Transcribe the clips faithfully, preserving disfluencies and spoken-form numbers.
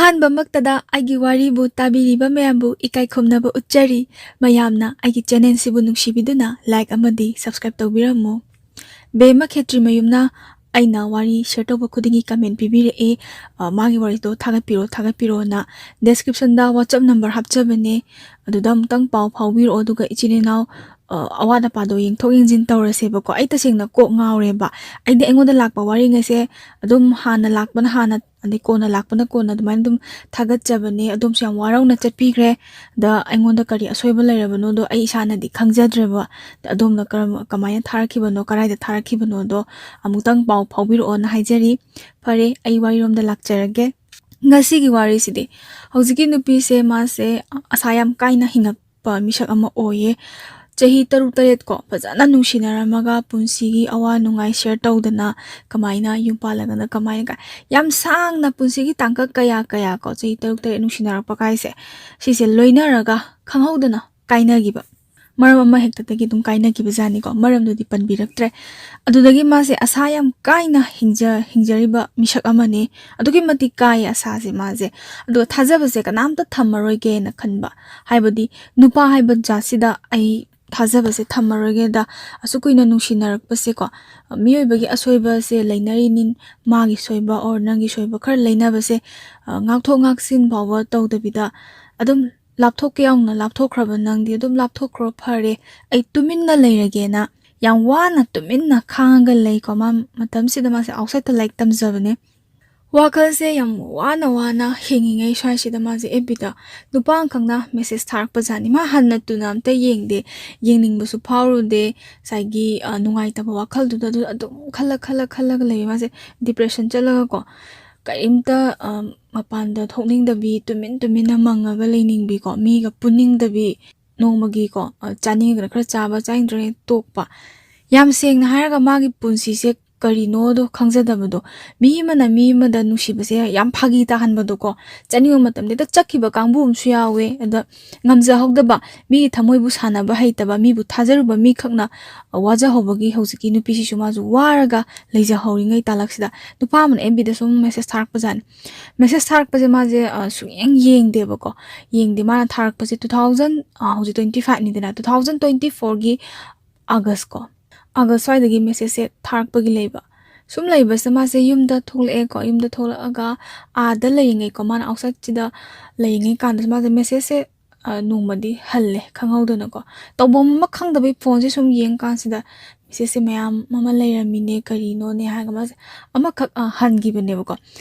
ꯑꯍꯥꯟꯕꯃꯛꯇꯗ ꯑꯩꯒꯤ ꯋꯥꯔꯤꯕꯨ ꯇꯥꯕꯤꯔꯤꯕ ꯃꯌꯥꯝꯕꯨ ꯏꯀꯥꯏ ꯈꯨꯝꯅꯕ ꯎꯠꯆꯔꯤ꯫ ꯃꯌꯥꯝꯅ ꯑꯩꯒꯤ ꯆꯦꯅꯦꯜꯁꯤꯕꯨ ꯅꯨꯡꯁꯤꯕꯤꯗꯨꯅ ꯂꯥꯏꯛ ꯑꯃꯗꯤ ꯁꯕꯁꯀ꯭ꯔꯥꯏꯕ ꯇꯧꯕꯤꯔꯝꯃꯨ꯫ ꯕꯦꯝꯃ ꯈꯦꯇ꯭ꯔꯤꯃꯌꯨꯝꯅ ꯑꯩꯅ ꯋꯥꯔꯤ ꯁꯤꯌꯔ ꯇꯧꯕ ꯈꯨꯗꯤꯡꯒꯤ ꯀꯃꯦꯟ ꯄꯤꯕꯤꯔꯛꯑꯦ, ꯑ, ꯃꯥꯒꯤ ꯋꯥꯔꯤꯗꯣ ꯊꯥꯒꯠꯄꯤꯔꯣ, ꯊꯥꯒꯠꯄꯤꯔꯣꯅ꯫ ꯗꯦꯁꯀ꯭ꯔꯤꯞꯁꯟꯗ ꯋꯥꯆꯞ ꯅꯝꯕꯔ ꯍꯥꯞꯆꯕꯅꯦ, ꯑꯗꯨꯗ ꯑꯃꯨꯛꯇꯪ ꯄꯥꯎ ꯐꯥꯎꯕꯤꯔꯛꯑꯣ, ꯑꯗꯨꯒ ꯏꯆꯤꯟ ꯏꯅꯥꯎ, ꯑ, ꯑꯋꯥꯠ ꯑꯄꯥꯗꯣ ꯌꯦꯡꯊꯣꯛ ꯌꯦꯡꯁꯤꯟ ꯇꯧꯔꯁꯦꯕꯀꯣ꯫ ꯑꯩ ꯇꯁꯦꯡꯅ ꯀꯣꯛ ꯉꯥꯎꯔꯦꯕ꯫ ꯑꯩꯗꯤ ꯑꯩꯉꯣꯟꯗ ꯂꯥꯛꯄ ꯋꯥꯔꯤꯉꯩꯁꯦ ꯑꯗꯨꯝ ꯍꯥꯟꯅ ꯂꯥꯛꯄꯅ ꯍꯥꯟꯅ, ꯑꯗꯩ ꯀꯣꯟꯅ ꯂꯥꯛꯄꯅ ꯀꯣꯟꯅ ꯑꯗꯨꯃꯥꯏꯅ ꯑꯗꯨꯝ ꯊꯥꯒꯠꯆꯕꯅꯦ꯫ ꯑꯗꯣꯝꯁꯨ ꯌꯥꯝ ꯋꯥꯔꯧꯅ ꯆꯠꯄꯤꯈ꯭ꯔꯦ꯫ ꯑꯗ ꯑꯩꯉꯣꯟꯗ ꯀꯔꯤ ꯑꯁꯣꯏꯕ ꯂꯩꯔꯕꯅꯣꯗꯣ ꯑꯩ ꯏꯁꯥꯅꯗꯤ ꯈꯪꯖꯗ꯭ꯔꯦꯕ꯫ ꯑꯗꯣꯝꯅ ꯀꯔꯝ-, ꯀꯃꯥꯏꯅ ꯊꯥꯔꯛꯈꯤꯕꯅꯣ, ꯀꯗꯥꯏꯗ ꯊꯥꯔꯛꯈꯤꯕꯅꯣꯗꯣ ꯑꯃꯨꯛꯇꯪ ꯄꯥꯎ ꯐꯥꯎꯕꯤꯔꯛꯑꯣꯅ ꯍꯥꯏꯖꯔꯤ꯫ ꯐꯔꯦ, ꯑꯩ ꯋꯥꯔꯤꯔꯣꯝꯗ ꯂꯥꯛꯆꯔꯒꯦ꯫ ꯉꯁꯤꯒꯤ ꯋꯥꯔꯤꯁꯤꯗꯤ ꯍꯧꯖꯤꯛꯀꯤ ꯅꯨꯄꯤꯁꯦ, ꯃꯥꯁꯦ ꯑꯁꯥ ꯌꯥꯝ ꯀꯥꯏꯅ ꯍꯤꯡꯉꯛꯄ ꯃꯤꯁꯛ ꯑꯃ ꯑꯣꯏꯌꯦ꯫ ꯆꯍꯤ ꯇꯔꯨꯛ ꯇꯔꯦꯠ ꯀꯣ ꯐꯖꯅ ꯅꯨꯡꯁꯤꯅꯔꯝꯃꯒ ꯄꯨꯟꯁꯤꯒꯤ ꯑꯋꯥ ꯅꯨꯡꯉꯥꯏ ꯁꯤꯌꯔ ꯇꯧꯗꯅ, ꯀꯃꯥꯏꯅ ꯌꯨꯝ ꯄꯥꯜꯂꯒꯅ ꯀꯃꯥꯏꯅ ꯀ-, ꯌꯥꯝ ꯁꯥꯡꯅ ꯄꯨꯟꯁꯤꯒꯤ ꯇꯥꯡꯀꯛ ꯀꯌꯥ ꯀꯌꯥ ꯀꯣ, ꯆꯍꯤ ꯇꯔꯨꯛ ꯇꯔꯦꯠ ꯅꯨꯡꯁꯤꯅꯔꯛꯄ ꯀꯥꯏꯁꯦ, ꯁꯤꯁꯦ ꯂꯣꯏꯅꯔꯒ ꯈꯪꯍꯧꯗꯅ ꯀꯥꯏꯅꯈꯤꯕ꯫ ꯃꯔꯝ ꯑꯃ ꯍꯦꯛꯇꯗꯒꯤ ꯑꯗꯨꯝ ꯀꯥꯏꯅꯈꯤꯕ ꯖꯥꯠꯅꯤꯀꯣ꯫ ꯃꯔꯝꯗꯨꯗꯤ ꯄꯟꯕꯤꯔꯛꯇ꯭ꯔꯦ꯫ ꯑꯗꯨꯗꯒꯤ ꯃꯥꯁꯦ ꯑꯁꯥ ꯌꯥꯝ ꯀꯥꯏꯅ ꯍꯤꯡꯖ-, ꯍꯤꯡꯖꯔꯤꯕ ꯃꯤꯁꯛ ꯑꯃꯅꯤ꯫ ꯑꯗꯨꯛꯀꯤ ꯃꯇꯤꯛ ꯀꯥꯏꯌꯦ ꯑꯁꯥꯁꯦ ꯃꯥꯁꯦ꯫ ꯑꯗꯨꯒ ꯊꯥꯖꯕꯁꯦ ꯀꯅꯥꯝꯇ ꯊꯝꯃꯔꯣꯏꯒꯦꯅ ꯈꯟꯕ꯫ ꯍꯥꯏꯕꯗꯤ ꯅꯨꯄꯥ ꯍꯥꯏꯕ ꯖꯥꯠꯁꯤꯗ ꯑꯩ ꯊꯥꯖꯕꯁꯦ ꯊꯝꯃꯔꯣꯏꯒꯦꯗ, ꯑꯁꯨꯛ ꯀꯨꯏꯅ ꯅꯨꯡꯁꯤꯅꯔꯛꯄꯁꯦꯀꯣ, ꯃꯤꯑꯣꯏꯕꯒꯤ ꯑꯁꯣꯏꯕꯁꯦ ꯂꯩꯅꯔꯤꯅꯤ, ꯃꯥꯒꯤ ꯁꯣꯏꯕ or ꯅꯪꯒꯤ ꯁꯣꯏꯕ ꯈꯔ ꯂꯩꯅꯕꯁꯦ, ꯑ, ꯉꯥꯛꯊꯣꯛ ꯉꯥꯛꯁꯤꯟ ꯐꯥꯎꯕ ꯇꯧꯗꯕꯤꯗ ꯑꯗꯨꯝ ꯂꯥꯞꯊꯣꯛꯀꯦ ꯌꯥꯎꯅ ꯂꯥꯞꯊꯣꯛꯈ꯭ꯔꯕ ꯅꯪꯗꯤ ꯑꯗꯨꯝ ꯂꯥꯞꯊꯣꯛꯈ꯭ꯔꯣ, ꯐꯔꯦ, ꯑꯩ ꯇꯨꯃꯤꯟꯅ ꯂꯩꯔꯒꯦꯅ ꯌꯥꯝ ꯋꯥꯅ ꯇꯨꯃꯤꯟꯅ ꯈꯥꯡꯉꯒ ꯂꯩꯀꯣ꯫ ꯃꯥ ꯃꯇꯝꯁꯤꯗ ꯃꯥꯁꯦ ꯑꯥꯎꯠꯁꯥꯏꯗꯠꯇ ꯂꯥꯏꯔꯤꯛ ꯇꯝꯖꯕꯅꯦ꯫ ꯋꯥꯈꯜꯁꯦ ꯌꯥꯝ ꯋꯥꯅ ꯋꯥꯅ ꯍꯤꯡꯉꯤꯉꯩ ꯁ꯭ꯋꯥꯏꯁꯤꯗ ꯃꯥꯁꯦ ꯑꯦꯐ ꯕꯤꯗ ꯅꯨꯄꯥ ꯑꯃꯈꯛꯅ ꯃꯦꯁꯦꯖ ꯊꯥꯔꯛꯄ ꯖꯥꯠꯅꯤ꯫ ꯃꯥ ꯍꯟꯅ ꯇꯨꯅ ꯑꯝꯇ ꯌꯦꯡꯗꯦ, ꯌꯦꯡꯅꯤꯡꯕꯁꯨ ꯐꯥꯎꯔꯨꯗꯦ꯫ ꯉꯁꯥꯏꯒꯤ, ꯑ, ꯅꯨꯡꯉꯥꯏꯇꯕ ꯋꯥꯈꯜꯗꯨꯗ ꯑꯗꯨ ꯑꯗꯨꯝ ꯈꯜꯂ, ꯈꯜꯂ, ꯈꯜꯂꯒ ꯂꯩꯌꯦ ꯃꯥꯁꯦ꯫ ꯗꯤꯄ꯭ꯔꯦꯁꯟ ꯆꯠꯂꯒꯀꯣ, ꯀꯔꯤꯝꯇ, ꯑ, ꯃꯄꯥꯟꯗ ꯊꯣꯛꯅꯤꯡꯗꯕꯤ, ꯇꯨꯃꯤꯟ ꯇꯨꯃꯤꯟꯅ ꯃꯪꯉꯒ ꯂꯩꯅꯤꯡꯕꯤꯀꯣ, ꯃꯤꯒ ꯄꯨꯟꯅꯤꯡꯗꯕꯤ, ꯅꯣꯡꯃꯒꯤꯀꯣ, ꯑ, ꯆꯥꯅꯤꯡꯉꯒꯅ ꯈꯔ ꯆꯥꯕ, ꯆꯥꯅꯤꯡꯗ꯭ꯔꯒꯅ ꯇꯣꯛꯄ꯫ ꯌꯥꯝ ꯁꯦꯡꯅ ꯍꯥꯏꯔꯒ ꯃꯥꯒꯤ ꯄꯨꯟꯁꯤꯁꯦ ꯀꯔꯤꯅꯣꯗꯣ ꯈꯪꯖꯗꯕꯗꯣ, ꯃꯤ ꯑꯃꯅ ꯃꯤ ꯑꯃꯗ ꯅꯨꯡꯁꯤꯕꯁꯦ ꯌꯥꯝ ꯐꯥꯒꯤ ꯇꯥꯍꯟꯕꯗꯣꯀꯣ, ꯆꯠꯅꯤꯡꯕ ꯃꯇꯝꯗ ꯍꯦꯛꯇ ꯆꯠꯈꯤꯕ ꯀꯥꯡꯕꯨ ꯑꯃꯁꯨ ꯌꯥꯎꯋꯦ꯫ ꯑꯗ ꯉꯝꯖꯍꯧꯗꯕ, ꯃꯤꯒꯤ ꯊꯃꯣꯏꯕꯨ ꯁꯥꯟꯅꯕ ꯍꯩꯇꯕ, ꯃꯤꯕꯨ ꯊꯥꯖꯔꯨꯕ ꯃꯤꯈꯛꯅ ꯋꯥꯖꯍꯧꯕꯒꯤ ꯍꯧꯖꯤꯛꯀꯤ ꯅꯨꯄꯤꯁꯤꯁꯨ ꯃꯥꯁꯨ ꯋꯥꯔꯒ ꯂꯩꯖꯍꯧꯔꯤꯉꯩ ꯇꯥꯂꯛꯁꯤꯗ ꯅꯨꯄꯥ ꯑꯃꯅ ꯑꯦꯐ ꯕꯤꯗ ꯁꯨꯝ ꯃꯦꯁꯦꯁ ꯊꯥꯔꯛꯄꯖꯥꯠꯅꯤ꯫ ꯃꯦꯁꯦꯁ ꯊꯥꯔꯛꯄꯁꯦ ꯃꯥꯁꯦ, ꯑ, ꯁꯨꯡꯌꯦꯡ ꯌꯦꯡꯗꯦꯕꯀꯣ꯫ ꯌꯦꯡꯗꯦ꯫ ꯃꯥꯅ ꯊꯥꯔꯛꯄꯁꯦ two thousand, ꯑ, ꯍꯧꯖꯤꯛ twenty five ꯅꯤꯗꯅ, two thousand twenty fourꯒꯤ August ꯀꯣ, August ꯁ꯭ꯋꯥꯏꯗꯒꯤ ꯃꯦꯁꯦꯁꯁꯦ ꯊꯥꯔꯛꯄꯒꯤ ꯂꯩꯕ꯫ ꯁꯨꯝ ꯂꯩꯕꯁꯤꯗ ꯃꯥꯁꯦ ꯌꯨꯝꯗ ꯊꯣꯛꯂꯛꯑꯦꯀꯣ꯫ ꯌꯨꯝꯗ ꯊꯣꯛꯂꯛꯑꯒ ꯑꯥꯗ ꯂꯩꯔꯤꯉꯩꯀꯣ, ꯃꯥꯅ ꯑꯥꯎꯠꯁꯥꯏꯠꯁꯤꯗ ꯂꯩꯔꯤꯉꯩ ꯀꯥꯟꯗꯁꯨ ꯃꯥꯁꯦ ꯃꯦꯁꯦꯁꯁꯦ, ꯑ, ꯅꯣꯡꯃꯗꯤ ꯍꯜꯂꯦ ꯈꯪꯍꯧꯗꯅꯀꯣ꯫ ꯇꯧꯐꯝ ꯑꯃ ꯈꯪꯗꯕꯩ ꯐꯣꯟꯁꯦ ꯁꯨꯝ ꯌꯦꯡꯀꯥꯟꯁꯤꯗ ꯃꯦꯁꯦꯁꯁꯦ ꯃꯌꯥꯝ ꯑꯃ ꯂꯩꯔꯝꯃꯤꯅꯦ, ꯀꯔꯤꯅꯣꯅꯦ ꯍꯥꯏꯔꯒ ꯃꯥꯁꯦ ꯑꯃꯈꯛ, ꯑ, ꯍꯟꯈꯤꯕꯅꯦꯕꯀꯣ꯫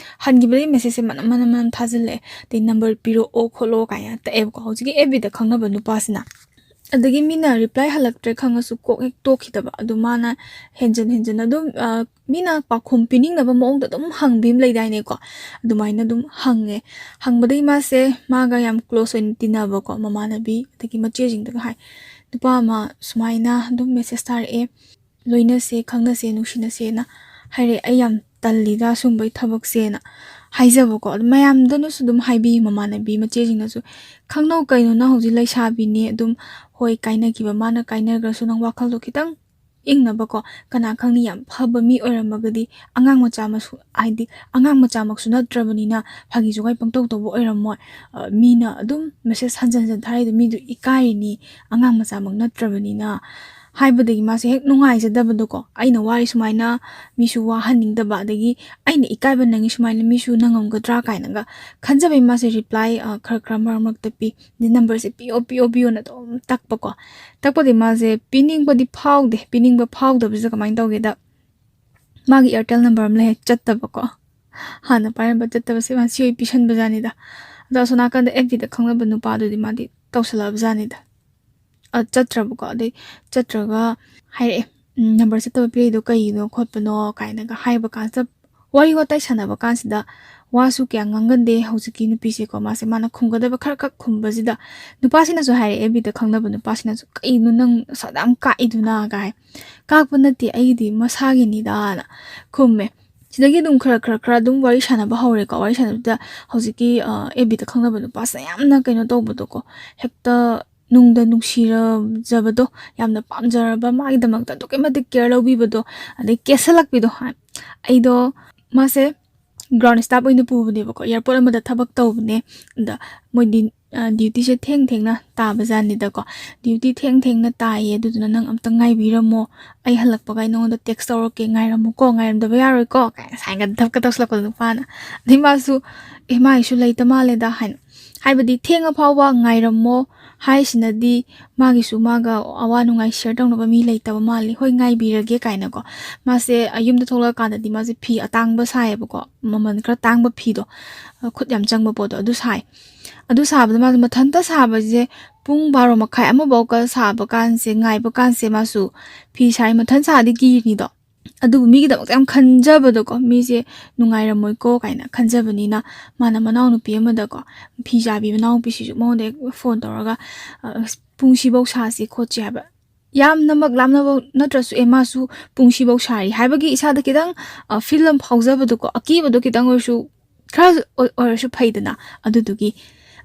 ꯍꯟꯈꯤꯕꯗꯒꯤ ꯃꯦꯁꯦꯁꯁꯦ ꯃꯅꯝ ꯃꯅꯝ ꯃꯅꯝ ꯊꯥꯖꯤꯜꯂꯛꯑꯦ꯫ ꯑꯗꯩ "ꯅꯝꯕꯔ ꯄꯤꯔꯛꯑꯣ ꯈꯣꯠꯂꯣ" ꯀꯥꯏꯅ ꯇꯛꯑꯦꯕꯀꯣ, ꯍꯧꯖꯤꯛꯀꯤ ꯑꯦꯐ ꯕꯤꯗ ꯈꯪꯅꯕ ꯅꯨꯄꯥꯁꯤꯅ꯫ ꯑꯗꯒꯤ ꯃꯤꯅ ꯔꯤꯄ꯭ꯂꯥꯏ ꯍꯜꯂꯛꯇ꯭ꯔꯦ ꯈꯪꯉꯁꯨ ꯀꯣꯛ ꯍꯦꯛ ꯇꯣꯛꯈꯤꯗꯕ꯫ ꯑꯗꯨ ꯃꯥꯅ ꯍꯦꯟꯖꯟ ꯍꯦꯟꯖꯟꯅ ꯑꯗꯨꯝ, ꯑ, ꯃꯤꯅ ꯄꯥꯎꯈꯨꯝ ꯄꯤꯅꯤꯡꯅꯕ ꯃꯑꯣꯡꯗ ꯑꯗꯨꯝ ꯍꯪꯕꯤ ꯑꯃ ꯂꯩꯗꯥꯏꯅꯦꯀꯣ, ꯑꯗꯨꯃꯥꯏꯅ ꯑꯗꯨꯝ ꯍꯪꯉꯦ꯫ ꯍꯪꯕꯗꯒꯤ ꯃꯥꯁꯦ ꯃꯥꯒ ꯌꯥꯝ ꯀ꯭ꯂꯣꯁ ꯑꯣꯏꯅ ꯇꯤꯟꯅꯕꯀꯣ, ꯃꯃꯥꯟꯅꯕꯤ ꯑꯗꯒꯤ ꯃꯆꯦꯁꯤꯡꯗꯒ ꯍꯥꯏ, "ꯅꯨꯄꯥ ꯑꯃ ꯁꯨꯃꯥꯏꯅ ꯑꯗꯨꯝ ꯃꯦꯁꯦꯁ ꯊꯥꯔꯛꯑꯦ, ꯂꯣꯏꯅꯁꯦ, ꯈꯪꯅꯁꯦ, ꯅꯨꯡꯁꯤꯅꯁꯦꯅ ꯍꯥꯏꯔꯛꯑꯦ꯫ ꯑꯩ ꯌꯥꯝ ꯇꯜꯂꯤꯗ ꯁꯨꯝꯕꯩ ꯊꯕꯛꯁꯦꯅ" ꯍꯥꯏꯖꯕꯀꯣ꯫ ꯑꯗꯨ ꯃꯌꯥꯝꯗꯅꯁꯨ ꯑꯗꯨꯝ ꯍꯥꯏꯕꯤ, ꯃꯃꯥꯟꯅꯕꯤ ꯃꯆꯦꯁꯤꯡꯅꯁꯨ, "ꯈꯪꯅꯧ ꯀꯩꯅꯣ, ꯅꯪ ꯍꯧꯖꯤꯛ ꯂꯩꯁꯥꯕꯤꯅꯦ, ꯑꯗꯨꯝ ꯍꯣꯏ ꯀꯥꯏꯅꯈꯤꯕ ꯃꯥꯅ ꯀꯥꯏꯅꯈ꯭ꯔꯁꯨ ꯅꯪ ꯋꯥꯈꯜꯗꯣ ꯈꯤꯇꯪ ꯏꯪꯅꯕꯀꯣ, ꯀꯅꯥ ꯈꯪꯅꯤ ꯌꯥꯝ ꯐꯕ ꯃꯤ ꯑꯣꯏꯔꯝꯃꯒꯗꯤ, ꯑꯉꯥꯡ ꯃꯆꯥ ꯃꯁꯨ-, ꯍꯥꯏꯗꯤ ꯑꯉꯥꯡ ꯃꯆꯥꯃꯛꯁꯨ ꯅꯠꯇ꯭ꯔꯕꯅꯤꯅ ꯐꯥꯒꯤ ꯖꯨꯒꯥꯏ ꯄꯪꯇꯧ ꯇꯧꯕ ꯑꯣꯏꯔꯝꯃꯣꯏ꯫ ꯑ, ꯃꯤꯅ ꯑꯗꯨꯝ ꯃꯦꯁꯦꯁ ꯍꯟꯖꯟ ꯍꯟꯖꯟ ꯊꯥꯔꯛꯏꯗꯣ ꯃꯤꯗꯨ ꯏꯀꯥꯏꯔꯤꯅꯤ, ꯑꯉꯥꯡ ꯃꯆꯥꯃꯛ ꯅꯠꯇ꯭ꯔꯕꯅꯤꯅ" ꯍꯥꯏꯕꯗꯒꯤ ꯃꯥꯁꯦ ꯍꯦꯛ ꯅꯨꯡꯉꯥꯏꯖꯗꯕꯗꯣꯀꯣ꯫ ꯑꯩꯅ ꯋꯥꯔꯤ ꯁꯨꯃꯥꯏꯅ ꯃꯤꯁꯨ ꯋꯥꯍꯟꯅꯤꯡꯗꯕ, ꯑꯗꯒꯤ ꯑꯩꯅ ꯏꯀꯥꯏꯕ ꯅꯪꯉꯤ ꯁꯨꯃꯥꯏꯅ ꯃꯤꯁꯨ ꯅꯪꯉꯝꯒꯗ꯭ꯔꯥ ꯀꯥꯏꯅꯒ ꯈꯟꯖꯕꯩ ꯃꯥꯁꯦ ꯔꯤꯄ꯭ꯂꯥꯏ, ꯑ, ꯈꯔ ꯈꯔ ꯃꯔꯛ ꯃꯔꯛꯇ ꯄꯤ꯫ ꯑꯗꯩ ꯅꯝꯕꯔꯁꯦ "ꯄꯤꯌꯣ, ꯄꯤꯌꯣ, ꯄꯤꯌꯣꯅ" ꯑꯗꯨꯝ ꯇꯛꯄꯀꯣ꯫ ꯇꯛꯄꯗꯤ ꯃꯥꯁꯦ ꯄꯤꯅꯤꯡꯕꯗꯤ ꯐꯥꯎꯗꯦ꯫ ꯄꯤꯅꯤꯡꯕ ꯐꯥꯎꯗꯕꯁꯤꯗ ꯀꯃꯥꯏꯅ ꯇꯧꯒꯦꯗ, ꯃꯥꯒꯤ ꯑꯦꯌꯥꯔꯇꯦꯜ ꯅꯝꯕꯔ ꯑꯃ ꯂꯩ, ꯆꯠꯇꯕꯀꯣ꯫ ꯍꯥꯟꯅ ꯄꯥꯏꯔꯝꯕ ꯆꯠꯇꯕꯁꯦ ꯃꯥ ꯁꯤ ꯑꯣꯏ ꯄꯤꯁꯟꯕꯖꯥꯠꯅꯤꯗ꯫ ꯑꯗꯣ ꯑꯁꯣꯝ ꯅꯥꯀꯟꯗ ꯑꯦꯐ ꯕꯤꯗ ꯈꯪꯅꯕ ꯅꯨꯄꯥꯗꯨꯗꯤ ꯃꯥꯗꯤ ꯇꯧꯁꯜꯂꯛꯑꯕꯖꯥꯠꯅꯤꯗ꯫ ꯑ, ꯆꯠꯇ꯭ꯔꯕꯀꯣ꯫ ꯑꯗꯩ ꯆꯠꯇ꯭ꯔꯒ ꯍꯥꯏꯔꯛꯑꯦ, "ꯎꯝ, ꯅꯝꯕꯔ ꯆꯠꯇꯕ ꯄꯤꯔꯛꯏꯗꯣ ꯀꯩꯒꯤꯅꯣ ꯈꯣꯠꯄꯅꯣ?" ꯀꯥꯏꯅꯒ ꯍꯥꯏꯕ ꯀꯥꯟꯁꯤꯗ, ꯋꯥꯔꯤ ꯋꯥꯇꯥꯏ ꯁꯥꯟꯅꯕ ꯀꯥꯟꯁꯤꯗ ꯋꯥꯁꯨ ꯀꯌꯥ ꯉꯥꯡꯒꯟꯗꯦ ꯍꯧꯖꯤꯛꯀꯤ ꯅꯨꯄꯤꯁꯦꯀꯣ꯫ ꯃꯥꯁꯦ ꯃꯥꯅ ꯈꯨꯝꯒꯗꯕ ꯈꯔ ꯈꯛ ꯈꯨꯝꯕꯁꯤꯗ ꯅꯨꯄꯥꯁꯤꯅꯁꯨ ꯍꯥꯏꯔꯛꯑꯦ, ꯑꯦꯐ ꯕꯤꯗ ꯈꯪꯅꯕ ꯅꯨꯄꯥꯁꯤꯅꯁꯨ, "ꯀꯩꯅꯣ ꯅꯪ ꯅꯁꯥꯗ ꯌꯥꯝ ꯀꯥꯛꯏꯗꯨꯅ?" ꯀꯥꯏ꯫ "ꯀꯥꯛꯄ ꯅꯠꯇꯦ, ꯑꯩꯒꯤꯗꯤ ꯃꯁꯥꯒꯤꯅꯤꯗꯥꯅ" ꯈꯨꯝꯃꯦ꯫ ꯁꯤꯗꯒꯤ ꯑꯗꯨꯝ ꯈꯔ ꯈꯔ ꯈꯔ ꯑꯗꯨꯝ ꯋꯥꯔꯤ ꯁꯥꯟꯅꯕ ꯍꯧꯔꯦꯀꯣ꯫ ꯋꯥꯔꯤ ꯁꯥꯟꯅꯕꯗ ꯍꯧꯖꯤꯛꯀꯤ, ꯑ, ꯑꯦꯐ ꯕꯤꯗ ꯈꯪꯅꯕ ꯅꯨꯄꯥꯁꯤꯅ ꯌꯥꯝꯅ ꯀꯩꯅꯣ ꯇꯧꯕꯗꯣꯀꯣ, ꯍꯦꯛꯇ ꯅꯨꯡꯗ ꯅꯨꯡꯁꯤꯔꯖꯕꯗꯣ, ꯌꯥꯝꯅ ꯄꯥꯝꯖꯔꯕ, ꯃꯥꯒꯤꯗꯃꯛꯇ ꯑꯗꯨꯛꯀꯤ ꯃꯇꯤꯛ ꯀꯦꯌꯔ ꯂꯧꯕꯤꯕꯗꯣ, ꯑꯗꯩ ꯀꯦꯁꯜꯂꯛꯄꯤꯗꯣ꯫ ꯑꯩꯗꯣ, ꯃꯥꯁꯦ ꯒ꯭ꯔꯥꯎꯟ ꯁ꯭ꯇꯥꯐ ꯑꯣꯏꯅ ꯄꯨꯕꯅꯦꯕꯀꯣ, ꯑꯦꯌꯥꯔꯄꯣꯔꯠ ꯑꯃꯗ ꯊꯕꯛ ꯇꯧꯕꯅꯦ꯫ ꯑꯗ ꯃꯣꯏꯗꯤ, ꯑ, ꯗ꯭ꯌꯨꯇꯤꯁꯦ ꯊꯦꯡ ꯊꯦꯡꯅ ꯇꯥꯕꯖꯥꯠꯅꯤꯗꯀꯣ꯫ "ꯗ꯭ꯌꯨꯇꯤ ꯊꯦꯡ ꯊꯦꯡꯅ ꯇꯥꯏꯌꯦ, ꯑꯗꯨꯗꯨꯅ ꯅꯪ ꯑꯝꯇ ꯉꯥꯏꯕꯤꯔꯝꯃꯣ, ꯑꯩ ꯍꯜꯂꯛꯄꯒ ꯑꯩ ꯅꯉꯣꯟꯗ ꯇꯦꯛꯁ ꯇꯧꯔꯛꯀꯦ, ꯉꯥꯏꯔꯝꯃꯨꯀꯣ, ꯉꯥꯏꯔꯝꯗꯕ ꯌꯥꯔꯣꯏꯀꯣ" ꯀꯥꯏꯅ ꯁꯥꯏꯟꯒ ꯙꯞꯀ ꯇꯧꯁꯜꯂꯛꯄꯗꯣ ꯅꯨꯄꯥꯅ꯫ ꯑꯗꯩ ꯃꯥꯁꯨ, "ꯑꯦ, ꯃꯥꯒꯤꯁꯨ ꯂꯩꯇ ꯃꯥꯜꯂꯦꯗ" ꯍꯥꯏꯅ, ꯍꯥꯏꯕꯗꯤ ꯊꯦꯡꯉ ꯐꯥꯎꯕ ꯉꯥꯏꯔꯝꯃꯣ ꯍꯥꯏꯁꯤꯅꯗꯤ ꯃꯥꯒꯤꯁꯨ ꯃꯥꯒ ꯑꯋꯥ ꯅꯨꯡꯉꯥꯏ ꯁꯤꯌꯔ ꯇꯧꯅꯕ ꯃꯤ ꯂꯩꯇꯕ ꯃꯥꯜꯂꯤ, "ꯍꯣꯏ, ꯉꯥꯏꯕꯤꯔꯒꯦ" ꯀꯥꯏꯅꯀꯣ꯫ ꯃꯥꯁꯦ, ꯑ, ꯌꯨꯝꯗ ꯊꯣꯛꯂꯛꯑꯀꯥꯟꯗꯗꯤ ꯃꯥꯁꯦ ꯐꯤ ꯑꯇꯥꯡꯕ ꯁꯥꯏꯌꯦꯕꯀꯣ, ꯃꯃꯜ ꯈꯔ ꯇꯥꯡꯕ ꯐꯤꯗꯣ, ꯑ, ꯈꯨꯠ ꯌꯥꯝ ꯆꯪꯕ ꯄꯣꯠꯇꯣ ꯑꯗꯨ ꯁꯥꯏ꯫ ꯑꯗꯨ ꯁꯥꯕꯗ ꯃꯥꯁꯦ ꯃꯊꯟꯇ ꯁꯥꯕꯁꯦ ꯄꯨꯡ ꯕꯥꯔꯣ ꯃꯈꯥꯏ ꯑꯃꯐꯥꯎꯀ ꯁꯥꯕ ꯀꯥꯟꯁꯦ, ꯉꯥꯏꯕ ꯀꯥꯟꯁꯦ ꯃꯥꯁꯨ ꯐꯤ ꯁꯥꯏ꯫ ꯃꯊꯟ ꯁꯥꯗꯤ ꯀꯤꯔꯤꯗꯣ, ꯑꯗꯨꯕꯨ ꯃꯤꯒꯤꯗꯃꯛꯇ ꯌꯥꯝ ꯈꯟꯖꯕꯗꯣꯀꯣ, ꯃꯤꯁꯦ ꯅꯨꯡꯉꯥꯏꯔꯝꯃꯣꯏꯀꯣ ꯀꯥꯏꯅ ꯈꯟꯖꯕꯅꯤꯅ, ꯃꯥꯅ ꯃꯅꯥꯎꯅꯨꯄꯤ ꯑꯃꯗꯀꯣ, ꯐꯤ ꯁꯥꯕꯤ ꯃꯅꯥꯎꯅꯨꯄꯤꯁꯤꯁꯨ ꯃꯉꯣꯟꯗ ꯍꯦꯛ ꯐꯣꯟ ꯇꯧꯔꯒ, "ꯑ, ꯄꯨꯡꯁꯤꯐꯧ ꯁꯥꯁꯤ ꯈꯣꯠꯁꯤ" ꯍꯥꯏꯕ꯫ ꯌꯥꯝꯅꯃꯛ ꯂꯥꯞꯅꯕ ꯅꯠꯇ꯭ꯔꯁꯨ, ꯑꯦ, ꯃꯥꯁꯨ ꯄꯨꯡꯁꯤꯐꯧ ꯁꯥꯔꯤ ꯍꯥꯏꯕꯒꯤ ꯏꯁꯥꯗ ꯈꯤꯇꯪ, ꯑ, ꯐꯤꯜ ꯑꯃ ꯐꯥꯎꯖꯕꯗꯣꯀꯣ, ꯑꯀꯤꯕꯗꯣ ꯈꯤꯇꯪ ꯑꯣꯏꯔꯁꯨ, ꯈꯔ ꯑꯣꯏ-, ꯑꯣꯏꯔꯁꯨ ꯐꯩꯗꯅ꯫ ꯑꯗꯨꯗꯨꯒꯤ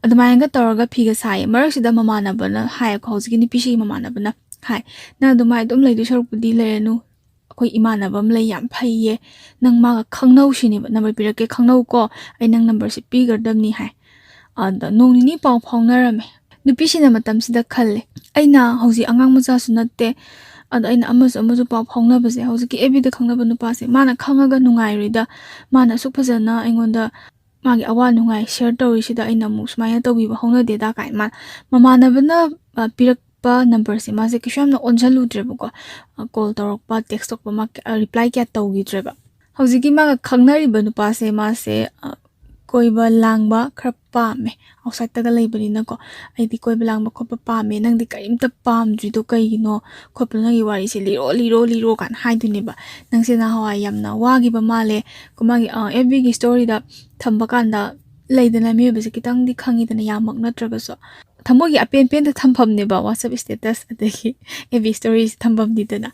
ꯑꯗꯨꯃꯥꯏꯅꯒ ꯇꯧꯔꯒ ꯐꯤꯒ ꯁꯥꯏꯌꯦ꯫ ꯃꯔꯛꯁꯤꯗ ꯃꯃꯥꯟꯅꯕꯅ ꯍꯥꯏꯌꯦꯀꯣ, ꯍꯧꯖꯤꯛꯀꯤ ꯅꯨꯄꯤꯁꯤꯒꯤ ꯃꯃꯥꯟꯅꯕꯅ ꯍꯥꯏ, "ꯅꯪ ꯑꯗꯨꯃꯥꯏꯅ ꯑꯗꯨꯝ ꯂꯩꯗꯣꯏ ꯁꯔꯨꯛꯄꯨꯗꯤ ꯂꯩꯔꯅꯨ, ꯑꯩꯈꯣꯏ ꯏꯃꯥꯟꯅꯕ ꯑꯃ ꯂꯩ, ꯌꯥꯝ ꯐꯩꯌꯦ, ꯅꯪ ꯃꯥꯒ ꯈꯪꯅꯧ ꯁꯤꯅꯦꯕ, ꯅꯝꯕꯔ ꯄꯤꯔꯛꯀꯦ, ꯈꯪꯅꯧꯀꯣ, ꯑꯩ ꯅꯪ ꯅꯝꯕꯔꯁꯦ ꯄꯤꯒꯗꯕꯅꯤ" ꯍꯥꯏ꯫ ꯑꯗ ꯅꯣꯡ ꯅꯤꯅꯤ ꯄꯥꯎ ꯐꯥꯎꯅꯔꯝꯃꯦ꯫ ꯅꯨꯄꯤꯁꯤꯅ ꯃꯇꯝꯁꯤꯗ ꯈꯜꯂꯦ, "ꯑꯩꯅ ꯍꯧꯖꯤꯛ ꯑꯉꯥꯡ ꯃꯆꯥꯁꯨ ꯅꯠꯇꯦ, ꯑꯗꯣ ꯑꯩꯅ ꯑꯃꯁꯨ ꯑꯃꯁꯨ ꯄꯥꯎ ꯐꯥꯎꯅꯕꯁꯦ, ꯍꯧꯖꯤꯛꯀꯤ ꯑꯦꯐ ꯕꯤꯗ ꯈꯪꯅꯕ ꯅꯨꯄꯥꯁꯦ, ꯃꯥꯅ ꯈꯪꯉꯒ ꯅꯨꯡꯉꯥꯏꯔꯣꯏꯗ, ꯃꯥꯅ ꯑꯁꯨꯛ ꯐꯖꯅ ꯑꯩꯉꯣꯟꯗ ꯃꯥꯒꯤ ꯑꯋꯥ ꯅꯨꯡꯉꯥꯏ ꯁꯤꯌꯔ ꯇꯧꯔꯤꯁꯤꯗ ꯑꯩꯅ ꯑꯃꯨꯛ ꯁꯨꯃꯥꯏꯅ ꯇꯧꯕꯤꯕ ꯍꯧꯅꯗꯦꯗ" ꯀꯥꯏꯅ꯫ ꯃꯥ, ꯃꯃꯥꯟꯅꯕꯅ, ꯑ, ꯄꯤꯔꯛꯄ ꯅꯝꯕꯔꯁꯦ ꯃꯥꯁꯦ ꯀꯩꯁꯨ ꯌꯥꯝꯅ ꯑꯣꯟꯁꯤꯜꯂꯨꯗ꯭ꯔꯦꯕꯀꯣ꯫ ꯑ, ꯀꯣꯜ ꯇꯧꯔꯛꯄ, ꯇꯦꯛꯁ ꯇꯧꯔꯛꯄ, ꯃꯥ ꯀ-, ꯑ, ꯔꯤꯄ꯭ꯂꯥꯏ ꯀꯌꯥ ꯇꯧꯈꯤꯗ꯭ꯔꯦꯕ꯫ ꯍꯧꯖꯤꯛꯀꯤ ꯃꯥꯒ ꯈꯪꯅꯔꯤꯕ ꯅꯨꯄꯥꯁꯦ, ꯃꯥꯁꯦ, ꯑ, ꯀꯣꯏꯕ ꯂꯥꯡꯕ ꯈꯔ ꯄꯥꯝꯃꯦ꯫ ꯑꯥꯎꯠꯁꯥꯏꯠꯇꯒ ꯂꯩꯕꯅꯤꯅꯀꯣ, ꯑꯩꯗꯤ ꯀꯣꯏꯕ ꯂꯥꯡꯕ ꯈꯣꯠꯄ ꯄꯥꯝꯃꯦ, ꯅꯪꯗꯤ ꯀꯔꯤꯝꯇ ꯄꯥꯝꯗ꯭ꯔꯤꯗꯣ ꯀꯩꯒꯤꯅꯣ ꯈꯣꯠꯄꯅꯣ, ꯅꯪꯒꯤ ꯋꯥꯔꯤꯁꯦ ꯂꯤꯔꯣ, ꯂꯤꯔꯣ, ꯂꯤꯔꯣ ꯀꯥꯏꯅ ꯍꯥꯏꯗꯣꯏꯅꯦꯕ꯫ "ꯅꯪꯁꯦ ꯅꯍꯥꯟꯋꯥꯏ ꯌꯥꯝꯅ ꯋꯥꯈꯤꯕ ꯃꯥꯜꯂꯦ"꯫ ꯀꯣ ꯃꯥꯒꯤ, ꯑ, ꯑꯦꯐ ꯕꯤꯒꯤ ꯁ꯭ꯇꯣꯔꯤꯗ ꯊꯝꯕ ꯀꯥꯟꯗ, ꯂꯩꯗꯅ, ꯃꯤꯑꯣꯏꯕꯁꯦ ꯈꯤꯇꯪꯗꯤ ꯈꯪꯉꯤꯗꯅ, ꯌꯥꯝꯃꯛ ꯅꯠꯇ꯭ꯔꯒꯁꯨ꯫ ꯊꯃꯣꯏꯒꯤ ꯑꯄꯦꯟ ꯄꯦꯟꯗ ꯊꯝꯐꯝꯅꯦꯕ WhatsApp status ꯑꯗꯒꯤ ꯑꯦꯐ ꯕꯤ ꯁ꯭ꯇꯣꯔꯤꯁꯦ ꯊꯝꯐꯝꯅꯤꯗꯅ꯫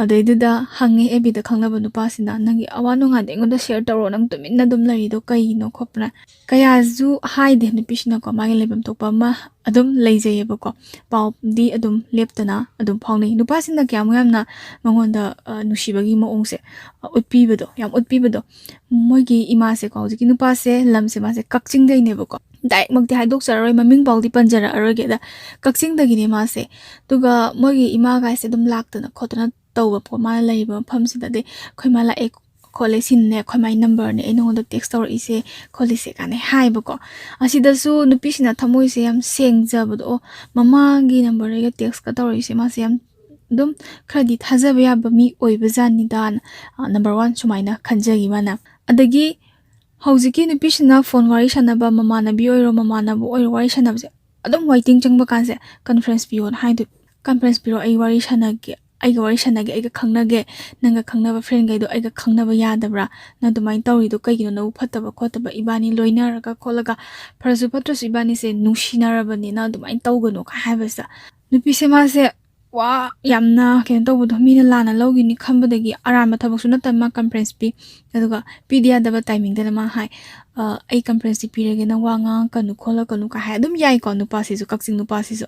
ꯑꯗꯩꯗꯨꯗ ꯍꯪꯉꯦ ꯑꯦꯐ ꯕꯤꯗ ꯈꯪꯅꯕ ꯅꯨꯄꯥꯁꯤꯅ, "ꯅꯪꯒꯤ ꯑꯋꯥ ꯅꯨꯡꯉꯥꯏꯗꯣ ꯑꯩꯉꯣꯟꯗ ꯁꯤꯌꯔ ꯇꯧꯔꯣ, ꯅꯪ ꯇꯨꯃꯤꯟꯅ ꯑꯗꯨꯝ ꯂꯩꯔꯤꯗꯣ ꯀꯩꯒꯤꯅꯣ?" ꯈꯣꯠꯄꯅ ꯀꯌꯥꯁꯨ ꯍꯥꯏꯗꯦ꯫ ꯅꯨꯄꯤꯁꯤꯅꯀꯣ ꯃꯥꯒꯤ ꯂꯩꯐꯝ ꯊꯣꯛꯄ ꯑꯃ ꯑꯗꯨꯝ ꯂꯩꯖꯩꯌꯦꯕꯀꯣ꯫ ꯄꯥꯎꯗꯤ ꯑꯗꯨꯝ ꯂꯦꯞꯇꯅ ꯑꯗꯨꯝ ꯐꯥꯎꯅꯩ꯫ ꯅꯨꯄꯥꯁꯤꯅ ꯀꯌꯥꯃꯨꯛ ꯌꯥꯝꯅ ꯃꯉꯣꯟꯗ, ꯑ, ꯅꯨꯡꯁꯤꯕꯒꯤ ꯃꯑꯣꯡꯁꯦ, ꯑ, ꯎꯠꯄꯤꯕꯗꯣ, ꯌꯥꯝ ꯎꯠꯄꯤꯕꯗꯣ꯫ ꯃꯣꯏꯒꯤ ꯏꯃꯥꯁꯦꯀꯣ, ꯍꯧꯖꯤꯛꯀꯤ ꯅꯨꯄꯥꯁꯦ, ꯂꯝꯁꯦ ꯃꯥꯁꯦ ꯀꯛꯆꯤꯡꯗꯩꯅꯦꯕꯀꯣ꯫ ꯗꯥꯏꯔꯦꯛꯃꯛꯇꯤ ꯍꯥꯏꯗꯣꯛꯆꯔꯔꯣꯏ, ꯃꯃꯤꯡ ꯐꯥꯎꯗꯤ ꯄꯟꯖꯔꯛꯑꯔꯣꯏꯒꯦ꯫ ꯑꯗ ꯀꯛꯆꯤꯡꯗꯒꯤꯅꯦ ꯃꯥꯁꯦ꯫ ꯑꯗꯨꯒ ꯃꯣꯏꯒꯤ ꯏꯃꯥꯒꯥꯏꯁꯦ ꯑꯗꯨꯝ ꯂꯥꯛꯇꯅ ꯈꯣꯠꯇꯅ ꯇꯧꯕ ꯄꯣꯠ, ꯃꯥꯅ ꯂꯩꯔꯤꯕ ꯃꯐꯝꯁꯤꯗ꯫ ꯑꯗꯩ, "ꯑꯩꯈꯣꯏ ꯃꯥ ꯂꯥꯛꯑꯦ ꯈꯣꯠꯂꯦ, ꯁꯤꯅꯅꯦ ꯑꯩꯈꯣꯏ ꯃꯥꯏ ꯅꯝꯕꯔꯅꯦ, ꯑꯩ ꯅꯉꯣꯟꯗ ꯇꯦꯛꯁ ꯇꯧꯔꯛꯏꯁꯦ ꯈꯣꯠꯂꯤꯁꯦ" ꯀꯥꯏꯅ ꯍꯥꯏꯕꯀꯣ꯫ ꯑꯁꯤꯗꯁꯨ ꯅꯨꯄꯤꯁꯤꯅ ꯊꯃꯣꯏꯁꯦ ꯌꯥꯝ ꯁꯦꯡꯖꯕꯗꯣ, "ꯑꯣ, ꯃꯃꯥꯒꯤ ꯅꯝꯕꯔꯗ ꯑꯩꯒ ꯇꯦꯛꯁꯀ ꯇꯧꯔꯛꯏꯁꯦ, ꯃꯥꯁꯦ ꯌꯥꯝ ꯑꯗꯨꯝ ꯈꯔꯗꯤ ꯊꯥꯖꯕ ꯌꯥꯕ ꯃꯤ ꯑꯣꯏꯕ ꯖꯥꯠꯅꯤꯗꯥꯅ", ꯑ, ꯅꯝꯕꯔ ꯋꯥꯟ ꯁꯨꯃꯥꯏꯅ ꯈꯟꯖꯈꯤ ꯃꯥꯅ꯫ ꯑꯗꯒꯤ ꯍꯧꯖꯤꯛꯀꯤ ꯅꯨꯄꯤꯁꯤꯅ ꯐꯣꯟ ꯋꯥꯔꯤ ꯁꯥꯟꯅꯕ, ꯃꯃꯥꯟꯅꯕꯤ ꯑꯣꯏꯔꯣ, ꯃꯃꯥꯟꯅꯕ ꯑꯣꯏꯔꯣ, ꯋꯥꯔꯤ ꯁꯥꯟꯅꯕꯁꯦ ꯑꯗꯨꯝ ꯋꯦꯇꯤꯡ ꯆꯪꯕ ꯀꯥꯟꯁꯦ, "ꯀꯟꯐ꯭ꯔꯦꯟꯁ ꯄꯤꯌꯣꯅ" ꯍꯥꯏꯗꯣꯏ꯫ "ꯀꯟꯐ꯭ꯔꯦꯟꯁ ꯄꯤꯔꯣ, ꯑꯩ ꯋꯥꯔꯤ ꯁꯥꯟꯅꯒꯦ, ꯑꯩꯒ ꯋꯥꯔꯤ ꯁꯥꯟꯅꯒꯦ, ꯑꯩꯒ ꯈꯪꯅꯒꯦ, ꯅꯪꯒ ꯈꯪꯅꯕ ꯐ꯭ꯔꯦꯟꯈꯩꯗꯣ ꯑꯩꯒ ꯈꯪꯅꯕ ꯌꯥꯗꯕ꯭ꯔꯥ? ꯅꯪ ꯑꯗꯨꯃꯥꯏꯅ ꯇꯧꯔꯤꯗꯣ ꯀꯩꯒꯤꯅꯣ? ꯅꯕꯨ ꯐꯠꯇꯕ ꯈꯣꯠꯇꯕ, ꯏꯕꯥꯅꯤ ꯂꯣꯏꯅꯔꯒ ꯈꯣꯠꯂꯒ, ꯐꯔꯁꯨ ꯐꯠꯇ꯭ꯔꯁꯨ ꯏꯕꯥꯅꯤꯁꯦ ꯅꯨꯡꯁꯤꯅꯔꯕꯅꯤꯅ ꯑꯗꯨꯃꯥꯏꯅ ꯇꯧꯒꯅꯨ" ꯀꯥꯏ ꯍꯥꯏꯕꯁꯤꯗ, ꯅꯨꯄꯤꯁꯦ ꯃꯥꯁꯦ ꯋꯥ ꯌꯥꯝꯅ ꯀꯩꯅꯣ ꯇꯧꯕꯗꯣ, ꯃꯤꯅ ꯂꯥꯟꯅ ꯂꯧꯈꯤꯅꯤ ꯈꯟꯕꯗꯒꯤ, ꯑꯔꯥꯟꯕ ꯊꯕꯛꯁꯨ ꯅꯠꯇꯕ ꯃꯥ ꯀꯟꯐ꯭ꯔꯦꯟꯁ ꯄꯤ꯫ ꯑꯗꯨꯒ ꯄꯤꯗ ꯌꯥꯗꯕ ꯇꯥꯏꯃꯤꯡꯗꯅ ꯃꯥ ꯍꯥꯏ, "ꯑ, ꯑꯩ ꯀꯟꯐ꯭ꯔꯦꯟꯁꯁꯤ ꯄꯤꯔꯒꯦ, ꯅꯪ ꯋꯥ ꯉꯥꯡꯉꯛꯀꯅꯨ ꯈꯣꯠꯂꯛꯀꯅꯨ" ꯀꯥꯏ ꯍꯥꯏ꯫ ꯑꯗꯨꯝ ꯌꯥꯏꯀꯣ, ꯅꯨꯄꯥꯁꯤꯁꯨ, ꯀꯛꯆꯤꯡ ꯅꯨꯄꯥꯁꯤꯁꯨ꯫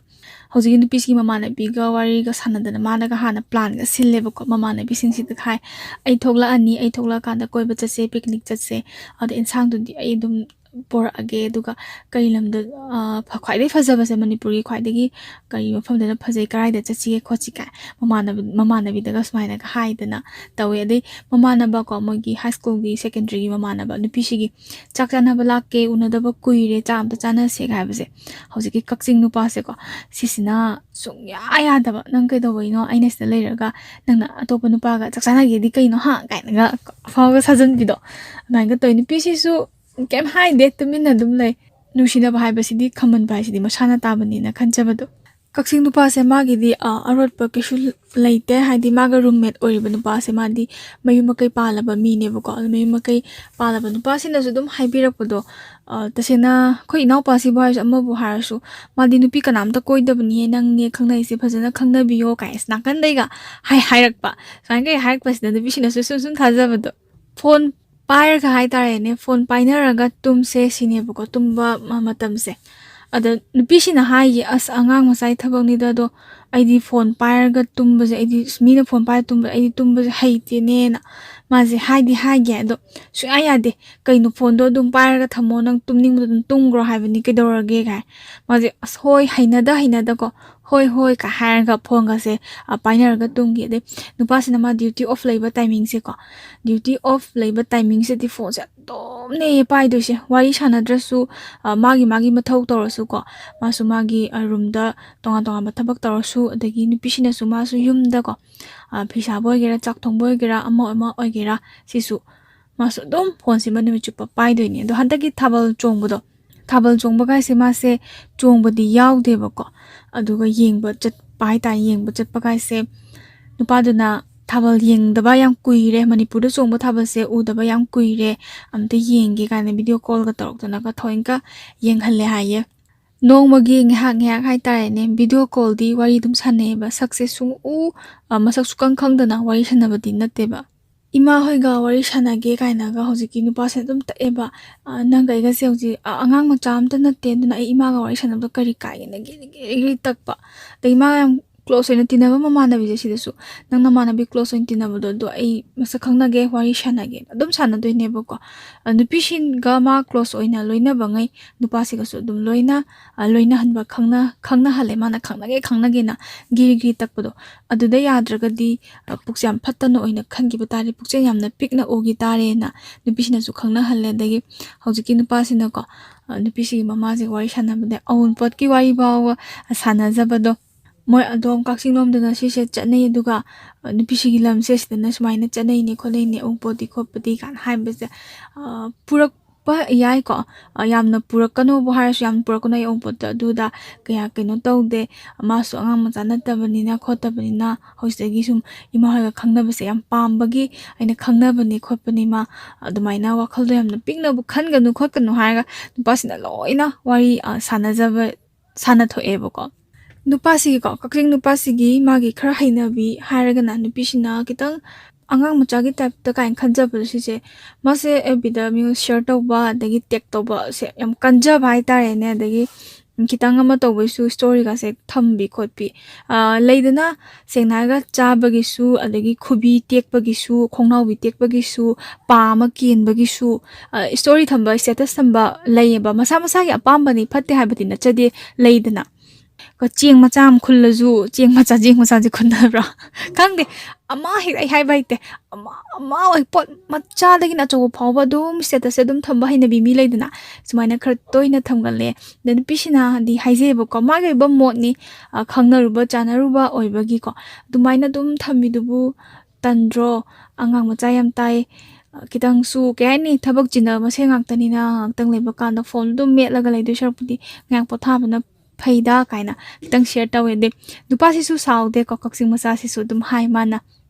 ꯍꯧꯖꯤꯛꯀꯤ ꯅꯨꯄꯤꯁꯤꯒꯤ ꯃꯃꯥꯟꯅꯕꯤꯒ ꯋꯥꯔꯤꯒ ꯁꯥꯟꯅꯗꯅ ꯃꯥꯅꯒ ꯍꯥꯟꯅ ꯄ꯭ꯂꯥꯟꯒ ꯁꯤꯜꯂꯦꯕꯀꯣ꯫ ꯃꯃꯥꯟꯅꯕꯤꯁꯤꯡꯁꯤꯗ ꯍꯥꯏ, "ꯑꯩ ꯊꯣꯛꯂꯛꯑꯅꯤ, ꯑꯩ ꯊꯣꯛꯂꯛꯑꯀꯥꯟꯗ ꯀꯣꯏꯕ ꯆꯠꯁꯦ, ꯄꯤꯛꯅꯤꯛ ꯆꯠꯁꯦ, ꯑꯗ ꯏꯟꯁꯥꯡꯗꯨꯗꯤ ꯑꯩ ꯑꯗꯨꯝ ꯄꯣꯔꯛꯑꯒꯦ, ꯑꯗꯨꯒ ꯀꯔꯤ ꯂꯝꯗ, ꯑ, ꯐ-, ꯈ꯭ꯋꯥꯏꯗꯒꯤ ꯐꯖꯕꯁꯦ ꯃꯅꯤꯄꯨꯔꯒꯤ ꯈ꯭ꯋꯥꯏꯗꯒꯤ ꯀꯔꯤ ꯃꯐꯝꯗꯅ ꯐꯖꯩ, ꯀꯗꯥꯏꯗ ꯆꯠꯁꯤꯒꯦ ꯈꯣꯠꯁꯤꯒꯦ" ꯃꯃꯥꯟꯅꯕ-, ꯃꯃꯥꯟꯅꯕꯤꯗꯒ ꯁꯨꯃꯥꯏꯅꯒ ꯍꯥꯏꯗꯅ ꯇꯧꯋꯦ꯫ ꯑꯗꯩ ꯃꯃꯥꯟꯅꯕꯀꯣ, ꯃꯣꯏꯒꯤ ꯍꯥꯏ ꯁ꯭ꯀꯨꯜꯒꯤ, ꯁꯦꯀꯦꯟꯗꯔꯤꯒꯤ ꯃꯃꯥꯟꯅꯕ ꯅꯨꯄꯤꯁꯤꯒꯤ "ꯆꯥꯛ ꯆꯥꯅꯕ ꯂꯥꯛꯀꯦ, ꯎꯅꯗꯕ ꯀꯨꯏꯔꯦ, ꯆꯥ ꯑꯝꯇ ꯆꯥꯅꯁꯦꯒ" ꯍꯥꯏꯕꯁꯦ, ꯍꯧꯖꯤꯛꯀꯤ ꯀꯛꯆꯤꯡ ꯅꯨꯄꯥꯁꯦꯀꯣ, ꯁꯤꯁꯤꯅ ꯁꯨꯡꯌꯥ ꯌꯥꯗꯕ꯫ "ꯅꯪ ꯀꯩꯗꯧꯕꯩꯅꯣ ꯑꯩꯅ ꯁꯤꯗ ꯂꯩꯔꯒ ꯅꯪꯅ ꯑꯇꯣꯞꯄ ꯅꯨꯄꯥꯒ ꯆꯥꯛ ꯆꯥꯅꯒꯦꯗꯤ ꯀꯩꯅꯣ, ꯍꯥ?" ꯀꯥꯏꯅꯒ ꯑꯐꯥꯎꯒ ꯁꯥꯖꯟꯕꯤꯗꯣ, ꯑꯗꯨꯃꯥꯏꯅꯒ ꯇꯧꯋꯤ꯫ ꯅꯨꯄꯤꯁꯤꯁꯨ ꯀꯩꯝ ꯍꯥꯏꯗꯦ, ꯇꯨꯃꯤꯟꯅ ꯑꯗꯨꯝ ꯂꯩ꯫ ꯅꯨꯡꯁꯤꯅꯕ ꯍꯥꯏꯕꯁꯤꯗꯤ ꯈꯝꯕꯟꯕ ꯍꯥꯏꯁꯤꯗꯤ ꯃꯁꯥꯅ ꯇꯥꯕꯅꯤꯅ ꯈꯟꯖꯕꯗꯣ꯫ ꯀꯛꯆꯤꯡ ꯅꯨꯄꯥꯁꯦ ꯃꯥꯒꯤꯗꯤ, ꯑ, ꯑꯔꯣꯠꯄ ꯀꯩꯁꯨ ꯂꯩꯇꯦ꯫ ꯍꯥꯏꯗꯤ ꯃꯥꯒ roommate ꯑꯣꯏꯔꯤꯕ ꯅꯨꯄꯥꯁꯦ ꯃꯥꯗꯤ ꯃꯌꯨꯝ ꯃꯀꯩ ꯄꯥꯜꯂꯕ ꯃꯤꯅꯦꯕꯀꯣ꯫ ꯑꯗꯨ ꯃꯌꯨꯝ ꯃꯀꯩ ꯄꯥꯜꯂꯕ ꯅꯨꯄꯥꯁꯤꯅꯁꯨ ꯑꯗꯨꯝ ꯍꯥꯏꯕꯤꯔꯛꯄꯗꯣ, ꯑ, ꯇꯁꯦꯡꯅ ꯑꯩꯈꯣꯏ ꯏꯅꯥꯎꯄꯥꯁꯤꯕꯨ ꯍꯥꯏꯔꯁꯨ, ꯑꯃꯕꯨ ꯍꯥꯏꯔꯁꯨ, ꯃꯥꯗꯤ ꯅꯨꯄꯤ ꯀꯅꯥꯝꯇ ꯀꯣꯏꯗꯕꯅꯤꯍꯦ, ꯅꯪꯅꯦ ꯈꯪꯅꯩꯁꯦ, ꯐꯖꯅ ꯈꯪꯅꯕꯤꯌꯣ ꯀꯥꯏ ꯑꯁ ꯅꯥꯀꯟꯗꯩꯒ ꯍꯥꯏ-, ꯍꯥꯏꯔꯛꯄ꯫ ꯁꯨꯃꯥꯏꯅ ꯀꯩ ꯍꯥꯏꯔꯛꯄꯁꯤꯗ ꯅꯨꯄꯤꯁꯤꯡꯅꯁꯨ ꯁꯨꯝ ꯁꯨꯝ ꯊꯥꯖꯕꯗꯣ꯫ ꯐꯣꯟ ꯄꯥꯏꯔꯒ ꯍꯥꯏꯇꯥꯔꯦꯅꯦ, ꯐꯣꯟ ꯄꯥꯏꯅꯔꯒ ꯇꯨꯝꯁꯦ ꯁꯤꯅꯦꯕꯀꯣ, ꯇꯨꯝꯕ ꯃ-, ꯃꯇꯝꯁꯦ꯫ ꯑꯗ ꯅꯨꯄꯤꯁꯤꯅ ꯍꯥꯏꯌꯦ, "ꯑꯁ, ꯑꯉꯥꯡ ꯃꯆꯥꯒꯤ ꯊꯕꯛꯅꯤꯗ, ꯑꯗꯣ ꯑꯩꯗꯤ ꯐꯣꯟ ꯄꯥꯏꯔꯒ ꯇꯨꯝꯕꯁꯦ, ꯑꯩꯗꯤ ꯃꯤꯅ ꯐꯣꯟ ꯄꯥꯏꯔ ꯇꯨꯝꯕ, ꯑꯩꯗꯤ ꯇꯨꯝꯕꯁꯦ ꯍꯩꯇꯦꯅꯦꯅ"꯫ ꯃꯥꯁꯦ ꯍꯥꯏꯗꯤ ꯍꯥꯏꯒꯦ, ꯑꯗꯣ ꯁꯨꯡꯌꯥ ꯌꯥꯗꯦ꯫ "ꯀꯩꯅꯣ, ꯐꯣꯟꯗꯣ ꯑꯗꯨꯝ ꯄꯥꯏꯔꯒ ꯊꯝꯃꯣ, ꯅꯪ ꯇꯨꯝꯅꯤꯡꯕꯗꯣ ꯑꯗꯨꯝ ꯇꯨꯝꯈ꯭ꯔꯣ ꯍꯥꯏꯕꯅꯤ, ꯀꯩꯗꯧꯔꯒꯦ?" ꯀꯥꯏ꯫ ꯃꯥꯁꯦ, "ꯑꯁ, ꯍꯣꯏ, ꯍꯩꯅꯗ ꯍꯩꯅꯗꯀꯣ, ꯍꯣꯏ, ꯍꯣꯏ" ꯀꯥꯏ ꯍꯥꯏꯔꯒ ꯐꯣꯟꯒꯁꯦ, ꯑ, ꯄꯥꯏꯅꯔꯒ ꯇꯨꯝꯈꯤ꯫ ꯑꯗꯩ ꯅꯨꯄꯥꯁꯤꯅ ꯃꯥ duty off ꯂꯩꯕ timingꯁꯦꯀꯣ, duty off ꯂꯩꯕ timingꯁꯤꯗꯤ ꯐꯣꯟꯁꯦ ꯑꯗꯨꯝꯅꯦ ꯄꯥꯏꯗꯣꯏꯁꯦ꯫ ꯋꯥꯔꯤ ꯁꯥꯟꯅꯗ꯭ꯔꯁꯨ, ꯑ, ꯃꯥꯒꯤ, ꯃꯥꯒꯤ ꯃꯊꯧ ꯇꯧꯔꯁꯨꯀꯣ, ꯃꯥꯁꯨ ꯃꯥꯒꯤ, ꯑ, roomꯗ ꯇꯣꯉꯥꯟ ꯇꯣꯉꯥꯟꯕ ꯊꯕꯛ ꯇꯧꯔꯁꯨ, ꯑꯗꯒꯤ ꯅꯨꯄꯤꯁꯤꯅꯁꯨ ꯃꯥꯁꯨ ꯌꯨꯝꯗꯀꯣ, ꯑ, ꯐꯤ ꯁꯥꯕ ꯑꯣꯏꯒꯦꯔꯥ, ꯆꯥꯛ ꯊꯣꯡꯕ ꯑꯣꯏꯒꯦꯔꯥ, ꯑꯃ ꯑꯃ ꯑꯣꯏꯒꯦꯔꯥ, ꯁꯤꯁꯨ ꯃꯥꯁꯨ ꯑꯗꯨꯝ ꯐꯣꯟꯁꯤꯃ ꯅꯨꯃꯤꯠ ꯆꯨꯞꯄ ꯄꯥꯏꯗꯣꯏꯅꯦ꯫ ꯑꯗꯣ ꯍꯟꯗꯛꯀꯤ ꯊꯥꯕꯜ ꯆꯣꯡꯕꯗꯣ, ꯊꯥꯕꯜ ꯆꯣꯡꯕꯒꯥꯏꯁꯦ ꯃꯥꯁꯦ ꯆꯣꯡꯕꯗꯤ ꯌꯥꯎꯗꯦꯕꯀꯣ, ꯑꯗꯨꯒ ꯌꯦꯡꯕ ꯆꯠꯄ ꯍꯥꯏꯇꯥꯔꯦ, ꯌꯦꯡꯕ ꯆꯠꯄꯒꯥꯏꯁꯦ ꯅꯨꯄꯥꯗꯨꯅ "ꯊꯥꯕꯜ ꯌꯦꯡꯗꯕ ꯌꯥꯝ ꯀꯨꯏꯔꯦ, ꯃꯅꯤꯄꯨꯔꯗ ꯆꯣꯡꯕ ꯊꯥꯕꯜꯁꯦ ꯎꯗꯕ ꯌꯥꯝ ꯀꯨꯏꯔꯦ, ꯑꯝꯇ ꯌꯦꯡꯒꯦ" ꯀꯥꯏꯅ video callꯒ ꯇꯧꯔꯛꯇꯅꯒ ꯊꯑꯣꯏꯅꯀ ꯌꯦꯡꯍꯜꯂꯦ ꯍꯥꯏꯌꯦ꯫ ꯅꯣꯡꯃꯒꯤ ꯉꯥꯏꯍꯥꯛ ꯉꯥꯏꯍꯥꯛ ꯍꯥꯏꯇꯥꯔꯦꯅꯦ, video callꯗꯤ ꯋꯥꯔꯤ ꯑꯗꯨꯝ ꯁꯥꯟꯅꯩꯌꯦꯕ꯫ ꯁꯛꯁꯦ ꯁꯨꯡꯎ, ꯑ, ꯃꯁꯛ ꯁꯨꯛꯈꯪ ꯈꯪꯗꯅ ꯋꯥꯔꯤ ꯁꯥꯟꯅꯕꯗꯤ ꯅꯠꯇꯦꯕ꯫ "ꯏꯃꯥ ꯍꯣꯏꯒ ꯋꯥꯔꯤ ꯁꯥꯟꯅꯒꯦ" ꯀꯥꯏꯅꯒ ꯍꯧꯖꯤꯛꯀꯤ ꯅꯨꯄꯥꯁꯤꯅ ꯑꯗꯨꯝ ꯇꯛꯑꯦꯕ꯫ "ꯑ, ꯅꯪꯒ ꯑꯩꯒꯁꯦ ꯍꯧꯖꯤꯛ, ꯑ, ꯑꯉꯥꯡ ꯃꯆꯥ ꯑꯝꯇ ꯅꯠꯇꯦ, ꯑꯗꯨꯅ ꯑꯩ ꯏꯃꯥꯒ ꯋꯥꯔꯤ ꯁꯥꯟꯅꯕꯗꯣ ꯀꯔꯤ ꯀꯥꯏꯒꯦꯅ?" ꯒꯤꯔꯤ ꯒꯤꯔꯤ ꯒꯤꯔꯤ ꯇꯛꯄ꯫ ꯑꯗꯩ ꯃꯥ ꯌꯥꯝ close ꯑꯣꯏꯅ ꯇꯤꯟꯅꯕ ꯃꯃꯥꯟꯅꯕꯤꯁꯦ ꯁꯤꯗꯁꯨ, "ꯅꯪ ꯅꯃꯥꯟꯅꯕꯤ close ꯑꯣꯏꯅ ꯇꯤꯟꯅꯕꯗꯣ ꯑꯗꯣ ꯑꯩ ꯃꯁꯛ ꯈꯪꯅꯒꯦ, ꯋꯥꯔꯤ ꯁꯥꯟꯅꯒꯦ" ꯑꯗꯨꯝ ꯁꯥꯟꯅꯗꯣꯏꯅꯦꯕꯀꯣ꯫ ꯑ, ꯅꯨꯄꯤꯁꯤꯡꯒ ꯃꯥ close ꯑꯣꯏꯅ ꯂꯣꯏꯅꯕꯉꯩ ꯅꯨꯄꯥꯁꯤꯒꯁꯨ ꯑꯗꯨꯝ ꯂꯣꯏꯅ, ꯑ, ꯂꯣꯏꯅꯍꯟꯕ, ꯈꯪꯅ-, ꯈꯪꯅꯍꯜꯂꯦ꯫ ꯃꯥꯅ "ꯈꯪꯅꯒꯦ, ꯈꯪꯅꯒꯦꯅ" ꯒꯤꯔꯤ ꯒꯤꯔꯤ ꯇꯛꯄꯗꯣ꯫ ꯑꯗꯨꯗ ꯌꯥꯗ꯭ꯔꯒꯗꯤ, ꯑ, ꯄꯨꯛꯁꯦ ꯌꯥꯝ ꯐꯠꯇꯅ ꯑꯣꯏꯅ ꯈꯟꯈꯤꯕ ꯇꯥꯔꯦ, ꯄꯨꯛꯆꯦꯜ ꯌꯥꯝꯅ ꯄꯤꯛꯅ ꯎꯈꯤ ꯇꯥꯔꯦꯅ ꯅꯨꯄꯤꯁꯤꯅꯁꯨ ꯈꯪꯅꯍꯜꯂꯦ꯫ ꯑꯗꯒꯤ ꯍꯧꯖꯤꯛꯀꯤ ꯅꯨꯄꯥꯁꯤꯅꯀꯣ, ꯑ, ꯅꯨꯄꯤꯁꯤꯒꯤ ꯃꯃꯥꯁꯦ ꯋꯥꯔꯤ ꯁꯥꯟꯅꯕꯗ ꯑꯋꯨꯟꯄꯣꯠꯀꯤ ꯋꯥꯔꯤ ꯐꯥꯎꯕ, ꯑ, ꯁꯥꯟꯅꯖꯕꯗꯣ꯫ "ꯃꯣꯏ ꯑꯗꯣꯝ ꯀꯛꯆꯤꯡ ꯂꯣꯝꯗꯅ ꯁꯤꯁꯦ ꯆꯠꯅꯩ, ꯑꯗꯨꯒ, ꯑ, ꯅꯨꯄꯤꯁꯤꯒꯤ ꯂꯝꯁꯦ ꯁꯤꯗꯅ ꯁꯨꯃꯥꯏꯅ ꯆꯠꯅꯩꯅꯦ ꯈꯣꯠꯅꯩꯅꯦ, ꯑꯋꯨꯟꯄꯣꯠꯇꯤ ꯈꯣꯠꯄꯗꯤ" ꯀꯥꯏꯅ ꯍꯥꯏꯕꯁꯦ, ꯑ, ꯄꯨꯔꯛ-, ꯄ-, ꯌꯥꯏꯀꯣ꯫ ꯑ, ꯌꯥꯝꯅ ꯄꯨꯔꯛꯀꯅꯣꯕꯨ ꯍꯥꯏꯔꯁꯨ ꯌꯥꯝꯅ ꯄꯨꯔꯛꯀꯅꯣ, ꯑꯩ ꯑꯎꯟꯄꯣꯠꯇ ꯑꯗꯨꯗ ꯀꯌꯥ ꯀꯩꯅꯣ ꯇꯧꯗꯦ꯫ ꯃꯥꯁꯨ ꯑꯉꯥꯡ ꯃꯆꯥ ꯅꯠꯇꯕꯅꯤꯅ ꯈꯣꯠꯇꯕꯅꯤꯅ ꯍꯧꯖꯤꯛꯇꯒꯤ ꯁꯨꯝ ꯏꯃꯥ ꯍꯣꯏꯒ ꯈꯪꯅꯕꯁꯦ ꯌꯥꯝ ꯄꯥꯝꯕꯒꯤ ꯑꯩꯅ ꯈꯪꯅꯕꯅꯦ ꯈꯣꯠꯄꯅꯤ ꯃꯥ, ꯑꯗꯨꯃꯥꯏꯅ ꯋꯥꯈꯜꯗꯣ ꯌꯥꯝꯅ ꯄꯤꯛꯅꯕꯨ ꯈꯟꯒꯅꯨ ꯈꯣꯠꯀꯅꯨ ꯍꯥꯏꯔꯒ ꯅꯨꯄꯥꯁꯤꯅ ꯂꯣꯏꯅ ꯋꯥꯔꯤ, ꯑ, ꯁꯥꯟꯅꯖꯕ, ꯁꯥꯟꯅꯊꯣꯛꯑꯦꯕꯀꯣ꯫ ꯅꯨꯄꯥꯁꯤꯒꯤꯀꯣ, ꯀꯛꯆꯤꯡ ꯅꯨꯄꯥꯁꯤꯒꯤ ꯃꯥꯒꯤ ꯈꯔ ꯍꯩꯅꯕꯤ ꯍꯥꯏꯔꯒꯅ ꯅꯨꯄꯤꯁꯤꯅ ꯈꯤꯇꯪ ꯑꯉꯥꯡ ꯃꯆꯥꯒꯤ ꯇꯥꯏꯞꯇ ꯀꯥꯏꯅ ꯈꯟꯖꯕꯗꯣ ꯁꯤꯁꯦ, ꯃꯥꯁꯦ ꯑꯦꯐ ꯕꯤꯗ ꯃꯤꯉꯣꯟ ꯁꯤꯌꯔ ꯇꯧꯕ, ꯑꯗꯒꯤ ꯇꯦꯛ ꯇꯧꯕꯁꯦ ꯌꯥꯝ ꯀꯟꯖꯕ ꯍꯥꯏꯇꯥꯔꯦꯅꯦ꯫ ꯑꯗꯒꯤ ꯈꯤꯇꯪ ꯑꯃ ꯇꯧꯕꯩꯁꯨ ꯁ꯭ꯇꯣꯔꯤꯒꯁꯦ ꯊꯝꯕꯤ ꯈꯣꯠꯄꯤ, ꯑ, ꯂꯩꯗꯅ, ꯁꯦꯡꯅ ꯍꯥꯏꯔꯒ ꯆꯥꯕꯒꯤꯁꯨ, ꯑꯗꯒꯤ ꯈꯨꯕꯤ ꯇꯦꯛꯄꯒꯤꯁꯨ, ꯈꯣꯡꯅꯥꯎꯕꯤ ꯇꯦꯛꯄꯒꯤꯁꯨ, ꯄꯥ ꯑꯃ ꯀꯦꯟꯕꯒꯤꯁꯨ, ꯑ, ꯁ꯭ꯇꯣꯔꯤ ꯊꯝꯕ, ꯁ꯭ꯇꯦꯇꯁ ꯊꯝꯕ ꯂꯩꯌꯦꯕ꯫ ꯃꯁꯥ ꯃꯁꯥꯒꯤ ꯑꯄꯥꯝꯕꯅꯤ, ꯐꯠꯇꯦ ꯍꯥꯏꯕꯗꯤ ꯅꯠꯆꯗꯦ, ꯂꯩꯗꯅ꯫ ꯀ-, ꯆꯦꯡ ꯃꯆꯥ ꯑꯃ ꯈꯨꯜꯂꯁꯨ, ꯆꯦꯡ ꯃꯆꯥ, ꯆꯦꯡ ꯃꯆꯥꯁꯦ ꯈꯨꯟꯅꯕ꯭ꯔꯥ? ꯈꯪꯗꯦ, ꯑꯃ ꯍꯦꯛ, ꯑꯩ ꯍꯥꯏꯕ ꯍꯩꯇꯦ, ꯑꯃ, ꯑꯃ ꯑꯣꯏ-, ꯄꯣꯠ ꯃꯆꯥꯗꯒꯤꯅ ꯑꯆꯧꯕ ꯐꯥꯎꯕ ꯑꯗꯨꯝ ꯁ꯭ꯇꯦꯇꯁꯁꯦ ꯑꯗꯨꯝ ꯊꯝꯕ ꯍꯩꯅꯕꯤ ꯃꯤ ꯂꯩꯗꯅ, ꯁꯨꯃꯥꯏꯅ ꯈꯔ ꯇꯣꯏꯅ ꯊꯝꯒꯜꯂꯦ꯫ ꯑꯗ ꯅꯨꯄꯤꯁꯤꯅꯗꯤ ꯍꯥꯏꯖꯩꯌꯦꯕꯀꯣ, ꯃꯥꯒꯤ ꯑꯣꯏꯕ ꯃꯣꯠꯅꯤ, ꯑ, ꯈꯪꯅꯔꯨꯕ ꯆꯥꯟꯅꯔꯨꯕ ꯑꯣꯏꯕꯒꯤꯀꯣ, ꯑꯗꯨꯃꯥꯏꯅ ꯑꯗꯨꯝ ꯊꯝꯃꯤꯗꯨꯕꯨ ꯇꯟꯗ꯭ꯔꯣ? ꯑꯉꯥꯡ ꯃꯆꯥ ꯌꯥꯝ ꯇꯥꯏ, ꯑ, ꯈꯤꯇꯪꯁꯨ, ꯀꯩ ꯍꯥꯏꯅꯤ, ꯊꯕꯛ ꯆꯤꯟꯅꯕ ꯃꯁꯦꯟ ꯉꯥꯛꯇꯅꯤꯅ, ꯉꯥꯏꯍꯥꯛꯇꯪ ꯂꯩꯕ ꯀꯥꯟꯗ ꯐꯣꯟ ꯑꯗꯨꯝ ꯃꯦꯠꯂꯒ ꯂꯩꯗꯣꯏ ꯁꯔꯨꯛꯄꯨꯗꯤ ꯉꯥꯏꯍꯥꯛ ꯄꯣꯊꯥꯕꯅ ꯐꯩꯗ ꯀꯥꯏꯅ ꯈꯤꯇꯪ ꯁꯤꯌꯔ ꯇꯧꯋꯦ꯫ ꯑꯗꯩ ꯅꯨꯄꯥꯁꯤꯁꯨ ꯁꯥꯎꯗꯦꯀꯣ, ꯀꯛꯆꯤꯡ ꯃꯆꯥꯁꯤꯁꯨ ꯑꯗꯨꯝ ꯍꯥꯏ ꯃꯥꯅ,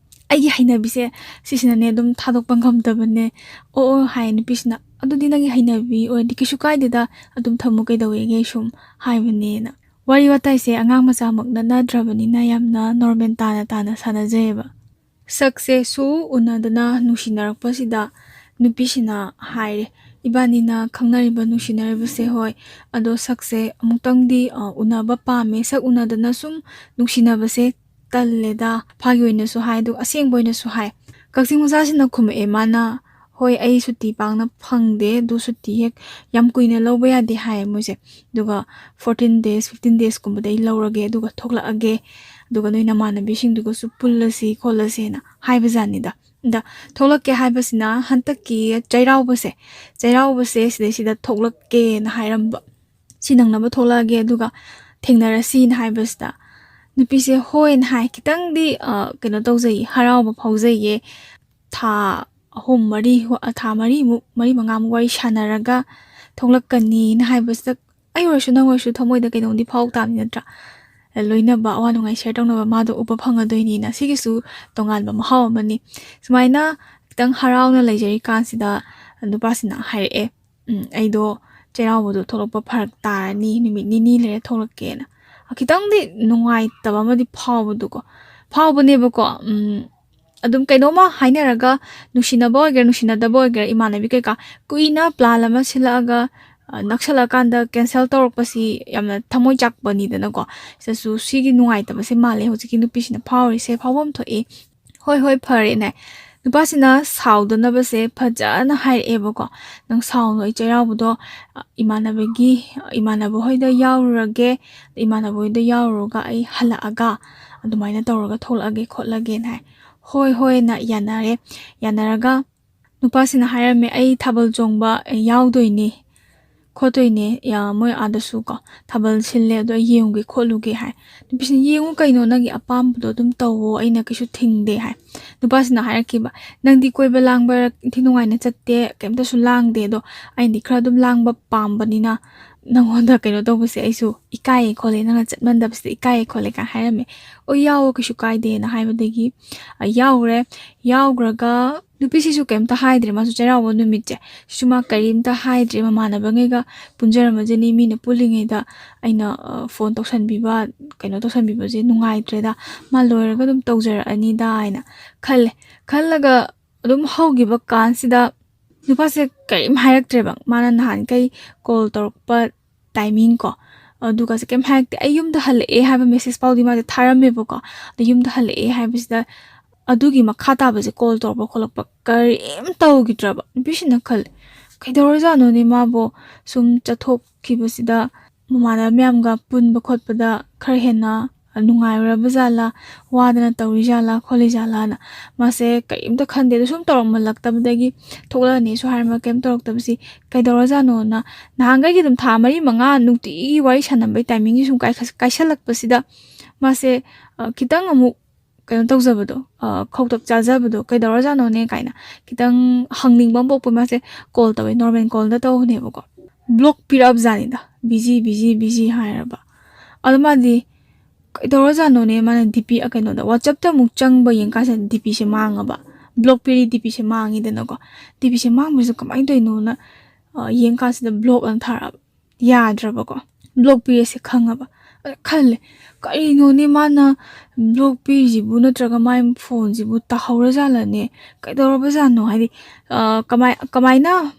"ꯑꯩꯒꯤ ꯍꯩꯅꯕꯤꯁꯦ ꯁꯤꯁꯤꯅꯅꯦ ꯑꯗꯨꯝ ꯊꯥꯗꯣꯛꯄ ꯉꯝꯗꯕꯅꯦ"꯫ "ꯑꯣ, ꯑꯣ", ꯍꯥꯏ ꯅꯨꯄꯤꯁꯤꯅ, "ꯑꯗꯨꯗꯤ ꯅꯪꯒꯤ ꯍꯩꯅꯕꯤ ꯑꯣꯏꯔꯗꯤ ꯀꯩꯁꯨ ꯀꯥꯏꯗꯦꯗ, ꯑꯗꯨꯝ ꯊꯝꯃꯨ, ꯀꯩꯗꯧꯋꯦꯒꯦ", ꯁꯨꯝ ꯍꯥꯏꯕꯅꯦꯅ꯫ ꯋꯥꯔꯤ ꯋꯥꯇꯥꯏꯁꯦ ꯑꯉꯥꯡ ꯃꯆꯥꯃꯛ ꯅꯠꯅꯗ꯭ꯔꯕꯅꯤꯅ ꯌꯥꯝꯅ ꯅꯣꯔꯃꯦꯜ ꯇꯥꯅ ꯇꯥꯅ ꯁꯥꯟꯅꯖꯩꯌꯦꯕ꯫ ꯁꯛꯁꯦ ꯁꯨ ꯎꯅꯗꯅ ꯅꯨꯡꯁꯤꯅꯔꯛꯄꯁꯤꯗ ꯅꯨꯄꯤꯁꯤꯅ ꯍꯥꯏꯔꯦ, "ꯏꯕꯥꯅꯤꯅ ꯈꯪꯅꯔꯤꯕ, ꯅꯨꯡꯁꯤꯅꯔꯤꯕꯁꯦ ꯍꯣꯏ, ꯑꯗꯣ ꯁꯛꯁꯦ ꯑꯃꯨꯛꯇꯪꯗꯤ, ꯑ, ꯎꯅꯕ ꯄꯥꯝꯃꯦ꯫ ꯁꯛ ꯎꯅꯗꯅ ꯁꯨꯝ ꯅꯨꯡꯁꯤꯅꯕꯁꯦ ꯇꯜꯂꯦꯗ", ꯐꯥꯒꯤ ꯑꯣꯏꯅꯁꯨ ꯍꯥꯏ, ꯑꯗꯨꯒ ꯑꯁꯦꯡꯕ ꯑꯣꯏꯅꯁꯨ ꯍꯥꯏ꯫ ꯀꯛꯆꯤꯡ ꯃꯆꯥꯁꯤꯅ ꯈꯨꯝꯃꯛꯑꯦ ꯃꯥꯅ, "ꯍꯣꯏ, ꯑꯩ ꯁꯨꯇꯤ ꯄꯥꯛꯅ ꯐꯪꯗꯦ, ꯑꯗꯨ ꯁꯨꯇꯤ ꯍꯦꯛ ꯌꯥꯝ ꯀꯨꯏꯅ ꯂꯧꯕ ꯌꯥꯗꯦ", ꯍꯥꯏꯌꯦ ꯃꯣꯏꯁꯦ꯫ ꯑꯗꯨꯒ "ꯐꯣꯔꯇꯤꯟ ꯗꯦꯖ, ꯐꯤꯐꯇꯤꯟ ꯗꯦꯖꯀꯨꯝꯕꯗ ꯑꯩ ꯂꯧꯔꯒꯦ, ꯑꯗꯨꯒ ꯊꯣꯛꯂꯛꯑꯒꯦ, ꯑꯗꯨꯒ ꯅꯣꯏ ꯅꯃꯥꯟꯅꯕꯤꯁꯤꯡꯗꯨꯒꯁꯨ ꯄꯨꯜꯂꯁꯤ ꯈꯣꯠꯂꯁꯦꯅ" ꯍꯥꯏꯕꯖꯥꯠꯅꯤꯗ꯫ ꯑꯗ ꯊꯣꯛꯂꯛꯀꯦ ꯍꯥꯏꯕꯁꯤꯅ ꯍꯟꯗꯛꯀꯤ ꯆꯩꯔꯥꯎꯕꯁꯦ, ꯆꯩꯔꯥꯎꯕꯁꯦ ꯁꯤꯗꯩꯁꯤꯗ ꯊꯣꯛꯂꯛꯀꯦꯅ ꯍꯥꯏꯔꯝꯕ꯫ "ꯁꯤ ꯅꯪꯅꯕ ꯊꯣꯛꯂꯛꯑꯒꯦ, ꯑꯗꯨꯒ ꯊꯦꯡꯅꯔꯁꯤꯅ" ꯍꯥꯏꯕꯁꯤꯗ ꯅꯨꯄꯤꯁꯦ ꯍꯣꯏꯅ ꯍꯥꯏ꯫ ꯈꯤꯇꯪꯗꯤ, ꯑ, ꯀꯩꯅꯣ ꯇꯧꯖꯩ, ꯍꯔꯥꯎꯕ ꯐꯥꯎꯖꯩꯌꯦ꯫ ꯊꯥ ꯑꯍꯨꯝ ꯃꯔꯤ ꯋꯥ-, ꯊꯥ ꯃꯔꯤꯃꯨꯛ, ꯃꯔꯤ ꯃꯉꯥꯃꯨꯛ ꯋꯥꯔꯤ ꯁꯥꯟꯅꯔꯒ ꯊꯣꯛꯂꯛꯀꯅꯤꯅ ꯍꯥꯏꯕꯁꯤꯗ, ꯑꯩ ꯑꯣꯏꯔꯁꯨ ꯅꯪ ꯑꯣꯏꯔꯁꯨ ꯊꯃꯣꯏꯗ ꯀꯩꯅꯣꯝꯗꯤ ꯐꯥꯎ ꯇꯥꯕꯅꯤ ꯅꯠꯇ꯭ꯔꯥ? ꯂꯣꯏꯅꯕ, ꯑꯋꯥ ꯅꯨꯡꯉꯥꯏ ꯁꯤꯌꯔ ꯇꯧꯅꯕ ꯃꯥꯗꯣ ꯎꯕ ꯐꯪꯉꯗꯣꯏꯅꯤꯅ, ꯁꯤꯒꯤꯁꯨ ꯇꯣꯉꯥꯟꯕ ꯃꯍꯥꯎ ꯑꯃꯅꯤ꯫ ꯁꯨꯃꯥꯏꯅ ꯈꯤꯇꯪ ꯍꯔꯥꯎꯅ ꯂꯩꯖꯔꯤꯀꯥꯟꯁꯤꯗ ꯅꯨꯄꯥꯁꯤꯅ ꯍꯥꯏꯔꯛꯑꯦ, "ꯎꯝ, ꯑꯩꯗꯣ ꯆꯩꯔꯥꯎꯕꯗꯣ ꯊꯣꯛꯂꯛꯄ ꯐꯔꯛ ꯇꯥꯔꯅꯤ, ꯅꯨꯃꯤꯠ ꯅꯤꯅꯤ ꯂꯩꯔ ꯊꯣꯛꯂꯛꯀꯦꯅ"꯫ ꯈꯤꯇꯪꯗꯤ ꯅꯨꯡꯉꯥꯏꯇꯕ ꯑꯃꯗꯤ ꯐꯥꯎꯕꯗꯣꯀꯣ, ꯐꯥꯎꯕꯅꯦꯕꯀꯣ꯫ ꯎꯝ, ꯑꯗꯨꯝ ꯀꯩꯅꯣꯝꯃ ꯍꯥꯏꯅꯔꯒ, ꯅꯨꯡꯁꯤꯅꯕ ꯑꯣꯏꯒꯦꯔꯥ ꯅꯨꯡꯁꯤꯅꯗꯕ ꯑꯣꯏꯒꯦꯔꯥ, ꯏꯃꯥꯟꯅꯕꯤ ꯀꯩꯀꯥ ꯀꯨꯏꯅ ꯄ꯭ꯂꯥꯟ ꯑꯃ ꯁꯤꯜꯂꯛꯑꯒ, ꯑ, ꯅꯛꯁꯜꯂꯛꯑꯀꯥꯟꯗ ꯀꯦꯟꯁꯦꯜ ꯇꯧꯔꯛꯄꯁꯤ ꯌꯥꯝꯅ ꯊꯃꯣꯏ ꯆꯥꯛꯄꯅꯤꯗꯅꯀꯣ꯫ ꯁꯤꯗꯁꯨ ꯁꯤꯒꯤ ꯅꯨꯡꯉꯥꯏꯇꯕꯁꯦ ꯃꯥꯜꯂꯦ ꯍꯧꯖꯤꯛꯀꯤ ꯅꯨꯄꯤꯁꯤꯅ ꯐꯥꯎꯔꯤꯁꯦ, ꯐꯥꯎꯐꯝ ꯊꯣꯛꯏ꯫ "ꯍꯣꯏ, ꯍꯣꯏ, ꯐꯔꯦꯅꯦ"꯫ ꯅꯨꯄꯥꯁꯤꯅ ꯁꯥꯎꯗꯅꯕꯁꯦ ꯐꯖꯅ ꯍꯥꯏꯔꯛꯑꯦꯕꯀꯣ꯫ "ꯅꯪ ꯁꯥꯎꯅꯨ, ꯑꯩ ꯆꯩꯔꯥꯎꯕꯗꯣ, ꯑ, ꯏꯃꯥꯟꯅꯕꯒꯤ, ꯏꯃꯥꯟꯅꯕ ꯍꯣꯏꯗ ꯌꯥꯎꯔꯨꯔꯒꯦ, ꯏꯃꯥꯟꯅꯕ ꯍꯣꯏꯗ ꯌꯥꯎꯔꯨꯔꯒ ꯑꯩ ꯍꯜꯂꯛꯑꯒ ꯑꯗꯨꯃꯥꯏꯅ ꯇꯧꯔꯒ ꯊꯣꯛꯂꯛꯑꯒꯦ ꯈꯣꯠꯂꯒꯦꯅ" ꯍꯥꯏ꯫ "ꯍꯣꯏ, ꯍꯣꯏꯅ" ꯌꯥꯅꯔꯦ꯫ ꯌꯥꯅꯔꯒ ꯅꯨꯄꯥꯁꯤꯅ ꯍꯥꯏꯔꯝꯃꯦ, "ꯑꯩ ꯊꯥꯕꯜ ꯆꯣꯡꯕ ꯌꯥꯎꯗꯣꯏꯅꯦ ꯈꯣꯠꯇꯣꯏꯅꯦ, ꯌꯥ-, ꯃꯣꯏ ꯑꯥꯗꯁꯨ ꯀꯣ, ꯊꯥꯕꯜ ꯁꯤꯜꯂꯦ, ꯑꯗꯣ ꯑꯩ ꯌꯦꯡꯉꯨꯒꯦ ꯈꯣꯠꯂꯨꯒꯦ" ꯍꯥꯏ꯫ ꯅꯨꯄꯤꯁꯤꯅ, "ꯌꯦꯡꯉꯨ ꯀꯩꯅꯣ, ꯅꯪꯒꯤ ꯑꯄꯥꯝꯕꯗꯣ ꯑꯗꯨꯝ ꯇꯧꯋꯣ, ꯑꯩꯅ ꯀꯩꯁꯨ ꯊꯤꯡꯗꯦ" ꯍꯥꯏ꯫ ꯅꯨꯄꯥꯁꯤꯅ ꯍꯥꯏꯔꯛꯈꯤꯕ, "ꯅꯪꯗꯤ ꯀꯣꯏꯕ ꯂꯥꯡꯕ ꯏꯟꯊꯤ ꯅꯨꯡꯉꯥꯏꯅ ꯆꯠꯇꯦ, ꯀꯩꯝꯇꯁꯨ ꯂꯥꯡꯗꯦ, ꯑꯗꯣ ꯑꯩꯅꯗꯤ ꯈꯔ ꯑꯗꯨꯝ ꯂꯥꯡꯕ ꯄꯥꯝꯕꯅꯤꯅ ꯅꯪꯉꯣꯟꯗ ꯀꯩꯅꯣ ꯇꯧꯕꯁꯦ ꯑꯩꯁꯨ ꯏꯀꯥꯏꯌꯦ ꯈꯣꯠꯂꯦ, ꯅꯪꯅ ꯆꯠꯃꯟꯗꯕꯁꯤꯗ ꯏꯀꯥꯏꯌꯦ ꯈꯣꯠꯂꯦ" ꯀꯥꯏꯅ ꯍꯥꯏꯔꯝꯃꯦ꯫ "ꯑꯣ, ꯌꯥꯎꯋꯣ, ꯀꯩꯁꯨ ꯀꯥꯏꯗꯦꯅ" ꯍꯥꯏꯕꯗꯒꯤ, ꯑ, ꯌꯥꯎꯈ꯭ꯔꯦ꯫ ꯌꯥꯎꯈ꯭ꯔꯒ ꯅꯨꯄꯤꯁꯤꯁꯨ ꯀꯩꯝꯇ ꯍꯥꯏꯗ꯭ꯔꯦ, ꯃꯥꯁꯨ ꯆꯩꯔꯥꯎꯕ ꯅꯨꯃꯤꯠꯁꯦ ꯁꯤꯁꯨ ꯃꯥ ꯀꯔꯤꯝꯇ ꯍꯥꯏꯗ꯭ꯔꯦ꯫ ꯃꯃꯥꯟꯅꯕꯉꯩꯒ ꯄꯨꯟꯖꯔꯝꯃꯖꯅꯤ, ꯃꯤꯅ ꯄꯨꯜꯂꯤꯉꯩꯗ ꯑꯩꯅ, ꯑ, ꯐꯣꯟ ꯇꯧꯁꯟꯕꯤꯕ, ꯀꯩꯅꯣ ꯇꯧꯁꯟꯕꯤꯕꯁꯦ ꯅꯨꯡꯉꯥꯏꯇ꯭ꯔꯦꯗ, ꯃꯥ ꯂꯣꯏꯔꯒ ꯑꯗꯨꯝ ꯇꯧꯖꯔꯛꯑꯅꯤꯗ ꯍꯥꯏꯅ ꯈꯜꯂꯦ꯫ ꯈꯜꯂꯒ ꯑꯗꯨꯝ ꯍꯧꯈꯤꯕ ꯀꯥꯟꯁꯤꯗ ꯅꯨꯄꯥꯁꯦ ꯀꯔꯤꯝ ꯍꯥꯏꯔꯛꯇ꯭ꯔꯦꯕ꯫ ꯃꯥꯅ ꯅꯍꯥꯟꯈꯩ ꯀꯣꯜ ꯇꯧꯔꯛꯄ ꯇꯥꯏꯃꯤꯡ ꯀꯣ, ꯑꯗꯨꯒꯁꯦ ꯀꯩꯝ ꯍꯥꯏꯔꯛꯇꯦ꯫ ꯑꯩ ꯌꯨꯝꯗ ꯍꯜꯂꯛꯑꯦ ꯍꯥꯏꯕ ꯃꯦꯁꯦꯖ ꯐꯥꯎꯗꯤ ꯃꯥꯁꯦ ꯊꯥꯔꯝꯃꯦꯕꯀꯣ꯫ ꯑꯗꯣ ꯌꯨꯝꯗ ꯍꯜꯂꯛꯑꯦ ꯍꯥꯏꯕꯁꯤꯗ ꯑꯗꯨꯒꯤ ꯃꯈꯥ ꯇꯥꯕꯁꯦ, ꯀꯣꯜ ꯇꯧꯔꯛꯄ ꯈꯣꯠꯂꯛꯄ ꯀꯔꯤꯝ ꯇꯧꯈꯤꯗ꯭ꯔꯕ꯫ ꯅꯨꯄꯤꯁꯤꯅ ꯈꯜꯂꯦ, "ꯀꯩꯗꯧꯔꯖꯥꯠꯅꯣꯅꯦ ꯃꯥꯕꯨ ꯁꯨꯝ ꯆꯠꯊꯣꯛꯈꯤꯕꯁꯤꯗ ꯃꯃꯥꯟꯅꯕ ꯃꯌꯥꯝꯒ ꯄꯨꯟꯕ ꯈꯣꯠꯄꯗ ꯈꯔ ꯍꯦꯟꯅ ꯅꯨꯡꯉꯥꯏꯔꯨꯔꯕ ꯖꯥꯠꯂꯥ, ꯋꯥꯗꯅ ꯇꯧꯔꯤ ꯖꯥꯠꯂꯥ ꯈꯣꯠꯂꯤ ꯖꯥꯠꯂꯥꯅ?" ꯃꯥꯁꯦ ꯀꯔꯤꯝꯇ ꯈꯟꯗꯦ꯫ ꯑꯗꯣ ꯁꯨꯝ ꯇꯧꯔꯝꯃꯜꯂꯛꯇꯕꯗꯒꯤ ꯊꯣꯛꯂꯛꯑꯅꯤꯁꯨ ꯍꯥꯏꯔꯝꯃꯒ ꯀꯔꯤꯝ ꯇꯧꯔꯛꯇꯕꯁꯤ ꯀꯩꯗꯧꯔꯖꯥꯠꯅꯣꯅ ꯅꯍꯥꯟꯈꯩꯒꯤ ꯑꯗꯨꯝ ꯊꯥ ꯃꯔꯤ ꯃꯉꯥ ꯅꯨꯡꯇꯤꯒꯤ ꯋꯥꯔꯤ ꯁꯥꯟꯅꯕꯩ ꯇꯥꯏꯃꯤꯡꯁꯤ ꯁꯨꯝ ꯀꯥꯏꯈꯠ-, ꯀꯥꯏꯁꯜꯂꯛꯄꯁꯤꯗ ꯃꯥꯁꯦ, ꯑ, ꯈꯤꯇꯪ ꯑꯃꯨꯛ ꯀꯩꯅꯣ ꯇꯧꯖꯕꯗꯣ, ꯈꯧꯇꯛ ꯆꯥꯖꯕꯗꯣ ꯀꯩꯗꯧꯔꯖꯥꯠꯅꯣꯅꯦ ꯀꯥꯏꯅ ꯈꯤꯇꯪ ꯍꯪꯅꯤꯡꯕ ꯑꯃ ꯄꯣꯛꯄ꯫ ꯃꯥꯁꯦ ꯀꯣꯜ ꯇꯧꯋꯦ, ꯅꯣꯔꯃꯦꯜ ꯀꯣꯜꯗ ꯇꯧꯕꯅꯦꯕꯀꯣ꯫ ꯕ꯭ꯂꯣꯛ ꯄꯤꯔꯛꯑꯕꯖꯥꯠꯅꯤꯗ, ꯕꯤꯖꯤ ꯕꯤꯖꯤ ꯕꯤꯖꯤ ꯍꯥꯏꯔꯕ꯫ ꯑꯗꯣ ꯃꯥꯗꯤ ꯀꯩꯗꯧꯔꯖꯥꯠꯅꯣꯅꯦ, ꯃꯥꯅ ꯗꯤ ꯄꯤ ꯀꯩꯅꯣꯗ ꯋꯥꯆꯞꯇ ꯑꯃꯨꯛ ꯆꯪꯕ ꯌꯦꯡꯀꯥꯟꯁꯤꯗ ꯗꯤ ꯄꯤꯁꯦ ꯃꯥꯡꯉꯕ꯫ ꯕ꯭ꯂꯣꯛ ꯄꯤꯔꯤ ꯗꯤ ꯄꯤꯁꯦ ꯃꯥꯡꯉꯤꯗꯅꯀꯣ꯫ ꯗꯤ ꯄꯤꯁꯦ ꯃꯥꯡꯕꯁꯤꯗ ꯀꯃꯥꯏꯅ ꯇꯧꯔꯤꯅꯣꯅ ꯌꯦꯡꯀꯥꯟꯁꯤꯗ ꯕ꯭ꯂꯣꯛ ꯑꯅ ꯊꯥꯔꯛꯑꯕ꯫ ꯌꯥꯗ꯭ꯔꯕꯀꯣ, ꯕ꯭ꯂꯣꯛ ꯄꯤꯔꯦꯁꯦ ꯈꯪꯉꯕ꯫ ꯑꯗ ꯈꯜꯂꯦ, ꯀꯔꯤꯅꯣꯅꯦ ꯃꯥꯅ ꯕ꯭ꯂꯣꯛ ꯄꯤꯔꯤꯁꯤꯕꯨ, ꯅꯠꯇ꯭ꯔꯒ ꯃꯥꯏ ꯐꯣꯟꯁꯤꯕꯨ ꯇꯥꯍꯧꯔꯖꯥꯠꯂꯅꯦ? ꯀꯩꯗꯧꯔꯕꯖꯥꯠꯅꯣ? ꯍꯥꯏꯗꯤ ꯀꯃꯥꯏ ꯀꯃꯥꯏꯅ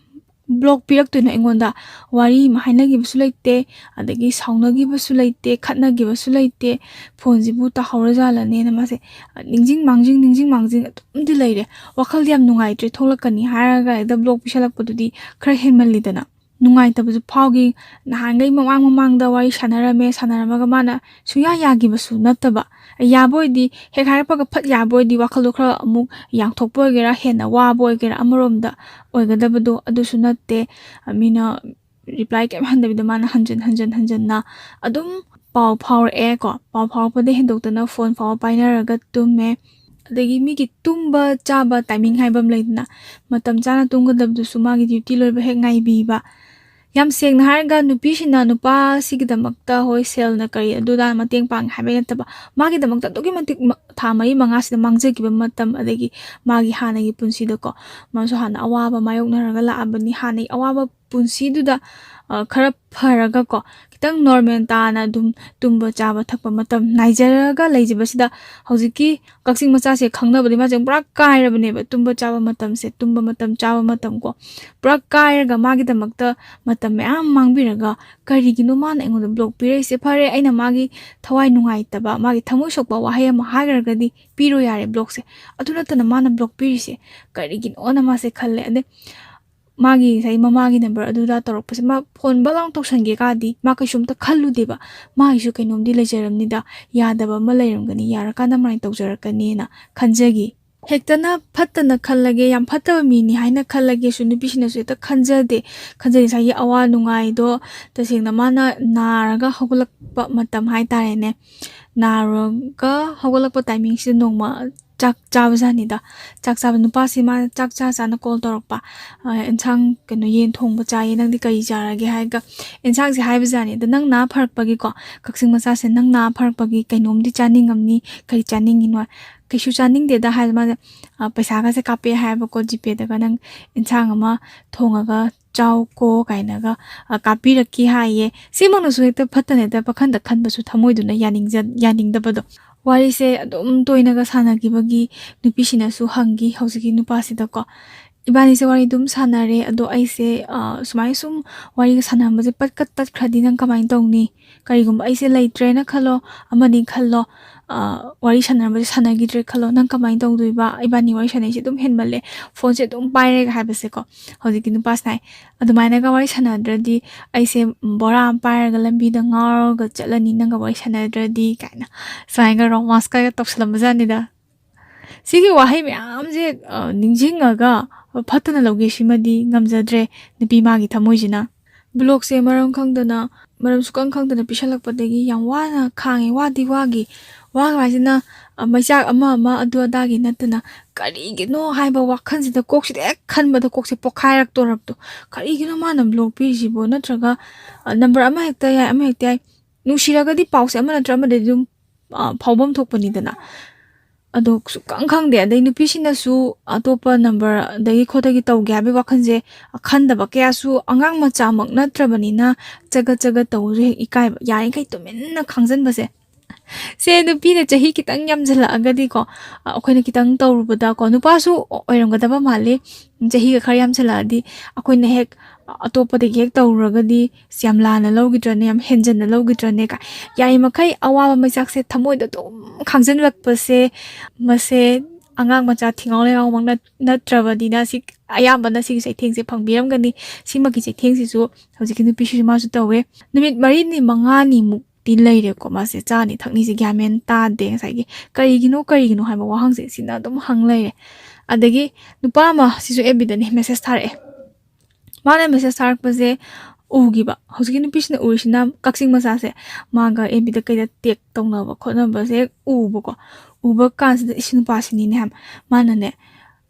ꯕ꯭ꯂꯣꯛ ꯄꯤꯔꯛꯇꯣꯏꯅꯣ ꯑꯩꯉꯣꯟꯗ? ꯋꯥꯔꯤ ꯑꯃ ꯍꯥꯏꯅꯈꯤꯕꯁꯨ ꯂꯩꯇꯦ, ꯑꯗꯒꯤ ꯁꯥꯎꯅꯈꯤꯕꯁꯨ ꯂꯩꯇꯦ, ꯈꯠꯅꯈꯤꯕꯁꯨ ꯂꯩꯇꯦ꯫ ꯐꯣꯟꯁꯤꯕꯨ ꯇꯥꯍꯧꯔꯖꯥꯠꯂꯅꯦꯅ ꯃꯥꯁꯦ ꯅꯤꯡꯁꯤꯡ ꯃꯥꯡꯖꯤꯡ ꯅꯤꯡꯁꯤꯡ ꯃꯥꯡꯖꯤꯡ ꯑꯗꯨꯝꯗꯤ ꯂꯩꯔꯦ꯫ ꯋꯥꯈꯜꯗꯤ ꯌꯥꯝ ꯅꯨꯡꯉꯥꯏꯇ꯭ꯔꯦ, ꯊꯣꯛꯂꯛꯀꯅꯤ ꯍꯥꯏꯔꯒ ꯍꯦꯛꯇ ꯕ꯭ꯂꯣꯛ ꯄꯤꯁꯜꯂꯛꯄꯗꯨꯗꯤ ꯈꯔ ꯍꯦꯟꯃꯜꯂꯤꯗꯅ꯫ ꯅꯨꯡꯉꯥꯏꯇꯕꯁꯨ ꯐꯥꯎꯈꯤ꯫ ꯅꯍꯥꯟꯈꯩ ꯃꯃꯥꯡ ꯃꯃꯥꯡꯗ ꯋꯥꯔꯤ ꯁꯥꯟꯅꯔꯝꯃꯦ, ꯁꯥꯟꯅꯔꯝꯃꯒ ꯃꯥꯅ ꯁꯨꯡꯌꯥ ꯌꯥꯈꯤꯕꯁꯨ ꯅꯠꯇꯕ꯫ ꯌꯥꯕ ꯑꯣꯏꯗꯤ ꯍꯦꯛ ꯍꯥꯏꯔꯛꯄꯒ ꯐꯠ ꯌꯥꯕ ꯑꯣꯏꯗꯤ ꯋꯥꯈꯜꯗꯣ ꯈꯔ ꯑꯃꯨꯛ ꯌꯥꯡꯊꯣꯛꯄ ꯑꯣꯏꯒꯦꯔꯥ, ꯍꯦꯟꯅ ꯋꯥꯕ ꯑꯣꯏꯒꯦꯔꯥ, ꯑꯃꯔꯣꯝꯗ ꯑꯣꯏꯒꯗꯕꯗꯣ ꯑꯗꯨꯁꯨ ꯅꯠꯇꯦ꯫ ꯃꯤꯅ ꯔꯤꯄ꯭ꯂꯥꯏ ꯀꯩꯝ ꯍꯟꯗꯕꯤꯗ ꯃꯥꯅ ꯍꯟꯖꯤꯟ ꯍꯟꯖꯤꯟ ꯍꯟꯖꯤꯟꯅ ꯑꯗꯨꯝ ꯄꯥꯎ ꯐꯥꯎꯔꯛꯑꯦ ꯀꯣ꯫ ꯄꯥꯎ ꯐꯥꯎꯔꯛꯄꯗ ꯍꯦꯟꯗꯣꯛꯇꯅ ꯐꯣꯟ ꯐꯥꯎꯕ ꯄꯥꯏꯅꯔꯒ ꯇꯨꯝꯃꯦ꯫ ꯑꯗꯒꯤ ꯃꯤꯒꯤ ꯇꯨꯝꯕ ꯆꯥꯕ ꯇꯥꯏꯃꯤꯡ ꯍꯥꯏꯕ ꯑꯃ ꯂꯩꯗꯅ, ꯃꯇꯝ ꯆꯥꯅ ꯇꯨꯝꯒꯗꯕꯗꯨꯁꯨ ꯃꯥꯒꯤ ꯗ꯭ꯌꯨꯇꯤ ꯂꯣꯏꯕ ꯍꯦꯛ ꯉꯥꯏꯕꯤꯕ꯫ ꯌꯥꯝ ꯁꯦꯡꯅ ꯍꯥꯏꯔꯒ ꯅꯨꯄꯤꯁꯤꯅ ꯅꯨꯄꯥꯁꯤꯒꯤꯗꯃꯛꯇ, ꯍꯣꯏ, ꯁꯦꯜꯅ ꯀꯔꯤ ꯑꯗꯨꯗ ꯃꯇꯦꯡ ꯄꯥꯡꯉꯦ ꯍꯥꯏꯕꯩ ꯅꯠꯇꯕ, ꯃꯥꯒꯤꯗꯃꯛꯇ ꯑꯗꯨꯛꯀꯤ ꯃꯇꯤꯛ ꯃ-, ꯊꯥ ꯃꯔꯤ ꯃꯉꯥꯁꯤꯗ ꯃꯥꯡꯖꯈꯤꯕ ꯃꯇꯝ, ꯑꯗꯒꯤ ꯃꯥꯒꯤ ꯍꯥꯟꯅꯒꯤ ꯄꯨꯟꯁꯤꯗꯀꯣ, ꯃꯥꯁꯨ ꯍꯥꯟꯅ ꯑꯋꯥꯕ ꯃꯥꯌꯣꯛꯅꯔꯒ ꯂꯥꯛꯑꯕꯅꯤ, ꯍꯥꯟꯅꯒꯤ ꯑꯋꯥꯕ ꯄꯨꯟꯁꯤꯗꯨꯗ, ꯑ, ꯈꯔ ꯐꯔꯒꯀꯣ, ꯈꯤꯇꯪ ꯅꯣꯔꯃꯦꯜ ꯇꯥꯅ ꯑꯗꯨꯝ ꯇꯨꯝꯕ ꯆꯥꯕ ꯊꯛꯄ ꯃꯇꯝ ꯅꯥꯏꯖꯔꯒ ꯂꯩꯖꯕꯁꯤꯗ ꯍꯧꯖꯤꯛꯀꯤ ꯀꯛꯆꯤꯡ ꯃꯆꯥꯁꯦ ꯈꯪꯅꯕꯗꯤ ꯃꯥꯁꯦ ꯄꯨꯔꯥ ꯀꯥꯏꯔꯕꯅꯦꯕ꯫ ꯇꯨꯝꯕ ꯆꯥꯕ ꯃꯇꯝꯁꯦ, ꯇꯨꯝꯕ ꯃꯇꯝ ꯆꯥꯕ ꯃꯇꯝ ꯀꯣ, ꯄꯨꯔꯥ ꯀꯥꯏꯔꯒ ꯃꯥꯒꯤꯗꯃꯛꯇ ꯃꯇꯝ ꯃꯌꯥꯝ ꯃꯥꯡꯕꯤꯔꯒ ꯀꯔꯤꯒꯤꯅꯣ ꯃꯥꯅ ꯑꯩꯉꯣꯟꯗ ꯕ꯭ꯂꯣꯛ ꯄꯤꯔꯛꯏꯁꯦ? ꯐꯔꯦ, ꯑꯩꯅ ꯃꯥꯒꯤ ꯊꯋꯥꯏ ꯅꯨꯡꯉꯥꯏꯇꯕ, ꯃꯥꯒꯤ ꯊꯃꯣꯏ ꯁꯣꯛꯄ ꯋꯥꯍꯩ ꯑꯃ ꯍꯥꯏꯈ꯭ꯔꯒꯗꯤ ꯄꯤꯔꯣ ꯌꯥꯔꯦ ꯕ꯭ꯂꯣꯛꯁꯦ꯫ ꯑꯗꯨ ꯅꯠꯇꯅ ꯃꯥꯅ ꯕ꯭ꯂꯣꯛ ꯄꯤꯔꯤꯁꯦ ꯀꯔꯤꯒꯤꯅꯣꯅ ꯃꯥꯁꯦ ꯈꯜꯂꯦ꯫ ꯑꯗꯩ ꯃꯥꯒꯤ ꯉꯁꯥꯏ ꯃꯃꯥꯒꯤ ꯅꯝꯕꯔ ꯑꯗꯨꯗ ꯇꯧꯔꯛꯄꯁꯦ ꯃꯥ ꯐꯣꯟ ꯕꯛ ꯂꯥꯎ ꯇꯧꯁꯟꯒꯦ ꯀꯥꯗꯤ ꯃꯥ ꯀꯩꯁꯨꯝꯇ ꯈꯜꯂꯨꯗꯦꯕ꯫ ꯃꯥꯒꯤꯁꯨ ꯀꯩꯅꯣꯝꯗꯤ ꯂꯩꯖꯔꯝꯅꯤꯗ, ꯌꯥꯗꯕ ꯑꯃ ꯂꯩꯔꯝꯒꯅꯤ, ꯌꯥꯔꯀꯥꯟꯗ ꯃꯥꯏꯅ ꯇꯧꯖꯔꯛꯀꯅꯤꯅ ꯈꯟꯖꯒꯤ꯫ ꯍꯦꯛꯇꯅ ꯐꯠꯇꯅ ꯈꯜꯂꯒꯦ, ꯌꯥꯝ ꯐꯠꯇꯕ ꯃꯤꯅꯤ ꯍꯥꯏꯅ ꯈꯜꯂꯒꯦꯁꯨ ꯅꯨꯄꯤꯁꯤꯡꯅꯁꯨ ꯍꯦꯛꯇ ꯈꯟꯖꯗꯦ꯫ ꯈꯟꯖꯗꯦ, ꯉꯁꯥꯏꯒꯤ ꯑꯋꯥ ꯅꯨꯡꯉꯥꯏꯗꯣ ꯇꯁꯦꯡꯅ ꯃꯥꯅ ꯅꯥꯔꯒ ꯍꯧꯒꯠꯂꯛꯄ ꯃꯇꯝ ꯍꯥꯏ ꯇꯥꯔꯦꯅꯦ, ꯅꯥꯔꯒ ꯍꯧꯒꯠꯂꯛꯄ ꯇꯥꯏꯃꯤꯡꯁꯤꯗ ꯅꯣꯡꯃ ꯆꯥꯛ ꯆꯥꯕꯖꯥꯠꯅꯤꯗ꯫ ꯆꯥꯛ ꯆꯥꯕ ꯅꯨꯄꯥꯁꯤ ꯃꯥꯅ ꯆꯥꯛ ꯆꯥ ꯆꯥꯅ ꯀꯣꯜ ꯇꯧꯔꯛꯄ, ꯑ, ꯑꯦꯟꯁꯥꯡ, ꯀꯩꯅꯣ, ꯌꯦꯟ ꯊꯣꯡꯕ ꯆꯥꯏꯌꯦ, ꯅꯪꯗꯤ ꯀꯔꯤ ꯆꯥꯔꯒꯦ ꯍꯥꯏꯔꯒ ꯑꯦꯟꯁꯥꯡꯁꯦ ꯍꯥꯏꯕꯖꯥꯠꯅꯤ꯫ ꯑꯗ ꯅꯪ ꯅꯥ ꯐꯔꯛꯄꯒꯤꯀꯣ, ꯀꯛꯆꯤꯡ ꯃꯆꯥꯁꯦ ꯅꯪ ꯅꯥ ꯐꯔꯛꯄꯒꯤ ꯀꯩꯅꯣꯝꯗꯤ ꯆꯥꯅꯤꯡꯉꯝꯅꯤ, ꯀꯔꯤ ꯆꯥꯅꯤꯡꯉꯤꯅꯣ? ꯀꯩꯁꯨ ꯆꯥꯅꯤꯡꯗꯦꯗ ꯍꯥꯏꯕ ꯃꯥꯁꯦ, ꯑ, ꯄꯩꯁꯥꯒꯁꯦ ꯀꯥꯞꯄꯛꯑꯦ ꯍꯥꯏꯕꯀꯣ, ꯖꯤꯄꯦꯗꯒ ꯅꯪ ꯑꯦꯟꯁꯥꯡ ꯑꯃ ꯊꯣꯡꯉꯒ ꯆꯥꯎꯀꯣ ꯀꯥꯏꯅꯒ, ꯑ, ꯀꯥꯞꯄꯤꯔꯛꯈꯤ ꯍꯥꯏꯌꯦ꯫ ꯁꯤꯃꯛꯅꯁꯨ ꯍꯦꯛꯇ ꯐꯠꯇꯅ ꯍꯦꯛꯇ ꯄꯥꯈꯟꯗ ꯈꯟꯕꯁꯨ ꯊꯃꯣꯏꯗꯨꯅ ꯌꯥꯅꯤꯡꯖ-, ꯌꯥꯅꯤꯡꯗꯕꯗꯣ꯫ ꯋꯥꯔꯤꯁꯦ ꯑꯗꯨꯝ ꯇꯣꯏꯅꯒ ꯁꯥꯟꯅꯈꯤꯕꯒꯤ ꯅꯨꯄꯤꯁꯤꯅꯀꯣ ꯍꯧꯖꯤꯛꯀꯤ ꯅꯨꯄꯥꯁꯤꯗꯀꯣ, ꯏꯕꯥꯅꯤꯁꯦ ꯋꯥꯔꯤ ꯑꯗꯨꯝ ꯁꯥꯟꯅꯔꯦ, ꯑꯗꯣ ꯑꯩꯁꯦ, ꯑ, ꯁꯨꯃꯥꯏꯅ ꯁꯨꯝ ꯋꯥꯔꯤꯒ ꯁꯥꯟꯅꯔꯝꯕꯁꯦ ꯄꯠꯀ ꯇꯠꯈ꯭ꯔꯗꯤ ꯅꯪ ꯀꯃꯥꯏꯅ ꯇꯧꯅꯤ? ꯀꯔꯤꯒꯨꯝꯕ ꯑꯩꯁꯦ ꯂꯩꯇ꯭ꯔꯦꯅ ꯈꯜꯂꯣ, ꯑꯃꯅꯤ ꯈꯜꯂꯣ, ꯑ, ꯋꯥꯔꯤ ꯁꯥꯟꯅꯔꯝꯕꯁꯦ ꯁꯥꯟꯅꯈꯤꯗ꯭ꯔꯦ ꯈꯜꯂꯣ, ꯅꯪ ꯀꯃꯥꯏꯅ ꯇꯧꯗꯣꯏꯕ? ꯏꯕꯥꯅꯤ ꯋꯥꯔꯤ ꯁꯥꯟꯅꯩꯁꯦ ꯑꯗꯨꯝ ꯍꯦꯟꯃꯜꯂꯦ, ꯐꯣꯟꯁꯦ ꯑꯗꯨꯝ ꯄꯥꯏꯔꯦꯒ ꯍꯥꯏꯕꯁꯦꯀꯣ꯫ ꯍꯧꯖꯤꯛꯀꯤ ꯅꯨꯄꯥꯁꯤꯅ ꯍꯥꯏ, "ꯑꯗꯨꯃꯥꯏꯅꯒ ꯋꯥꯔꯤ ꯁꯥꯟꯅꯗ꯭ꯔꯗꯤ ꯑꯩꯁꯦ ꯕꯣꯔꯥ ꯑꯃ ꯄꯥꯏꯔꯒ ꯂꯝꯕꯤꯗ ꯉꯥꯎꯔꯒ ꯆꯠꯂꯅꯤ, ꯅꯪꯒ ꯋꯥꯔꯤ ꯁꯥꯟꯅꯗ꯭ꯔꯗꯤ" ꯀꯥꯏꯅ ꯁꯨꯃꯥꯏꯅꯒ ꯔꯣꯃꯥꯟꯁꯀ ꯇꯧꯁꯜꯂꯝꯕꯖꯥꯠꯅꯤꯗ꯫ ꯁꯤꯒꯤ ꯋꯥꯍꯩ ꯃꯌꯥꯝꯁꯦ, ꯑ, ꯅꯤꯡꯁꯤꯡꯉꯒ ꯐꯠꯇꯅ ꯂꯧꯒꯦ ꯁꯤꯃꯗꯤ ꯉꯝꯖꯗ꯭ꯔꯦ ꯅꯨꯄꯤ ꯃꯥꯒꯤ ꯊꯃꯣꯏꯁꯤꯅ꯫ ꯕ꯭ꯂꯣꯛꯁꯦ ꯃꯔꯝ ꯈꯪꯗꯅ, ꯃꯔꯝ ꯁꯨꯈꯪ ꯈꯪꯗꯅ ꯄꯤꯁꯜꯂꯛꯄꯗꯒꯤ ꯌꯥꯝ ꯋꯥꯅ ꯈꯥꯡꯉꯦ꯫ ꯋꯥꯗꯤ ꯋꯥꯈꯤ꯫ ꯋꯥꯈꯤꯕ ꯍꯥꯏꯁꯤꯅ, ꯑ, ꯃꯩꯆꯥꯛ ꯑꯃ ꯑꯃ ꯑꯗꯨ ꯑꯗꯥꯒꯤ ꯅꯠꯇꯅ ꯀꯔꯤꯒꯤꯅꯣ ꯍꯥꯏꯕ ꯋꯥꯈꯜꯁꯤꯗ ꯀꯣꯛꯁꯤꯗ ꯍꯦꯛ ꯈꯟꯕꯗ ꯀꯣꯛꯁꯦ ꯄꯣꯛꯈꯥꯏꯔꯛꯇꯣꯔꯕꯗꯣ꯫ ꯀꯔꯤꯒꯤꯅꯣ ꯃꯥꯅ ꯕ꯭ꯂꯣꯛ ꯄꯤꯔꯤꯁꯤꯕꯣ? ꯅꯠꯇ꯭ꯔꯒ, ꯑ, ꯅꯝꯕꯔ ꯑꯃ ꯍꯦꯛꯇ ꯌꯥꯏ, ꯑꯃ ꯍꯦꯛꯇ ꯌꯥꯏ꯫ ꯅꯨꯡꯁꯤꯔꯒꯗꯤ ꯄꯥꯎꯁꯦ ꯑꯃ ꯅꯠꯇ꯭ꯔ ꯑꯃꯗꯗꯤ ꯑꯗꯨꯝ, ꯑ, ꯐꯥꯎꯐꯝ ꯊꯣꯛꯄꯅꯤꯗꯅ꯫ ꯑꯗꯣ ꯁꯨꯛꯈꯪ ꯈꯪꯗꯦ꯫ ꯑꯗꯩ ꯅꯨꯄꯤꯁꯤꯅꯁꯨ ꯑꯇꯣꯞꯄ ꯅꯝꯕꯔꯗꯒꯤ ꯈꯣꯠꯇꯒꯤ ꯇꯧꯒꯦ ꯍꯥꯏꯕꯒꯤ ꯋꯥꯈꯜꯁꯦ ꯈꯟꯗꯕ ꯀꯌꯥꯁꯨ, ꯑꯉꯥꯡ ꯃꯆꯥꯃꯛ ꯅꯠꯇ꯭ꯔꯕꯅꯤꯅ ꯆꯒꯠ ꯆꯒꯠ ꯇꯧꯕꯁꯨ ꯍꯦꯛ ꯏꯀꯥꯏꯕ꯫ ꯌꯥꯔꯤꯈꯩ ꯇꯨꯃꯤꯟꯅ ꯈꯥꯡꯖꯟꯕꯁꯦ꯫ ꯁꯦ ꯅꯨꯄꯤꯅ ꯆꯍꯤ ꯈꯤꯇꯪ ꯌꯥꯝꯁꯤꯜꯂꯛꯑꯒꯗꯤꯀꯣ, ꯑ, ꯑꯩꯈꯣꯏꯅ ꯈꯤꯇꯪ ꯇꯧꯔꯨꯕꯗꯀꯣ, ꯅꯨꯄꯥꯁꯨ ꯑꯣꯏꯔꯝꯒꯗꯕ ꯃꯥꯜꯂꯤ, ꯆꯍꯤꯒ ꯈꯔ ꯌꯥꯝꯁꯤꯜꯂꯛꯑꯗꯤ ꯑꯩꯈꯣꯏꯅ ꯍꯦꯛ ꯑꯇꯣꯞꯄꯗꯒꯤ ꯍꯦꯛ ꯇꯧꯔꯨꯔꯒꯗꯤ, "ꯌꯥꯝ ꯂꯥꯟꯅ ꯂꯧꯈꯤꯗ꯭ꯔꯅꯦ, ꯌꯥꯝ ꯍꯦꯟꯖꯟꯅ ꯂꯧꯈꯤꯗ꯭ꯔꯅꯦ?" ꯀꯥꯏ꯫ ꯌꯥꯔꯤꯃꯈꯩ ꯑꯋꯥꯕ ꯃꯩꯆꯥꯛꯁꯦ ꯊꯃꯣꯏꯗ ꯑꯗꯨꯝ ꯈꯥꯡꯖꯤꯜꯂꯛꯄꯁꯦ, ꯃꯁꯦ ꯑꯉꯥꯡ ꯃꯆꯥ ꯊꯤꯉꯥꯎ ꯂꯩꯉꯥꯎꯃꯛ ꯅꯠ-, ꯅꯠꯇ꯭ꯔꯕꯅꯤꯅ, ꯁꯤ ꯑꯌꯥꯝꯕꯅ ꯁꯤꯒꯤ ꯆꯩꯊꯦꯡꯁꯦ ꯐꯪꯕꯤꯔꯝꯒꯅꯤ꯫ ꯁꯤꯃꯛꯀꯤ ꯆꯩꯊꯦꯡꯁꯤꯁꯨ ꯍꯧꯖꯤꯛꯀꯤ ꯅꯨꯄꯤꯁꯤꯁꯨ ꯃꯥꯁꯨ ꯇꯧꯋꯦ꯫ ꯅꯨꯃꯤꯠ ꯃꯔꯤꯅꯤ ꯃꯉꯥꯅꯤꯃꯨꯛ ꯇꯤ ꯂꯩꯔꯦꯀꯣ꯫ ꯃꯥꯁꯦ ꯆꯥꯅꯤ ꯊꯛꯅꯤꯁꯦ ꯒ꯭ꯌꯥꯟ ꯃꯦꯟ ꯇꯥꯗꯦ꯫ ꯉꯁꯥꯏꯒꯤ "ꯀꯔꯤꯒꯤꯅꯣ, ꯀꯔꯤꯒꯤꯅꯣ?" ꯍꯥꯏꯕ ꯋꯥꯍꯪꯁꯦ ꯁꯤꯅ ꯑꯗꯨꯝ ꯍꯪ ꯂꯩꯔꯦ꯫ ꯑꯗꯒꯤ ꯅꯨꯄꯥ ꯑꯃ ꯁꯤꯁꯨ ꯑꯦꯐ ꯕꯤꯗꯅꯦ ꯃꯦꯁꯦꯁ ꯊꯥꯔꯛꯑꯦ꯫ ꯃꯥꯅ ꯃꯦꯁꯦꯁ ꯊꯥꯔꯛꯄꯁꯦ ꯎꯈꯤꯕ꯫ ꯍꯧꯖꯤꯛꯀꯤ ꯅꯨꯄꯤꯁꯤꯅ ꯎꯔꯤꯁꯤꯅ ꯀꯛꯆꯤꯡ ꯃꯆꯥꯁꯦ ꯃꯥꯒ ꯑꯦꯐ ꯕꯤꯗ ꯀꯩꯗ ꯇꯦꯛ ꯇꯧꯅꯕ ꯈꯣꯠꯅꯕꯁꯦ ꯎꯕꯀꯣ꯫ ꯎꯕ ꯀꯥꯟꯁꯤꯗ "ꯏꯁꯤ ꯅꯨꯄꯥꯁꯤꯅꯤꯅꯦ" ꯍꯥꯏꯕ꯫ ꯃꯥꯅꯅꯦ,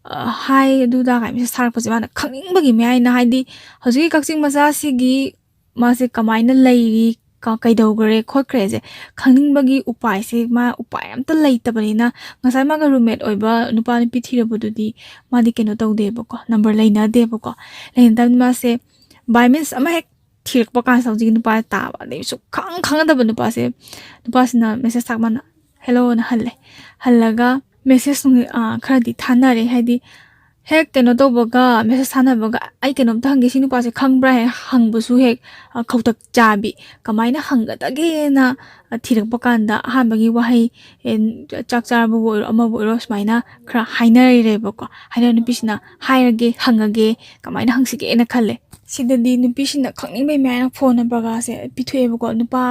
ꯑ, "ꯍꯥꯏ ꯑꯗꯨꯗ" ꯀꯥꯏ ꯃꯦꯁꯦꯁ ꯊꯥꯔꯛꯄꯁꯦ ꯃꯥꯅ ꯈꯪꯅꯤꯡꯕꯒꯤ ꯃꯌꯥꯏꯅ, ꯍꯥꯏꯗꯤ ꯍꯧꯖꯤꯛꯀꯤ ꯀꯛꯆꯤꯡ ꯃꯆꯥꯁꯤꯒꯤ ꯃꯥꯁꯦ ꯀꯃꯥꯏꯅ ꯂꯩꯔꯤ, ꯀ-, ꯀꯩꯗꯧꯈ꯭ꯔꯦ ꯈꯣꯠꯈ꯭ꯔꯦꯁꯦ ꯈꯪꯅꯤꯡꯕꯒꯤ ꯎꯄꯥꯏꯁꯦ ꯃꯥ ꯎꯄꯥꯏ ꯑꯝꯇ ꯂꯩꯇꯕꯅꯤꯅ, ꯉꯁꯥꯏ ꯃꯥꯒ ꯔꯨꯝꯃꯦꯠ ꯑꯣꯏꯕ ꯅꯨꯄꯥ ꯅꯨꯄꯤ ꯊꯤꯔꯕꯗꯨꯗꯤ ꯃꯥꯗꯤ ꯀꯩꯅꯣ ꯇꯧꯗꯦꯕꯀꯣ, ꯅꯝꯕꯔ ꯂꯩꯅꯗꯦꯕꯀꯣ꯫ ꯂꯩꯅꯗꯕꯅꯤ ꯃꯥꯁꯦ by means ꯑꯃ ꯍꯦꯛ ꯊꯤꯔꯛꯄ ꯀꯥꯟꯁꯤꯗ ꯍꯧꯖꯤꯛꯀꯤ ꯅꯨꯄꯥ ꯇꯥꯕ, ꯑꯗꯩ ꯁꯨꯛꯈꯪ ꯈꯪꯅꯗꯕ ꯅꯨꯄꯥꯁꯦ, ꯅꯨꯄꯥꯁꯤꯅ ꯃꯦꯁꯦꯁ ꯊꯥꯛ ꯃꯥꯅ "ꯍꯦꯜꯂꯣꯅ" ꯍꯜꯂꯦ꯫ ꯍꯜꯂꯒ ꯃꯦꯁꯦꯁ ꯅꯨꯡ-, ꯑ, ꯈꯔꯗꯤ ꯊꯥꯅꯔꯦ꯫ ꯍꯥꯏꯗꯤ ꯍꯦꯛ ꯀꯩꯅꯣ ꯇꯧꯕꯒ, ꯃꯦꯁꯦꯁ ꯊꯥꯅꯕꯒ "ꯑꯩ ꯀꯩꯅꯣꯝꯇ ꯍꯪꯒꯦ, ꯁꯤ ꯅꯨꯄꯥꯁꯦ ꯈꯪꯕ꯭ꯔꯥ?" ꯍꯦꯛ ꯍꯪꯕꯁꯨ ꯍꯦꯛ, ꯑ, ꯈꯧꯇꯛ ꯆꯥꯕꯤ꯫ ꯀꯃꯥꯏꯅ ꯍꯪꯒꯗꯒꯦꯅ, ꯑ, ꯊꯤꯔꯛꯄ ꯀꯥꯟꯗ ꯑꯍꯥꯟꯕꯒꯤ ꯋꯥꯍꯩ, ꯑꯦ, ꯆꯥꯛ ꯆꯥꯔꯕꯕꯨ ꯑꯣꯏꯔꯣ, ꯑꯃꯕꯨ ꯑꯣꯏꯔꯣ, ꯁꯨꯃꯥꯏꯅ ꯈꯔ ꯍꯥꯏꯅꯔꯦꯕꯀꯣ꯫ ꯍꯥꯏꯅꯔ ꯅꯨꯄꯤꯁꯤꯅ "ꯍꯥꯏꯔꯒꯦ, ꯍꯪꯉꯒꯦ, ꯀꯃꯥꯏꯅ ꯍꯪꯁꯤꯒꯦꯅ" ꯈꯜꯂꯦ꯫ ꯁꯤꯗꯗꯤ ꯅꯨꯄꯤꯁꯤꯡꯅ ꯈꯪꯅꯤꯡꯕꯩ ꯃꯌꯥꯏꯅ ꯐꯣꯟ ꯅꯝꯕꯔꯒꯁꯦ ꯄꯤꯊꯣꯛꯑꯦꯕꯀꯣ꯫ ꯅꯨꯄꯥ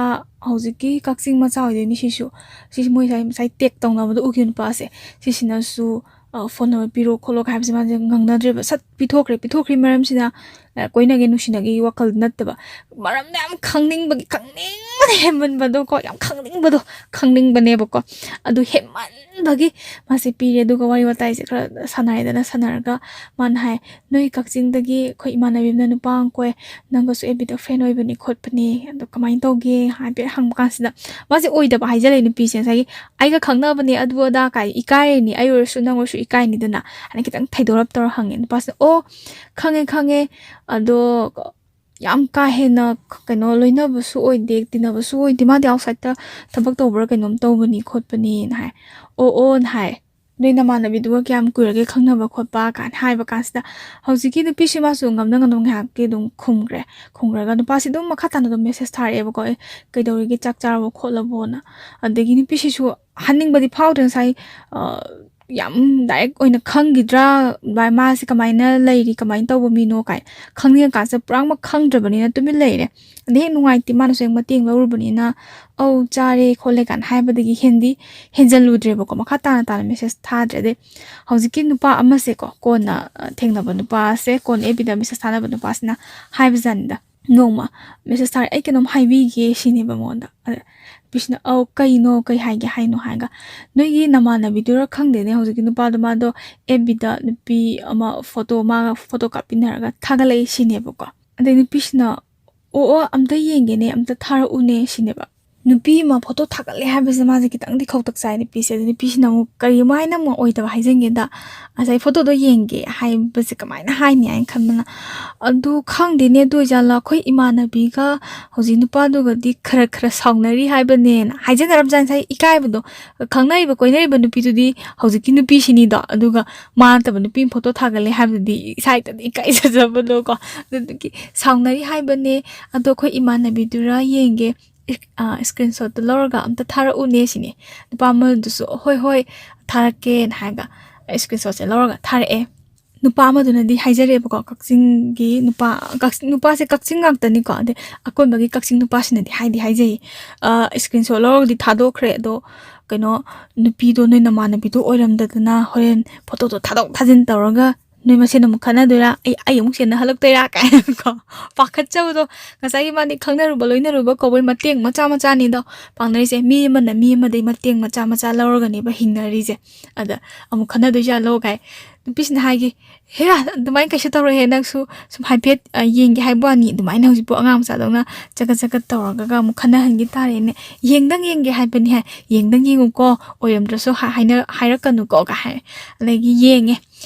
ꯍꯧꯖꯤꯛꯀꯤ ꯀꯛꯆꯤꯡ ꯃꯆꯥ ꯑꯣꯏꯗꯣꯏꯅꯤ ꯁꯤꯁꯨ꯫ ꯁꯤꯁꯨ ꯃꯣꯏ ꯉꯁꯥꯏ, ꯉꯁꯥꯏ ꯇꯦꯛ ꯇꯧꯅꯕꯗꯣ ꯎꯈꯤꯕ ꯅꯨꯄꯥꯁꯦ꯫ ꯁꯤꯁꯤꯅꯁꯨ, ꯑ, "ꯐꯣꯟ ꯅꯝꯕꯔ ꯄꯤꯔꯣ ꯈꯣꯠꯂꯣ" ꯍꯥꯏꯕꯁꯦ ꯃꯥꯁꯦ ꯉꯪꯅꯗ꯭ꯔꯦꯕ꯫ ꯁꯠ ꯄꯤꯊꯣꯛꯈ꯭ꯔꯦ꯫ ꯄꯤꯊꯣꯛꯈ꯭ꯔꯤ ꯃꯔꯝꯁꯤꯅ, ꯑ, ꯀꯣꯏꯅꯒꯦ ꯅꯨꯡꯁꯤꯅꯒꯦꯒꯤ ꯋꯥꯈꯜ ꯅꯠꯇꯕ꯫ ꯃꯔꯝꯗ ꯌꯥꯝ ꯈꯪꯅꯤꯡꯕꯒꯤ, ꯈꯪꯅꯤꯡꯕꯅ ꯍꯦꯟꯃꯟꯕꯗꯣꯀꯣ꯫ ꯌꯥꯝ ꯈꯪꯅꯤꯡꯕꯗꯣ, ꯈꯪꯅꯤꯡꯕꯅꯦꯕꯀꯣ꯫ ꯑꯗꯨ ꯍꯦꯟꯃꯟꯕꯒꯤ ꯃꯥꯁꯦ ꯄꯤꯔꯦ꯫ ꯑꯗꯨꯒ ꯋꯥꯔꯤ ꯋꯥꯇꯥꯏꯁꯦ ꯈꯔ ꯁꯥꯟꯅꯔꯦꯗꯅ, ꯁꯥꯟꯅꯔꯒ ꯃꯥꯅ ꯍꯥꯏ, "ꯅꯣꯏ ꯀꯛꯆꯤꯡꯗꯒꯤ ꯑꯩꯈꯣꯏ ꯏꯃꯥꯟꯅꯕꯤ ꯑꯃꯅ ꯅꯨꯄꯥ ꯑꯃ ꯀꯣꯏ, ꯅꯪꯒꯁꯨ ꯑꯦꯐ ꯕꯤꯗ ꯐ꯭ꯔꯦꯟ ꯑꯣꯏꯕꯅꯤ ꯈꯣꯠꯄꯅꯤ, ꯑꯗꯣ ꯀꯃꯥꯏꯅ ꯇꯧꯒꯦ?" ꯍꯥꯏꯐꯦꯠ ꯍꯪꯕ ꯀꯥꯟꯁꯤꯗ ꯃꯥꯁꯦ ꯑꯣꯏꯗꯕ ꯍꯥꯏꯖꯜꯂꯦ ꯅꯨꯄꯤꯁꯦ꯫ ꯉꯁꯥꯏꯒꯤ "ꯑꯩꯒ ꯈꯪꯅꯕꯅꯦ ꯑꯗꯨ ꯑꯗꯥ" ꯀꯥꯏ ꯏꯀꯥꯏꯔꯅꯤ, ꯑꯩ ꯑꯣꯏꯔꯁꯨ ꯅꯪ ꯑꯣꯏꯔꯁꯨ ꯏꯀꯥꯏꯅꯤꯗꯅ꯫ ꯑꯗ ꯈꯤꯇꯪ ꯊꯩꯗꯣꯔꯞ ꯇꯧꯔ ꯍꯪꯉꯦ ꯅꯨꯄꯥꯁꯤꯅ꯫ "ꯑꯣ, ꯈꯪꯉꯦ, ꯈꯪꯉꯦ, ꯑꯗꯣ ꯌꯥꯝ ꯀꯥ ꯍꯦꯟꯅ ꯀꯩꯅꯣ ꯂꯣꯏꯅꯕꯁꯨ ꯑꯣꯏꯗꯦ, ꯇꯤꯟꯅꯕꯁꯨ ꯑꯣꯏꯗꯦ, ꯃꯥꯗꯤ ꯑꯥꯎꯠꯁꯥꯏꯠꯇ ꯊꯕꯛ ꯇꯧꯕ꯭ꯔꯥ ꯀꯩꯅꯣꯝ ꯇꯧꯕꯅꯤ ꯈꯣꯠꯄꯅꯤꯅ" ꯍꯥꯏ꯫ "ꯑꯣ, ꯑꯣꯅ" ꯍꯥꯏ꯫ "ꯅꯣꯏ ꯅꯃꯥꯟꯅꯕꯤꯗꯨꯒ ꯀꯌꯥꯝ ꯀꯨꯏꯔꯒꯦ ꯈꯪꯅꯕ ꯈꯣꯠꯄ?" ꯀꯥꯏꯅ ꯍꯥꯏꯕ ꯀꯥꯟꯁꯤꯗ ꯍꯧꯖꯤꯛꯀꯤ ꯅꯨꯄꯤꯁꯤ ꯃꯥꯁꯨ ꯉꯝꯅ ꯉꯝꯅ ꯉꯥꯏꯍꯥꯛꯇꯤ ꯑꯗꯨꯝ ꯈꯨꯝꯈ꯭ꯔꯦ꯫ ꯈꯨꯝꯈ꯭ꯔꯒ ꯅꯨꯄꯥꯁꯤ ꯑꯗꯨꯝ ꯃꯈꯥ ꯇꯥꯅ ꯑꯗꯨꯝ ꯃꯦꯁꯦꯁ ꯊꯥꯔꯛꯑꯦꯕꯀꯣ, "ꯑꯦ, ꯀꯩꯗꯧꯔꯤꯒꯦ, ꯆꯥꯛ ꯆꯥꯔꯕꯣ ꯈꯣꯠꯂꯕꯣꯅ?" ꯑꯗꯒꯤ ꯅꯨꯄꯤꯁꯤꯁꯨ ꯍꯟꯅꯤꯡꯕꯗꯤ ꯐꯥꯎꯗ꯭ꯔꯦ꯫ ꯉꯁꯥꯏ, ꯑ, ꯌꯥꯝ ꯗꯥꯏꯔꯦꯛ ꯑꯣꯏꯅ ꯈꯪꯈꯤꯗ꯭ꯔꯥ, ꯃꯥꯁꯦ ꯀꯃꯥꯏꯅ ꯂꯩꯔꯤ, ꯀꯃꯥꯏꯅ ꯇꯧꯕ ꯃꯤꯅꯣ ꯀꯥꯏ ꯈꯪꯅꯤꯡꯉꯀꯥꯟꯁꯤꯗ ꯄꯨꯔꯥꯃꯛ ꯈꯪꯗ꯭ꯔꯕꯅꯤꯅ ꯇꯨꯃꯤꯟ ꯂꯩꯔꯦ꯫ ꯑꯗꯩ ꯍꯦꯛ ꯅꯨꯡꯉꯥꯏꯇꯦ, ꯃꯥꯅꯁꯨ ꯍꯦꯛ ꯃꯇꯦꯡ ꯂꯧꯔꯨꯕꯅꯤꯅ "ꯑꯧ, ꯆꯥꯔꯦ ꯈꯣꯠꯂꯦ" ꯀꯥꯏꯅ ꯍꯥꯏꯕꯗꯒꯤ ꯍꯦꯟꯗꯤ ꯍꯦꯟꯖꯜꯂꯨꯗ꯭ꯔꯦꯕꯀꯣ꯫ ꯃꯈꯥ ꯇꯥꯅ ꯇꯥꯅ ꯃꯦꯁꯦꯖ ꯊꯥꯗ꯭ꯔꯦ꯫ ꯑꯗꯩ ꯍꯧꯖꯤꯛꯀꯤ ꯅꯨꯄꯥ ꯑꯃꯁꯦꯀꯣ, ꯀꯣꯟꯅ ꯑ, ꯊꯦꯡꯅꯕ ꯅꯨꯄꯥꯁꯦ, ꯀꯣꯟꯅ ꯑꯦꯐ ꯕꯤꯗ ꯃꯦꯁꯦꯖ ꯊꯥꯅꯕ ꯅꯨꯄꯥꯁꯤꯅ ꯍꯥꯏꯕꯖꯥꯠꯅꯤꯗ, ꯅꯣꯡꯃ ꯃꯦꯁꯦꯖ ꯊꯥꯔꯛꯑꯦ, "ꯑꯩ ꯀꯩꯅꯣꯝ ꯍꯥꯏꯕꯤꯒꯦ" ꯁꯤꯅꯦꯕ ꯃꯉꯣꯟꯗ꯫ ꯑꯗ ꯅꯨꯄꯤꯁꯤꯅ, "ꯑꯧ, ꯀꯩꯅꯣ, ꯀꯩ ꯍꯥꯏꯒꯦ ꯍꯥꯏꯅꯣ?" ꯍꯥꯏꯔꯒ, "ꯅꯣꯏꯒꯤ ꯅꯃꯥꯟꯅꯕꯤꯗꯨꯔ ꯈꯪꯗꯦꯅꯦ, ꯍꯧꯖꯤꯛꯀꯤ ꯅꯨꯄꯥꯗꯣ, ꯃꯥꯗꯣ ꯑꯦꯐ ꯕꯤꯗ ꯅꯨꯄꯤ ꯑꯃ ꯐꯣꯇꯣ, ꯃꯥꯒ ꯐꯣꯇꯣ ꯀꯥꯞꯄꯤꯟꯅꯔꯒ ꯊꯥꯒꯠꯂꯛꯏ" ꯁꯤꯅꯦꯕꯀꯣ꯫ ꯑꯗꯩ ꯅꯨꯄꯤꯁꯤꯅ, "ꯑꯣ, ꯑꯣ, ꯑꯝꯇ ꯌꯦꯡꯒꯦꯅꯦ, ꯑꯝꯇ ꯊꯥꯔꯛꯎꯅꯦ" ꯁꯤꯅꯦꯕ꯫ ꯅꯨꯄꯤ ꯑꯃ ꯐꯣꯇꯣ ꯊꯥꯒꯠꯂꯦ ꯍꯥꯏꯕꯁꯦ ꯃꯥꯁꯦ ꯈꯤꯇꯪꯗꯤ ꯈꯧꯇꯛ ꯆꯥꯏ ꯅꯨꯄꯤꯁꯦ꯫ ꯑꯗ ꯅꯨꯄꯤꯁꯤꯅ ꯑꯃꯨꯛ ꯀꯔꯤꯃꯥꯏꯅ ꯑꯃꯨꯛ ꯑꯣꯏꯗꯕ ꯍꯥꯏꯖꯟꯒꯦꯗ, "ꯉꯁꯥꯏ ꯐꯣꯇꯣꯗꯣ ꯌꯦꯡꯒꯦ" ꯍꯥꯏꯕꯁꯦ ꯀꯃꯥꯏꯅ ꯍꯥꯏꯅꯤ ꯍꯥꯏꯅ ꯈꯟꯕꯅ, "ꯑꯗꯨ ꯈꯪꯗꯦꯅꯦ, ꯑꯗꯨ ꯑꯣꯏꯖꯥꯠꯂꯣ, ꯑꯩꯈꯣꯏ ꯏꯃꯥꯟꯅꯕꯤꯒ ꯍꯧꯖꯤꯛ ꯅꯨꯄꯥꯗꯨꯒꯗꯤ ꯈꯔ ꯈꯔ ꯁꯥꯎꯅꯔꯤ" ꯍꯥꯏꯕꯅꯦꯅ ꯍꯥꯏꯖꯟꯅꯔꯝꯖꯥꯠꯅꯤ꯫ ꯉꯁꯥꯏ ꯏꯀꯥꯏꯕꯗꯣ, ꯈꯪꯅꯔꯤꯕ ꯀꯣꯏꯅꯔꯤꯕ ꯅꯨꯄꯤꯗꯨꯗꯤ ꯍꯧꯖꯤꯛꯀꯤ ꯅꯨꯄꯤꯁꯤꯅꯤꯗꯣ, ꯑꯗꯨꯒ ꯃꯥ ꯅꯠꯇꯕ ꯅꯨꯄꯤ ꯑꯃ ꯐꯣꯇꯣ ꯊꯥꯒꯠꯂꯦ ꯍꯥꯏꯕꯗꯨꯗꯤ ꯏꯁꯥ ꯏꯊꯟꯇ ꯏꯀꯥꯏꯖꯖꯕꯗꯣꯀꯣ꯫ ꯑꯗꯨꯗꯨꯒꯤ "ꯁꯥꯎꯅꯔꯤ ꯍꯥꯏꯕꯅꯦ, ꯑꯗꯣ ꯑꯩꯈꯣꯏ ꯏꯃꯥꯟꯅꯕꯤꯗꯨꯔ ꯌꯦꯡꯒꯦ, ꯏꯁ-, ꯑ, ꯁ꯭ꯀ꯭ꯔꯤꯟ ꯁꯣꯠꯇꯣ ꯂꯧꯔꯒ ꯑꯝꯇ ꯊꯥꯔꯛꯎꯅꯦ" ꯁꯤꯅꯦ꯫ ꯅꯨꯄꯥ ꯑꯃꯗꯨꯁꯨ "ꯍꯣꯏ, ꯍꯣꯏ, ꯊꯥꯔꯛꯀꯦꯅ" ꯍꯥꯏꯔꯒ ꯁ꯭ꯀ꯭ꯔꯤꯟ ꯁꯣꯠꯁꯦ ꯂꯧꯔꯒ ꯊꯥꯔꯛꯑꯦ꯫ ꯅꯨꯄꯥ ꯑꯃꯗꯨꯅꯗꯤ ꯍꯥꯏꯖꯔꯛꯑꯦꯕꯀꯣ, ꯀꯛꯆꯤꯡꯒꯤ ꯅꯨꯄꯥ, ꯀꯛꯆꯤꯡ, ꯅꯨꯄꯥꯁꯦ ꯀꯛꯆꯤꯡ ꯉꯥꯛꯇꯅꯤꯀꯣ, ꯑꯗꯩ ꯑꯀꯣꯏꯕꯒꯤ ꯀꯛꯆꯤꯡ ꯅꯨꯄꯥꯁꯤꯅꯗꯤ ꯍꯥꯏꯗꯤ ꯍꯥꯏꯖꯩ, "ꯑ, ꯁ꯭ꯀ꯭ꯔꯤꯟ ꯁꯣꯠ ꯂꯧꯔꯒꯗꯤ ꯊꯥꯗꯣꯛꯈ꯭ꯔꯦ, ꯑꯗꯣ ꯀꯩꯅꯣ, ꯅꯨꯄꯤꯗꯣ ꯅꯣꯏ ꯅꯃꯥꯟꯅꯕꯤꯗꯣ ꯑꯣꯏꯔꯝꯗꯗꯅ ꯍꯣꯔꯦꯟ ꯐꯣꯇꯣꯗꯣ ꯊꯥꯗꯣꯛ ꯊꯥꯖꯤꯟ ꯇꯧꯔꯒ ꯅꯣꯏ ꯃꯁꯦꯟ ꯑꯃꯨꯛ ꯈꯠꯅꯗꯣꯏꯔꯥ, ꯑꯩ, ꯑꯩ ꯑꯃꯨꯛ ꯆꯦꯟꯅꯍꯜꯂꯛꯇꯣꯏꯔꯥ?" ꯀꯥꯏꯅꯀꯣ, ꯄꯥꯈꯠꯆꯕꯗꯣ꯫ ꯉꯁꯥꯏꯒꯤ ꯃꯥꯗꯤ ꯈꯪꯅꯔꯨꯕ ꯂꯣꯏꯅꯔꯨꯕ ꯀꯧꯕꯩ ꯃꯇꯦꯡ ꯃꯆꯥ ꯃꯆꯥꯅꯤꯗꯣ ꯄꯥꯡꯅꯔꯤꯁꯦ꯫ ꯃꯤ ꯑꯃꯅ ꯃꯤ ꯑꯃꯗꯩ ꯃꯇꯦꯡ ꯃꯆꯥ ꯃꯆꯥ ꯂꯧꯔꯒꯅꯦꯕ ꯍꯤꯡꯅꯔꯤꯁꯦ꯫ ꯑꯗ ꯑꯃꯨꯛ ꯈꯠꯅꯗꯣꯏꯖꯥꯠꯂꯣ ꯀꯥꯏ꯫ ꯅꯨꯄꯤꯁꯤꯅ ꯍꯥꯏꯒꯦ, "ꯍꯦꯔꯥ, ꯑꯗꯨꯃꯥꯏꯅ ꯀꯩꯁꯨ ꯇꯧꯔꯣꯏꯍꯦ, ꯅꯪꯁꯨ ꯁꯨꯝ ꯍꯥꯏꯐꯦꯠ, ꯑ, ꯌꯦꯡꯒꯦ ꯍꯥꯏꯕ ꯋꯥꯅꯤ, ꯑꯗꯨꯃꯥꯏꯅ ꯍꯧꯖꯤꯛꯄꯨ ꯑꯉꯥꯡ ꯃꯆꯥꯗꯧꯅ ꯆꯒꯠ ꯆꯒꯠ ꯇꯧꯔꯒ ꯑꯃꯨꯛ ꯈꯠꯅꯍꯟꯈꯤ ꯇꯥꯔꯦꯅꯦ꯫ ꯌꯦꯡꯗꯪ ꯌꯦꯡꯒꯦ ꯍꯥꯏꯕꯅꯤ" ꯍꯥꯏ꯫ "ꯌꯦꯡꯗꯪ ꯌꯦꯡꯉꯨꯀꯣ, ꯑꯣꯏꯔꯝꯗ꯭ꯔꯁꯨ ꯍꯥ-, ꯍꯥꯏꯅ-, ꯍꯥꯏꯔꯛꯀꯅꯨꯀꯣ" ꯀꯥꯏ ꯍꯥꯏ꯫ ꯑꯗꯒꯤ ꯌꯦꯡꯉꯦ꯫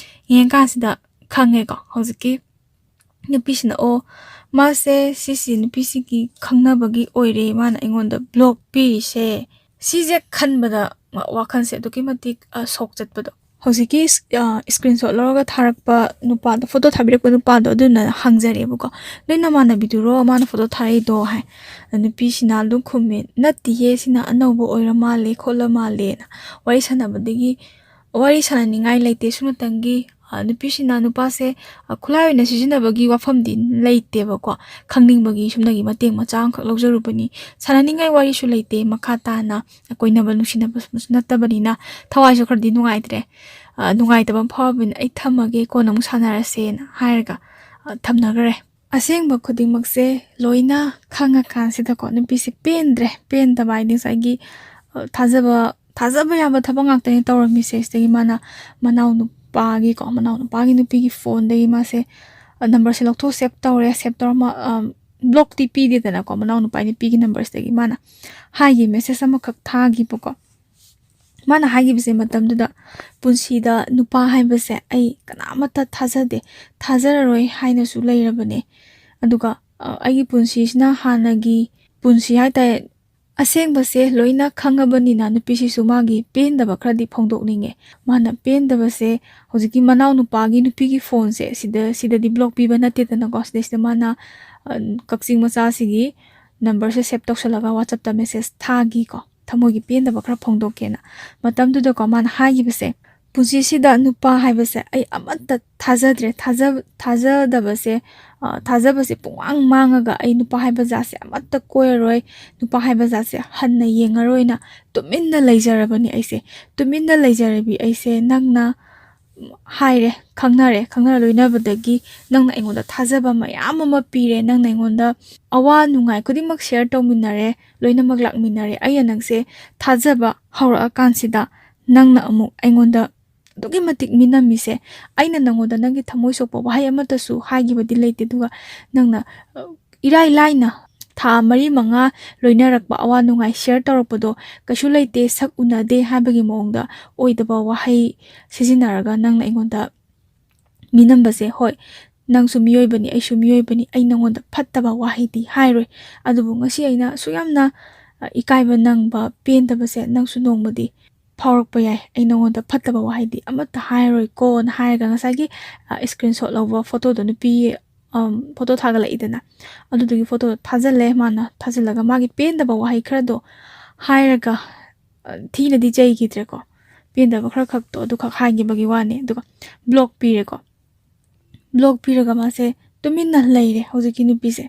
ꯌꯦꯡꯉꯀꯥꯟꯁꯤꯗ ꯈꯪꯉꯦꯀꯣ, ꯍꯧꯖꯤꯛꯀꯤ ꯅꯨꯄꯤꯁꯤꯅ, "ꯑꯣ, ꯃꯥꯁꯦ ꯁꯤꯁꯤ ꯅꯨꯄꯤꯁꯤꯒꯤ ꯈꯪꯅꯕꯒꯤ ꯑꯣꯏꯔꯦ, ꯃꯥꯅ ꯑꯩꯉꯣꯟꯗ ꯕ꯭ꯂꯣꯛ ꯄꯤꯔꯤꯁꯦ"꯫ ꯁꯤꯁꯦ ꯈꯟꯕꯗ ꯋꯥꯈꯜꯁꯦ ꯑꯗꯨꯛꯀꯤ ꯃꯇꯤꯛ, ꯑ, ꯁꯣꯛ ꯆꯠꯄꯗꯣ꯫ ꯍꯧꯖꯤꯛꯀꯤ ꯏꯁ-, ꯑ, ꯁ꯭ꯀ꯭ꯔꯤꯟ ꯁꯣꯠ ꯂꯧꯔꯒ ꯊꯥꯔꯛꯄ ꯅꯨꯄꯥꯗꯣ, ꯐꯣꯇꯣ ꯊꯥꯕꯤꯔꯛꯄ ꯅꯨꯄꯥꯗꯣ, ꯑꯗꯨꯅ ꯍꯪꯖꯔꯦꯕꯀꯣ, "ꯅꯣꯏ ꯅꯃꯥꯟꯅꯕꯤꯗꯨꯔꯣ ꯃꯥꯅ ꯐꯣꯇꯣ ꯊꯥꯔꯛꯏꯗꯣ?" ꯍꯥꯏ꯫ ꯑꯗ ꯅꯨꯄꯤꯁꯤꯅ ꯑꯗꯨꯝ ꯈꯨꯝꯃꯦ, "ꯅꯠꯇꯤꯌꯦ, ꯁꯤꯅ ꯑꯅꯧꯕ ꯑꯣꯏꯔ ꯃꯥꯜꯂꯦ ꯈꯣꯠꯂ ꯃꯥꯜꯂꯦꯅ" ꯋꯥꯔꯤ ꯁꯥꯟꯅꯕꯗꯒꯤ ꯋꯥꯔꯤ ꯁꯥꯟꯅꯅꯤꯡꯉꯥꯏ ꯂꯩꯇꯦ꯫ ꯁꯨꯝꯅꯇꯪꯒꯤ, ꯑ, ꯅꯨꯄꯤꯁꯤꯅ ꯅꯨꯄꯥꯁꯦ, ꯑ, ꯈꯨꯠꯂꯥꯏ ꯑꯣꯏꯅ ꯁꯤꯖꯤꯟꯅꯕꯒꯤ ꯋꯥꯐꯝꯗꯤ ꯂꯩꯇꯦꯕꯀꯣ꯫ ꯈꯪꯅꯤꯡꯕꯒꯤ ꯁꯨꯝꯅꯒꯤ ꯃꯇꯦꯡ ꯃꯆꯥ ꯑꯃꯈꯛ ꯂꯧꯖꯔꯨꯕꯅꯤ꯫ ꯁꯥꯟꯅꯅꯤꯡꯉꯥꯏ ꯋꯥꯔꯤꯁꯨ ꯂꯩꯇꯦ꯫ ꯃꯈꯥ ꯇꯥꯅ ꯀꯣꯏꯅꯕ ꯅꯨꯡꯁꯤꯅꯕꯁꯨ ꯅꯠꯇꯕꯅꯤꯅ ꯊꯋꯥꯏꯁꯨ ꯈꯔꯗꯤ ꯅꯨꯡꯉꯥꯏꯇ꯭ꯔꯦ꯫ ꯑ, ꯅꯨꯡꯉꯥꯏꯇꯕ ꯑꯃ ꯐꯥꯎꯕꯅꯤꯅ ꯑꯩ ꯊꯝꯃꯒꯦ, ꯀꯣꯟꯅ ꯑꯃꯨꯛ ꯁꯥꯟꯅꯔꯁꯦꯅ ꯍꯥꯏꯔꯒ, ꯑ, ꯊꯝꯅꯈ꯭ꯔꯦ꯫ ꯑꯁꯦꯡꯕ ꯈꯨꯗꯤꯡꯃꯛꯁꯦ ꯂꯣꯏꯅ ꯈꯪꯉꯀꯥꯟꯁꯤꯗꯀꯣ, ꯅꯨꯄꯤꯁꯦ ꯄꯦꯟꯗ꯭ꯔꯦ꯫ ꯄꯦꯟꯗꯕ ꯍꯥꯏꯗꯤ ꯉꯁꯥꯏꯒꯤ, ꯑ, ꯊꯥꯖꯕ, ꯊꯥꯖꯕ ꯌꯥꯕ ꯊꯕꯛ ꯉꯥꯛꯇꯅꯦ ꯇꯧꯔꯝꯃꯤꯁꯦ꯫ ꯁꯤꯗꯒꯤ ꯃꯥꯅ ꯃꯅꯥꯎ ꯅꯨꯄꯥꯒꯤꯀꯣ, ꯃꯅꯥꯎ ꯅꯨꯄꯥꯒꯤ ꯅꯨꯄꯤꯒꯤ ꯐꯣꯟꯗꯒꯤ ꯃꯥꯁꯦ, ꯑ, ꯅꯝꯕꯔꯁꯦ ꯂꯧꯊꯣꯛ ꯁꯦꯞ ꯇꯧꯔꯦ꯫ ꯁꯦꯞ ꯇꯧꯔ ꯃꯥ, ꯑ, ꯕ꯭ꯂꯣꯛꯇꯤ ꯄꯤꯗꯦꯗꯅꯀꯣ, ꯃꯅꯥꯎ ꯅꯨꯄꯥꯒꯤ ꯅꯨꯄꯤꯒꯤ ꯅꯝꯕꯔꯁꯤꯗꯒꯤ ꯃꯥꯅ ꯍꯥꯏꯒꯤ ꯃꯦꯁꯦꯖ ꯑꯃꯈꯛ ꯊꯥꯈꯤꯕꯀꯣ꯫ ꯃꯥꯅ ꯍꯥꯏꯈꯤꯕꯁꯦ ꯃꯇꯝꯗꯨꯗ, "ꯄꯨꯟꯁꯤꯗ ꯅꯨꯄꯥ ꯍꯥꯏꯕꯁꯦ ꯑꯩ ꯀꯅꯥꯃꯠꯇ ꯊꯥꯖꯗꯦ, ꯊꯥꯖꯔꯔꯣꯏ ꯍꯥꯏꯅꯁꯨ ꯂꯩꯔꯕꯅꯦ꯫ ꯑꯗꯨꯒ, ꯑ, ꯑꯩꯒꯤ ꯄꯨꯟꯁꯤꯁꯤꯅ ꯍꯥꯟꯅꯒꯤ ꯄꯨꯟꯁꯤ ꯍꯥꯏꯇꯥꯔꯦ, ꯑꯁꯦꯡꯕꯁꯦ ꯂꯣꯏꯅ ꯈꯪꯉꯕꯅꯤꯅ ꯅꯨꯄꯤꯁꯤꯁꯨ ꯃꯥꯒꯤ ꯄꯦꯟꯗꯕ ꯈꯔꯗꯤ ꯐꯣꯡꯗꯣꯛꯅꯤꯡꯉꯦ꯫ ꯃꯥꯅ ꯄꯦꯟꯗꯕꯁꯦ ꯍꯧꯖꯤꯛꯀꯤ ꯃꯅꯥꯎ ꯅꯨꯄꯥꯒꯤ ꯅꯨꯄꯤꯒꯤ ꯐꯣꯟꯁꯦ ꯁꯤꯗ, ꯁꯤꯗꯗꯤ ꯕ꯭ꯂꯣꯛ ꯄꯤꯕ ꯅꯠꯇꯦꯗꯅꯀꯣ꯫ ꯁꯤꯗꯩꯁꯤꯗ ꯃꯥꯅ, ꯑ, ꯀꯛꯆꯤꯡ ꯃꯆꯥꯁꯤꯒꯤ ꯅꯝꯕꯔꯁꯦ ꯁꯦꯞ ꯇꯧꯁꯜꯂꯒ WhatsApp-ꯇ ꯃꯦꯁꯦꯖ ꯊꯥꯈꯤꯀꯣ, ꯊꯃꯣꯏꯒꯤ ꯄꯦꯟꯗꯕ ꯈꯔ ꯐꯣꯡꯗꯣꯛꯀꯦꯅ꯫ ꯃꯇꯝꯗꯨꯗꯀꯣ ꯃꯥꯅ ꯍꯥꯏꯈꯤꯕꯁꯦ, "ꯄꯨꯟꯁꯤꯁꯤꯗ ꯅꯨꯄꯥ ꯍꯥꯏꯕꯁꯦ ꯑꯩ ꯑꯃꯠꯇ ꯊꯥꯖꯗ꯭ꯔꯦ꯫ ꯊꯥꯖ-, ꯊꯥꯖꯗꯕꯁꯦ, ꯑ, ꯊꯥꯖꯕꯁꯦ ꯄꯨꯡꯃꯥꯡ ꯃꯥꯡꯉꯒ ꯑꯩ ꯅꯨꯄꯥ ꯍꯥꯏꯕ ꯖꯥꯠꯁꯦ ꯑꯃꯠꯇ ꯀꯣꯏꯔꯔꯣꯏ, ꯅꯨꯄꯥ ꯍꯥꯏꯕ ꯖꯥꯠꯁꯦ ꯍꯟꯅ ꯌꯦꯡꯉꯔꯣꯏꯅ ꯇꯨꯃꯤꯟꯅ ꯂꯩꯖꯔꯕꯅꯤ ꯑꯩꯁꯦ꯫ ꯇꯨꯃꯤꯟꯅ ꯂꯩꯖꯔꯕꯤ ꯑꯩꯁꯦ ꯅꯪꯅ ꯍꯥꯏꯔꯦ, ꯈꯪꯅꯔꯦ, ꯈꯪꯅꯔ ꯂꯣꯏꯅꯕꯗꯒꯤ ꯅꯪꯅ ꯑꯩꯉꯣꯟꯗ ꯊꯥꯖꯕ ꯃꯌꯥꯝ ꯑꯃ ꯄꯤꯔꯦ, ꯅꯪꯅ ꯑꯩꯉꯣꯟꯗ ꯑꯋꯥ ꯅꯨꯡꯉꯥꯏ ꯈꯨꯗꯤꯡꯃꯛ ꯁꯤꯌꯔ ꯇꯧꯃꯤꯟꯅꯔꯦ, ꯂꯣꯏꯅꯃꯛ ꯂꯥꯛꯃꯤꯟꯅꯔꯦ꯫ ꯑꯩꯅ ꯅꯪꯁꯦ ꯊꯥꯖꯕ ꯍꯧꯔꯛꯑꯀꯥꯟꯁꯤꯗ ꯅꯪꯅ ꯑꯃꯨꯛ ꯑꯩꯉꯣꯟꯗ ꯑꯗꯨꯛꯀꯤ ꯃꯇꯤꯛ ꯃꯤꯅꯝꯃꯤꯁꯦ꯫ ꯑꯩꯅ ꯅꯪꯉꯣꯟꯗ ꯅꯪꯒꯤ ꯊꯃꯣꯏ ꯁꯣꯛꯄ ꯋꯥꯍꯩ ꯑꯃꯠꯇꯁꯨ ꯍꯥꯏꯈꯤꯕꯗꯤ ꯂꯩꯇꯦ, ꯑꯗꯨꯒ ꯅꯪꯅ, ꯑ, ꯏꯔꯥꯏ ꯂꯥꯏꯅ ꯊꯥ ꯃꯔꯤ ꯃꯉꯥ ꯂꯣꯏꯅꯔꯛꯄ, ꯑꯋꯥ ꯅꯨꯡꯉꯥꯏ ꯁꯤꯌꯔ ꯇꯧꯔꯛꯄꯗꯣ ꯀꯩꯁꯨ ꯂꯩꯇꯦ, ꯁꯛ ꯎꯅꯗꯦ ꯍꯥꯏꯕꯒꯤ ꯃꯑꯣꯡꯗ ꯑꯣꯏꯗꯕ ꯋꯥꯍꯩ ꯁꯤꯖꯤꯟꯅꯔꯒ ꯅꯪꯅ ꯑꯩꯉꯣꯟꯗ ꯃꯤꯅꯝꯕꯁꯦ꯫ ꯍꯣꯏ, ꯅꯪꯁꯨ ꯃꯤꯑꯣꯏꯕꯅꯤ, ꯑꯩꯁꯨ ꯃꯤꯑꯣꯏꯕꯅꯤ, ꯑꯩ ꯅꯪꯉꯣꯟꯗ ꯐꯠꯇꯕ ꯋꯥꯍꯩꯗꯤ ꯍꯥꯏꯔꯣꯏ꯫ ꯑꯗꯨꯕꯨ ꯉꯁꯤ ꯑꯩꯅ ꯑꯁꯨꯛ ꯌꯥꯝꯅ, ꯑ, ꯏꯀꯥꯏꯕ ꯅꯪꯕ, ꯄꯦꯟꯗꯕꯁꯦ ꯅꯪꯁꯨ ꯅꯣꯡꯃꯗꯤ ꯐꯥꯎꯔꯛꯄ ꯌꯥꯏ꯫ ꯑꯩ ꯅꯉꯣꯟꯗ ꯐꯠꯇꯕ ꯋꯥꯍꯩꯗꯤ ꯑꯃꯠꯇ ꯍꯥꯏꯔꯣꯏꯀꯣꯅ" ꯍꯥꯏꯔꯒ ꯉꯁꯥꯏꯒꯤ, ꯑ, screenshot ꯂꯧꯕ ꯐꯣꯇꯣꯗꯣ, ꯅꯨꯄꯤ, ꯑꯝ, ꯐꯣꯇꯣ ꯊꯥꯒꯠꯂꯛꯏꯗꯅ, ꯑꯗꯨꯗꯨꯒꯤ ꯐꯣꯇꯣꯗꯣ ꯊꯥꯖꯤꯜꯂꯦ꯫ ꯃꯥꯅ ꯊꯥꯖꯤꯜꯂꯒ ꯃꯥꯒꯤ ꯄꯦꯟꯗꯕ ꯋꯥꯍꯩ ꯈꯔꯗꯣ ꯍꯥꯏꯔꯒ, ꯑ, ꯊꯤꯅꯗꯤ ꯆꯩꯈꯤꯗ꯭ꯔꯦꯀꯣ꯫ ꯄꯦꯟꯗꯕ ꯈꯔ ꯈꯛꯇꯣ ꯑꯗꯨꯈꯛ ꯍꯥꯏꯈꯤꯕꯒꯤ ꯋꯥꯅꯤ꯫ ꯑꯗꯨꯒ ꯕ꯭ꯂꯣꯛ ꯄꯤꯔꯦꯀꯣ꯫ ꯕ꯭ꯂꯣꯛ ꯄꯤꯔꯒ ꯃꯥꯁꯦ ꯇꯨꯃꯤꯟꯅ ꯂꯩꯔꯦ ꯍꯧꯖꯤꯛꯀꯤ ꯅꯨꯄꯤꯁꯦ꯫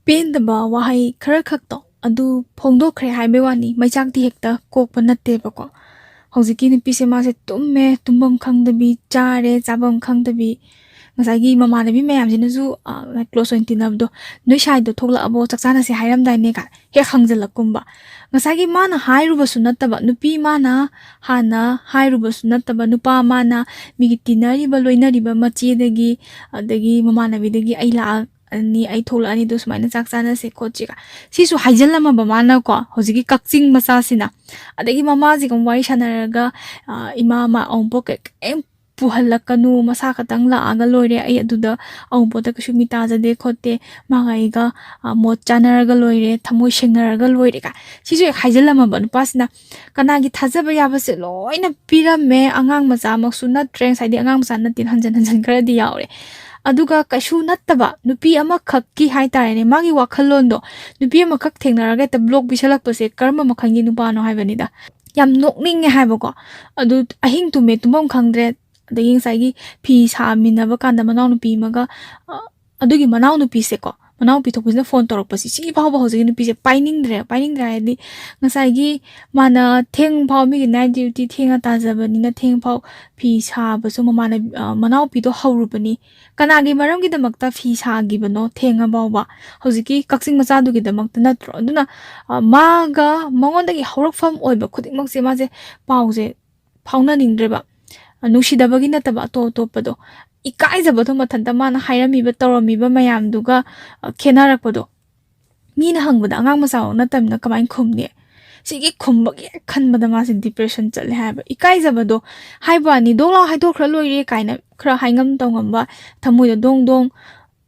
ꯄꯦꯟꯗꯕ ꯋꯥꯍꯩ ꯈꯔ ꯈꯛꯇꯣ ꯑꯗꯨ ꯐꯣꯡꯗꯣꯛꯈ꯭ꯔꯦ ꯍꯥꯏꯕꯩ ꯋꯥꯅꯤ, ꯃꯩꯆꯥꯛꯇꯤ ꯍꯦꯛꯇ ꯀꯣꯛꯄ ꯅꯠꯇꯦꯕꯀꯣ꯫ ꯍꯧꯖꯤꯛꯀꯤ ꯅꯨꯄꯤꯁꯦ ꯃꯥꯁꯦ ꯇꯨꯝꯃꯦ, ꯇꯨꯝꯐꯝ ꯈꯪꯗꯕꯤ, ꯆꯥꯔꯦ, ꯆꯥꯐꯝ ꯈꯪꯗꯕꯤ, ꯉꯁꯥꯏꯒꯤ ꯃꯃꯥꯟꯅꯕꯤ ꯃꯌꯥꯝꯁꯤꯅꯁꯨ ꯀ꯭ꯂꯣꯁ ꯑꯣꯏꯅ ꯇꯤꯟꯅꯕꯗꯣ, "ꯅꯣꯏ ꯁꯥꯏꯗꯣ ꯊꯣꯛꯂꯛꯑꯕꯣ, ꯆꯥꯛ ꯆꯥꯅꯁꯦ ꯍꯥꯏꯔꯝꯗꯥꯏꯅꯦ?" ꯀꯥꯏ ꯍꯦꯛ ꯍꯪꯖꯜꯂꯛꯀꯨꯝꯕ꯫ ꯉꯁꯥꯏꯒꯤ ꯃꯥꯅ ꯍꯥꯏꯔꯨꯕꯁꯨ ꯅꯠꯇꯕ, ꯅꯨꯄꯤ ꯃꯥꯅ ꯍꯥꯟꯅ ꯍꯥꯏꯔꯨꯕꯁꯨ ꯅꯠꯇꯕ, ꯅꯨꯄꯥ ꯃꯥꯅ ꯃꯤꯒꯤ ꯇꯤꯟꯅꯔꯤꯕ ꯂꯣꯏꯅꯔꯤꯕ ꯃꯆꯦꯗꯒꯤ, ꯑꯗꯒꯤ ꯃꯃꯥꯟꯅꯕꯤꯗꯒꯤ "ꯑꯩ ꯂꯥꯛꯑꯅꯤ, ꯑꯩ ꯊꯣꯛꯂꯛꯑꯅꯤ, ꯑꯗꯨ ꯁꯨꯃꯥꯏꯅ ꯆꯥꯛ ꯆꯥꯅꯁꯦ ꯈꯣꯠꯁꯦꯒ" ꯁꯤꯁꯨ ꯍꯥꯏꯖꯜꯂꯝꯃꯕ ꯃꯥꯅꯀꯣ, ꯍꯧꯖꯤꯛꯀꯤ ꯀꯛꯆꯤꯡ ꯃꯆꯥꯁꯤꯅ꯫ ꯑꯗꯒꯤ ꯃꯃꯥꯁꯤꯒ ꯋꯥꯔꯤ ꯁꯥꯟꯅꯔꯒ, "ꯑ, ꯏꯃꯥ, ꯃꯥ ꯑꯃꯨꯛꯐꯥꯎ ꯀꯩ-, ꯀꯩꯝ ꯄꯨꯍꯜꯂꯛꯀꯅꯨ, ꯃꯁꯥ ꯈꯛꯇꯪ ꯂꯥꯛꯑꯒ ꯂꯣꯏꯔꯦ, ꯑꯩ ꯑꯗꯨꯗ ꯑꯋꯨꯟꯄꯣꯠꯇ ꯀꯩꯁꯨ ꯃꯤ ꯇꯥꯖꯗꯦ ꯈꯣꯠꯇꯦ, ꯃꯥꯒ ꯑꯩꯒ, ꯑ, ꯃꯣꯠ ꯆꯥꯅꯔꯒ ꯂꯣꯏꯔꯦ, ꯊꯃꯣꯏ ꯁꯦꯡꯅꯔꯒ ꯂꯣꯏꯔꯦ" ꯀꯥꯏ ꯁꯤꯁꯨ ꯍꯦꯛ ꯍꯥꯏꯖꯜꯂꯝꯃꯕ ꯅꯨꯄꯥꯁꯤꯅ꯫ ꯀꯅꯥꯒꯤ ꯊꯥꯖꯕ ꯌꯥꯕꯁꯦ ꯂꯣꯏꯅ ꯄꯤꯔꯝꯃꯦ, ꯑꯉꯥꯡ ꯃꯆꯥꯃꯛꯁꯨ ꯅꯠꯇ꯭ꯔꯦ, ꯉꯁꯥꯏꯗꯤ ꯑꯉꯥꯡ ꯃꯆꯥ ꯅꯠꯇꯦ, ꯍꯟꯖꯟ ꯍꯟꯖꯟ ꯈꯔꯗꯤ ꯌꯥꯎꯔꯦ꯫ ꯑꯗꯨꯒ ꯀꯩꯁꯨ ꯅꯠꯇꯕ ꯅꯨꯄꯤ ꯑꯃꯈꯛꯀꯤ ꯍꯥꯏꯇꯥꯔꯦꯅꯦ, ꯃꯥꯒꯤ ꯋꯥꯈꯜꯂꯣꯟꯗꯣ, ꯅꯨꯄꯤ ꯑꯃꯈꯛ ꯊꯦꯡꯅꯔꯒ ꯍꯦꯛꯇ ꯕ꯭ꯂꯣꯛ ꯄꯤꯁꯜꯂꯛꯄꯁꯦ ꯀꯔꯝꯕ ꯃꯈꯜꯒꯤ ꯅꯨꯄꯥꯅꯣ ꯍꯥꯏꯕꯅꯤꯗ꯫ ꯌꯥꯝ ꯅꯣꯛꯅꯤꯡꯉꯦ ꯍꯥꯏꯕꯀꯣ꯫ ꯑꯗꯨ ꯑꯍꯤꯡ ꯇꯨꯝꯃꯦ, ꯇꯨꯝꯐꯝ ꯈꯪꯗ꯭ꯔꯦ꯫ ꯑꯗꯒꯤ ꯉꯁꯥꯏꯒꯤ ꯐꯤ ꯁꯥꯃꯤꯟꯅꯕ ꯀꯥꯟꯗ ꯃꯅꯥꯎꯅꯨꯄꯤ ꯑꯃꯒ, ꯑ, ꯑꯗꯨꯒꯤ ꯃꯅꯥꯎꯅꯨꯄꯤꯁꯦꯀꯣ, ꯃꯅꯥꯎꯅꯨꯄꯤ ꯊꯣꯛꯄꯁꯤꯅ ꯐꯣꯟ ꯇꯧꯔꯛꯄꯁꯤ, ꯁꯤ ꯐꯥꯎꯕ ꯍꯧꯖꯤꯛꯀꯤ ꯅꯨꯄꯤꯁꯦ ꯄꯥꯏꯅꯤꯡꯗ꯭ꯔꯦ꯫ ꯄꯥꯏꯅꯤꯡꯗ꯭ꯔꯦ ꯍꯥꯏꯗꯤ ꯉꯁꯥꯏꯒꯤ ꯃꯥꯅ ꯊꯦꯡ ꯐꯥꯎ, ꯃꯤꯒꯤ ꯅꯥꯏꯠ ꯗ꯭ꯌꯨꯇꯤ ꯊꯦꯡꯅ ꯇꯥꯖꯕꯅꯤꯅ ꯊꯦꯡ ꯐꯥꯎ ꯐꯤ ꯁꯥꯕꯁꯨ ꯃꯃꯥꯟꯅꯕꯤ, ꯑ, ꯃꯅꯥꯎꯄꯤꯗꯣ ꯍꯧꯔꯨꯕꯅꯤ꯫ ꯀꯅꯥꯒꯤ ꯃꯔꯝꯒꯤꯗꯃꯛꯇ ꯐꯤ ꯁꯥꯈꯤꯕꯅꯣ ꯊꯦꯡꯉ ꯐꯥꯎꯕ? ꯍꯧꯖꯤꯛꯀꯤ ꯀꯛꯆꯤꯡ ꯃꯆꯥꯗꯨꯒꯤꯗꯃꯛꯇ ꯅꯠꯇ꯭ꯔꯣ? ꯑꯗꯨꯅ, ꯑ, ꯃꯥꯒ, ꯃꯉꯣꯟꯗꯒꯤ ꯍꯧꯔꯛꯐꯝ ꯑꯣꯏꯕ ꯈꯨꯗꯤꯡꯃꯛꯁꯦ ꯃꯥꯁꯦ ꯄꯥꯎꯁꯦ ꯐꯥꯎꯅꯅꯤꯡꯗ꯭ꯔꯦꯕ꯫ ꯅꯨꯡꯁꯤꯗꯕꯒꯤ ꯅꯠꯇꯕ, ꯑꯇꯣꯞ ꯑꯇꯣꯞꯄꯗꯣ, ꯏꯀꯥꯏꯖꯕꯗꯣ ꯃꯊꯟꯇ ꯃꯥꯅ ꯍꯥꯏꯔꯝꯃꯤꯕ, ꯇꯧꯔꯝꯃꯤꯕ ꯃꯌꯥꯝꯗꯨꯒ, ꯑ, ꯈꯦꯠꯅꯔꯛꯄꯗꯣ꯫ ꯃꯤꯅ ꯍꯪꯕꯗ ꯑꯉꯥꯡ ꯃꯆꯥꯃꯛ ꯅꯠꯇꯕꯅꯤꯅ ꯀꯃꯥꯏꯅ ꯈꯨꯝꯅꯤ? ꯁꯤꯒꯤ ꯈꯨꯝꯕꯒꯤ ꯍꯦꯛ ꯈꯟꯕꯗ ꯃꯥꯁꯦ ꯗꯤꯄ꯭ꯔꯦꯁꯟ ꯆꯠꯂꯦ ꯍꯥꯏꯕ꯫ ꯏꯀꯥꯏꯖꯕꯗꯣ ꯍꯥꯏꯕ ꯋꯥꯅꯤ, "ꯗꯣꯛ ꯂꯥꯎ ꯍꯥꯏꯗꯣꯛꯈ꯭ꯔ ꯂꯣꯏꯔꯦ" ꯀꯥꯏꯅ ꯈꯔ ꯍꯥꯏꯉꯝ ꯇꯧꯉꯝꯕ, ꯊꯃꯣꯏꯗ ꯗꯣꯡ ꯗꯣꯡ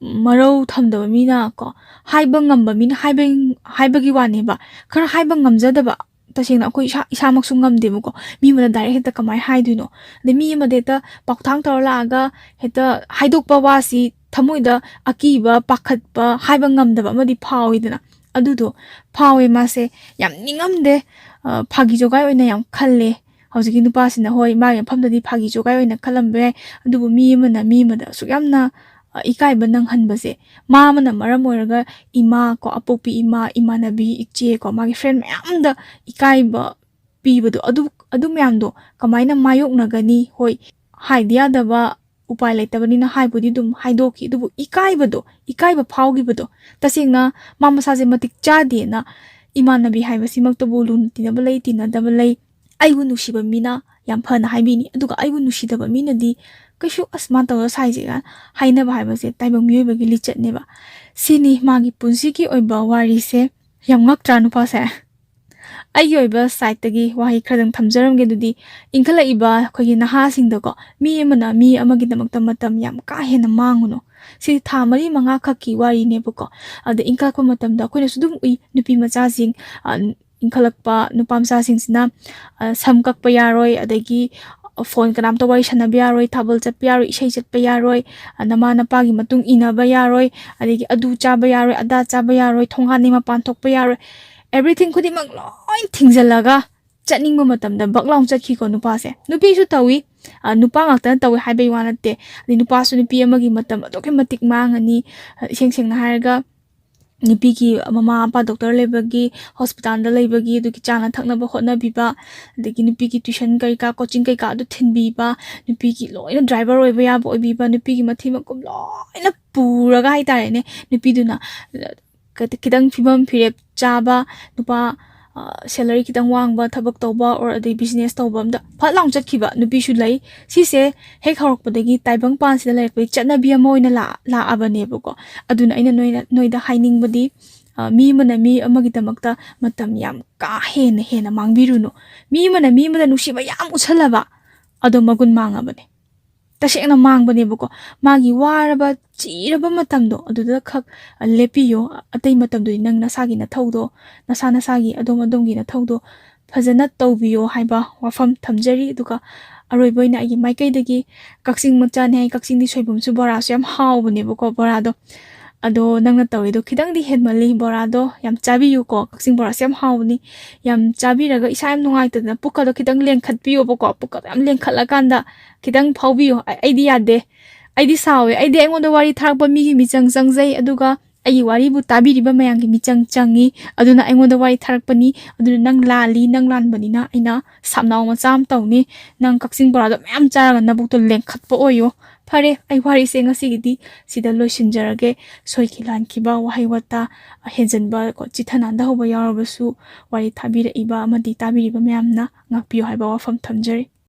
ꯃꯔꯧ ꯊꯝꯗꯕ ꯃꯤꯅ ꯀꯣ, ꯍꯥꯏꯕ ꯉꯝꯕ ꯃꯤꯅ ꯍꯥꯏꯕ, ꯍꯥꯏꯕꯒꯤ ꯋꯥꯅꯦꯕ꯫ ꯈꯔ ꯍꯥꯏꯕ ꯉꯝꯖꯗꯕ, ꯇꯁꯦꯡꯅ ꯑꯩꯈꯣꯏ ꯏꯁꯥ, ꯏꯁꯥꯃꯛꯁꯨ ꯉꯝꯗꯦꯕꯀꯣ꯫ ꯃꯤ ꯑꯃꯗ ꯗꯥꯏꯔꯦꯛ ꯍꯦꯛꯇ ꯀꯃꯥꯏꯅ ꯍꯥꯏꯗꯣꯏꯅꯣ? ꯑꯗꯩ ꯃꯤ ꯑꯃꯗ ꯍꯦꯛꯇ ꯄꯥꯎꯊꯥꯡ ꯇꯧꯔ ꯂꯥꯛꯑꯒ ꯍꯦꯛꯇ ꯍꯥꯏꯗꯣꯛꯄ ꯋꯥꯁꯤ ꯊꯃꯣꯏꯗ ꯑꯀꯤꯕ, ꯄꯥꯈꯠꯄ, ꯍꯥꯏꯕ ꯉꯝꯗꯕ ꯑꯃꯗꯤ ꯐꯥꯎꯋꯤꯗꯅ꯫ ꯑꯗꯨꯗꯣ ꯐꯥꯎꯋꯦ ꯃꯥꯁꯦ꯫ ꯌꯥꯝ ꯅꯤꯡꯉꯝꯗꯦ꯫ ꯑ, ꯐꯥꯒꯤ ꯖꯣꯒꯥꯏ ꯑꯣꯏꯅ ꯌꯥꯝ ꯈꯜꯂꯦ꯫ ꯍꯧꯖꯤꯛꯀꯤ ꯅꯨꯄꯥꯁꯤꯅ, ꯍꯣꯏ, ꯃꯥꯒꯤ ꯃꯐꯝꯗꯗꯤ ꯐꯥꯒꯤ ꯖꯣꯒꯥꯏ ꯑꯣꯏꯅ ꯈꯜꯂꯝꯕ ꯌꯥꯏ, ꯑꯗꯨꯕꯨ ꯃꯤ ꯑꯃꯅ ꯃꯤ ꯑꯃꯗ ꯑꯁꯨꯛ ꯌꯥꯝꯅ, ꯑ, ꯏꯀꯥꯏꯕ ꯅꯪꯍꯟꯕꯁꯦ, ꯃꯥ ꯑꯃꯅ ꯃꯔꯝ ꯑꯣꯏꯔꯒ ꯏꯃꯥ ꯀꯣ, ꯑꯄꯣꯛꯄꯤ ꯏꯃꯥ, ꯏꯃꯥꯟꯅꯕꯤ, ꯏꯆꯦ ꯀꯣ, ꯃꯥꯒꯤ friend ꯃꯌꯥꯝꯗ ꯏꯀꯥꯏꯕ ꯄꯤꯕꯗꯣ, ꯑꯗꯨ, ꯑꯗꯨ ꯃꯌꯥꯝꯗꯣ ꯀꯃꯥꯏꯅ ꯃꯥꯌꯣꯛꯅꯒꯅꯤ? ꯍꯣꯏ, ꯍꯥꯏꯗꯤ ꯌꯥꯗꯕ, ꯎꯄꯥꯏ ꯂꯩꯇꯕꯅꯤꯅ ꯍꯥꯏꯕꯨꯗꯤ ꯑꯗꯨꯝ ꯍꯥꯏꯗꯣꯛꯈꯤ, ꯑꯗꯨꯕꯨ ꯏꯀꯥꯏꯕꯗꯣ, ꯏꯀꯥꯏꯕ ꯐꯥꯎꯈꯤꯕꯗꯣ, ꯇꯁꯦꯡꯅ ꯃꯥ ꯃꯁꯥꯁꯦ ꯃꯇꯤꯛ ꯆꯥꯗꯦꯅ, ꯏꯃꯥꯟꯅꯕꯤ ꯍꯥꯏꯕꯁꯤꯃꯛꯇꯕꯨ ꯂꯨꯅ ꯇꯤꯟꯅꯕ ꯂꯩ, ꯇꯤꯟꯅꯗꯕ ꯂꯩ, ꯑꯩꯕꯨ ꯅꯨꯡꯁꯤꯕ ꯃꯤꯅ ꯌꯥꯝ ꯐꯅ ꯍꯥꯏꯕꯤꯅꯤ, ꯑꯗꯨꯒ ꯑꯩꯕꯨ ꯅꯨꯡꯁꯤꯗꯕ ꯃꯤꯅꯗꯤ ꯀꯩꯁꯨ, "ꯑꯁ, ꯃꯥ ꯇꯧꯔ ꯁꯥꯏꯁꯦ" ꯀꯥꯏꯅ ꯍꯥꯏꯅꯕ ꯍꯥꯏꯕꯁꯦ ꯇꯥꯏꯕꯪ ꯃꯤꯑꯣꯏꯕꯒꯤ ꯂꯤꯆꯠꯅꯦꯕ꯫ ꯁꯤꯅꯤ ꯃꯥꯒꯤ ꯄꯨꯟꯁꯤꯒꯤ ꯑꯣꯏꯕ ꯋꯥꯔꯤꯁꯦ꯫ ꯌꯥꯝ ꯉꯛꯇ꯭ꯔꯥ ꯅꯨꯄꯥꯁꯦ? ꯑꯩꯒꯤ ꯑꯣꯏꯕ sideꯇꯒꯤ ꯋꯥꯍꯩ ꯈꯔꯗꯪ ꯊꯝꯖꯔꯝꯒꯦ꯫ ꯑꯗꯨꯗꯤ ꯏꯟꯈꯠꯂꯛꯏꯕ ꯑꯩꯈꯣꯏꯒꯤ ꯅꯍꯥꯁꯤꯡꯗꯀꯣ, ꯃꯤ ꯑꯃꯅ ꯃꯤ ꯑꯃꯒꯤꯗꯃꯛꯇ ꯃꯇꯝ ꯌꯥꯝ ꯀꯥ ꯍꯦꯟꯅ ꯃꯥꯡꯉꯨꯅꯨ꯫ ꯁꯤ ꯊꯥ ꯃꯔꯤ ꯃꯉꯥ ꯈꯛꯀꯤ ꯋꯥꯔꯤꯅꯦꯕꯀꯣ꯫ ꯑꯗ ꯏꯟꯈꯠꯂꯛꯄ ꯃꯇꯝꯗ ꯑꯩꯈꯣꯏꯅꯁꯨ ꯑꯗꯨꯝ ꯎꯏ, ꯅꯨꯄꯤ ꯃꯆꯥꯁꯤꯡ, ꯑ, ꯏꯟꯈꯠꯂꯛꯄ ꯅꯨꯄꯥ ꯃꯆꯥꯁꯤꯡꯁꯤꯅ, ꯑ, ꯁꯝ ꯀꯛꯄ ꯌꯥꯔꯣꯏ, ꯑꯗꯒꯤ phone ꯀꯅꯥꯝꯇ ꯋꯥꯔꯤ ꯁꯥꯟꯅꯕ ꯌꯥꯔꯣꯏ, ꯊꯥꯕꯜ ꯆꯠꯄ ꯌꯥꯔꯣꯏ, ꯏꯁꯩ ꯆꯠꯄ ꯌꯥꯔꯣꯏ, ꯑ, ꯅꯃꯥ ꯅꯄꯥꯒꯤ ꯃꯇꯨꯡ ꯏꯟꯅꯕ ꯌꯥꯔꯣꯏ, ꯑꯗꯒꯤ ꯑꯗꯨ ꯆꯥꯕ ꯌꯥꯔꯣꯏ, ꯑꯗꯥ ꯆꯥꯕ ꯌꯥꯔꯣꯏ, ꯊꯣꯡꯒꯥꯟꯗꯒꯤ ꯃꯄꯥꯟ ꯊꯣꯛꯄ ꯌꯥꯔꯣꯏ, everything ꯈꯨꯗꯤꯡꯃꯛ ꯂꯣꯏ ꯊꯤꯡꯖꯤꯜꯂꯒ ꯆꯠꯅꯤꯡꯕ ꯃꯇꯝꯗ ꯕꯛ ꯂꯥꯎ ꯆꯠꯈꯤꯀꯣ ꯅꯨꯄꯥꯁꯦ꯫ ꯅꯨꯄꯤꯁꯨ ꯇꯧꯏ, ꯑ, ꯅꯨꯄꯥ ꯉꯥꯛꯇꯅ ꯇꯧꯏ ꯍꯥꯏꯕꯩ ꯋꯥ ꯅꯠꯇꯦ꯫ ꯑꯗꯩ ꯅꯨꯄꯥꯁꯨ ꯅꯨꯄꯤ ꯑꯃꯒꯤ ꯃꯇꯝ ꯑꯗꯨꯛꯀꯤ ꯃꯇꯤꯛ ꯃꯥꯡꯉꯅꯤ꯫ ꯑ, ꯏꯁꯦꯡ ꯁꯦꯡꯅ ꯍꯥꯏꯔꯒ, ꯅꯨꯄꯤꯒꯤ ꯃꯃꯥ ꯃꯄꯥ doctor ꯂꯩꯕꯒꯤ, hospitalꯗ ꯂꯩꯕꯒꯤ, ꯑꯗꯨꯒꯤ ꯆꯥꯅ ꯊꯛꯅꯕ ꯍꯣꯠꯅꯕꯤꯕ, ꯑꯗꯒꯤ ꯅꯨꯄꯤꯒꯤ tuition ꯀꯩꯀꯥ, coaching ꯀꯩꯀꯥ ꯑꯗꯨ ꯊꯤꯟꯕꯤꯕ, ꯅꯨꯄꯤꯒꯤ ꯂꯣꯏꯅ driver ꯑꯣꯏꯕ ꯌꯥꯕ ꯑꯣꯏꯕꯤꯕ, ꯅꯨꯄꯤꯒꯤ ꯃꯊꯤ ꯃꯀꯨꯝ ꯂꯣꯏꯅ ꯄꯨꯔꯒ ꯍꯥꯏꯇꯥꯔꯦꯅꯦ, ꯅꯨꯄꯤꯗꯨꯅ, ꯑ, ꯈꯤꯇꯪ ꯐꯤꯕꯝ ꯐꯤꯔꯦꯞ ꯆꯥꯕ ꯅꯨꯄꯥ, ꯑ, salary ꯈꯤꯇꯪ ꯋꯥꯡꯕ ꯊꯕꯛ ꯇꯧꯕ, or ꯑꯗꯩ business ꯇꯧꯕ ꯑꯝꯗ ꯐꯠ ꯂꯥꯎꯅ ꯆꯠꯈꯤꯕ ꯅꯨꯄꯤꯁꯨ ꯂꯩ꯫ ꯁꯤꯁꯦ ꯍꯦꯛ ꯍꯧꯔꯛꯄꯗꯒꯤ ꯇꯥꯏꯕꯪ ꯄꯥꯟꯁꯤꯗ ꯂꯩꯔꯛꯄꯒꯤ ꯆꯠꯅꯕꯤ ꯑꯃ ꯑꯣꯏꯅ ꯂꯥꯛ-, ꯂꯥꯛꯑꯕꯅꯦꯕꯀꯣ꯫ ꯑꯗꯨꯅ ꯑꯩꯅ ꯅꯣꯏꯅ, ꯅꯣꯏꯗ ꯍꯥꯏꯅꯤꯡꯕꯗꯤ, ꯑ, ꯃꯤ ꯑꯃꯅ ꯃꯤ ꯑꯃꯒꯤꯗꯃꯛꯇ ꯃꯇꯝ ꯌꯥꯝ ꯀꯥ ꯍꯦꯟꯅ, ꯍꯦꯟꯅ ꯃꯥꯡꯕꯤꯔꯨꯅꯨ꯫ ꯃꯤ ꯑꯃꯅ ꯃꯤ ꯑꯃꯗ ꯅꯨꯡꯁꯤꯕ ꯌꯥꯝ ꯎꯠꯁꯜꯂꯕ, ꯑꯗꯣ ꯃꯒꯨꯟ ꯃꯥꯡꯉꯕꯅꯦ꯫ ꯇꯁꯦꯡꯅ ꯃꯥꯡꯕꯅꯦꯕꯀꯣ꯫ ꯃꯥꯒꯤ ꯋꯥꯔꯕ, ꯆꯤꯔꯕ ꯃꯇꯝꯗꯣ ꯑꯗꯨꯗ ꯈꯛ, ꯑ, ꯂꯦꯞꯄꯤꯌꯣ꯫ ꯑꯇꯩ ꯃꯇꯝꯗꯨꯗꯤ ꯅꯪ ꯅꯁꯥꯒꯤ ꯅꯊꯧꯗꯣ, ꯅꯁꯥ ꯅꯁꯥꯒꯤ ꯑꯗꯣꯝ ꯑꯗꯣꯝꯒꯤ ꯅꯊꯧꯗꯣ ꯐꯖꯅ ꯇꯧꯕꯤꯌꯣ ꯍꯥꯏꯕ ꯋꯥꯐꯝ ꯊꯝꯖꯔꯤ꯫ ꯑꯗꯨꯒ ꯑꯔꯣꯏꯕ ꯑꯣꯏꯅ ꯑꯩꯒꯤ ꯃꯥꯏꯀꯩꯗꯒꯤ ꯀꯛꯆꯤꯡ ꯃꯆꯥꯅꯤ ꯍꯥꯏ, ꯀꯛꯆꯤꯡꯗꯤ ꯁꯣꯏꯕꯨꯝꯁꯨ ꯕꯣꯔꯥꯁꯨ ꯌꯥꯝ ꯍꯥꯎꯕꯅꯦꯕꯀꯣ, ꯕꯣꯔꯥꯗꯣ꯫ ꯑꯗꯣ ꯅꯪꯅ ꯇꯧꯔꯤꯗꯣ ꯈꯤꯇꯪꯗꯤ ꯍꯦꯟꯃꯜꯂꯤ꯫ ꯕꯣꯔꯥꯗꯣ ꯌꯥꯝ ꯆꯥꯕꯤꯌꯨꯀꯣ, ꯀꯛꯆꯤꯡ ꯕꯣꯔꯥꯁꯦ ꯌꯥꯝ ꯍꯥꯎꯕꯅꯤ꯫ ꯌꯥꯝ ꯆꯥꯕꯤꯔꯒ ꯏꯁꯥ ꯌꯥꯝ ꯅꯨꯡꯉꯥꯏꯇꯗꯅ ꯄꯨꯛꯀꯗꯣ ꯈꯤꯇꯪ ꯂꯦꯡꯈꯠꯄꯤꯌꯣꯕꯀꯣ꯫ ꯄꯨꯛꯀꯗꯣ ꯌꯥꯝ ꯂꯦꯡꯈꯠꯂꯀꯥꯟꯗ ꯈꯤꯇꯪ ꯐꯥꯎꯕꯤꯌꯨ꯫ ꯑꯩ-, ꯑꯩꯗꯤ ꯌꯥꯗꯦ, ꯑꯩꯗꯤ ꯁꯥꯎꯋꯦ꯫ ꯑꯩꯗꯤ ꯑꯩꯉꯣꯟꯗ ꯋꯥꯔꯤ ꯊꯥꯔꯛꯄ ꯃꯤꯒꯤ ꯃꯤꯆꯪ ꯆꯪꯖꯩ, ꯑꯗꯨꯒ ꯑꯩꯒꯤ ꯋꯥꯔꯤꯕꯨ ꯇꯥꯕꯤꯔꯤꯕ ꯃꯌꯥꯝꯒꯤ ꯃꯤꯆꯪ ꯆꯪꯉꯤ꯫ ꯑꯗꯨꯅ ꯑꯩꯉꯣꯟꯗ ꯋꯥꯔꯤ ꯊꯥꯔꯛꯄꯅꯤ꯫ ꯑꯗꯨꯅ ꯅꯪ ꯂꯥꯜꯂꯤ, ꯅꯪ ꯂꯥꯟꯕꯅꯤꯅ ꯑꯩꯅ ꯁꯥꯝꯅꯥꯎ ꯃꯆꯥ ꯑꯃ ꯇꯧꯅꯤ꯫ ꯅꯪ ꯀꯛꯆꯤꯡ ꯕꯣꯔꯥꯗꯣ ꯃꯌꯥꯝ ꯆꯥꯔꯒ ꯅꯕꯨꯛꯇꯣ ꯂꯦꯡꯈꯠꯄ ꯑꯣꯏꯌꯣ꯫ ꯐꯔꯦ, ꯑꯩ ꯋꯥꯔꯤꯁꯦ ꯉꯁꯤꯒꯤꯗꯤ ꯁꯤꯗ ꯂꯣꯏꯁꯤꯟꯖꯔꯒꯦ꯫ ꯁꯣꯏꯈꯤ ꯂꯥꯟꯈꯤꯕ, ꯋꯥꯍꯩ ꯋꯥꯇꯥ ꯍꯦꯟꯖꯟꯕ ꯀꯣ, ꯆꯤꯠꯊ ꯅꯥꯟꯗꯍꯧꯕ ꯌꯥꯎꯔꯕꯁꯨ ꯋꯥꯔꯤ ꯊꯥꯕꯤꯔꯛꯏꯕ ꯑꯃꯗꯤ ꯇꯥꯕꯤꯔꯤꯕ ꯃꯌꯥꯝꯅ ꯉꯥꯛꯄꯤꯌꯨ ꯍꯥꯏꯕ ꯋꯥꯐꯝ ꯊꯝꯖꯔꯤ꯫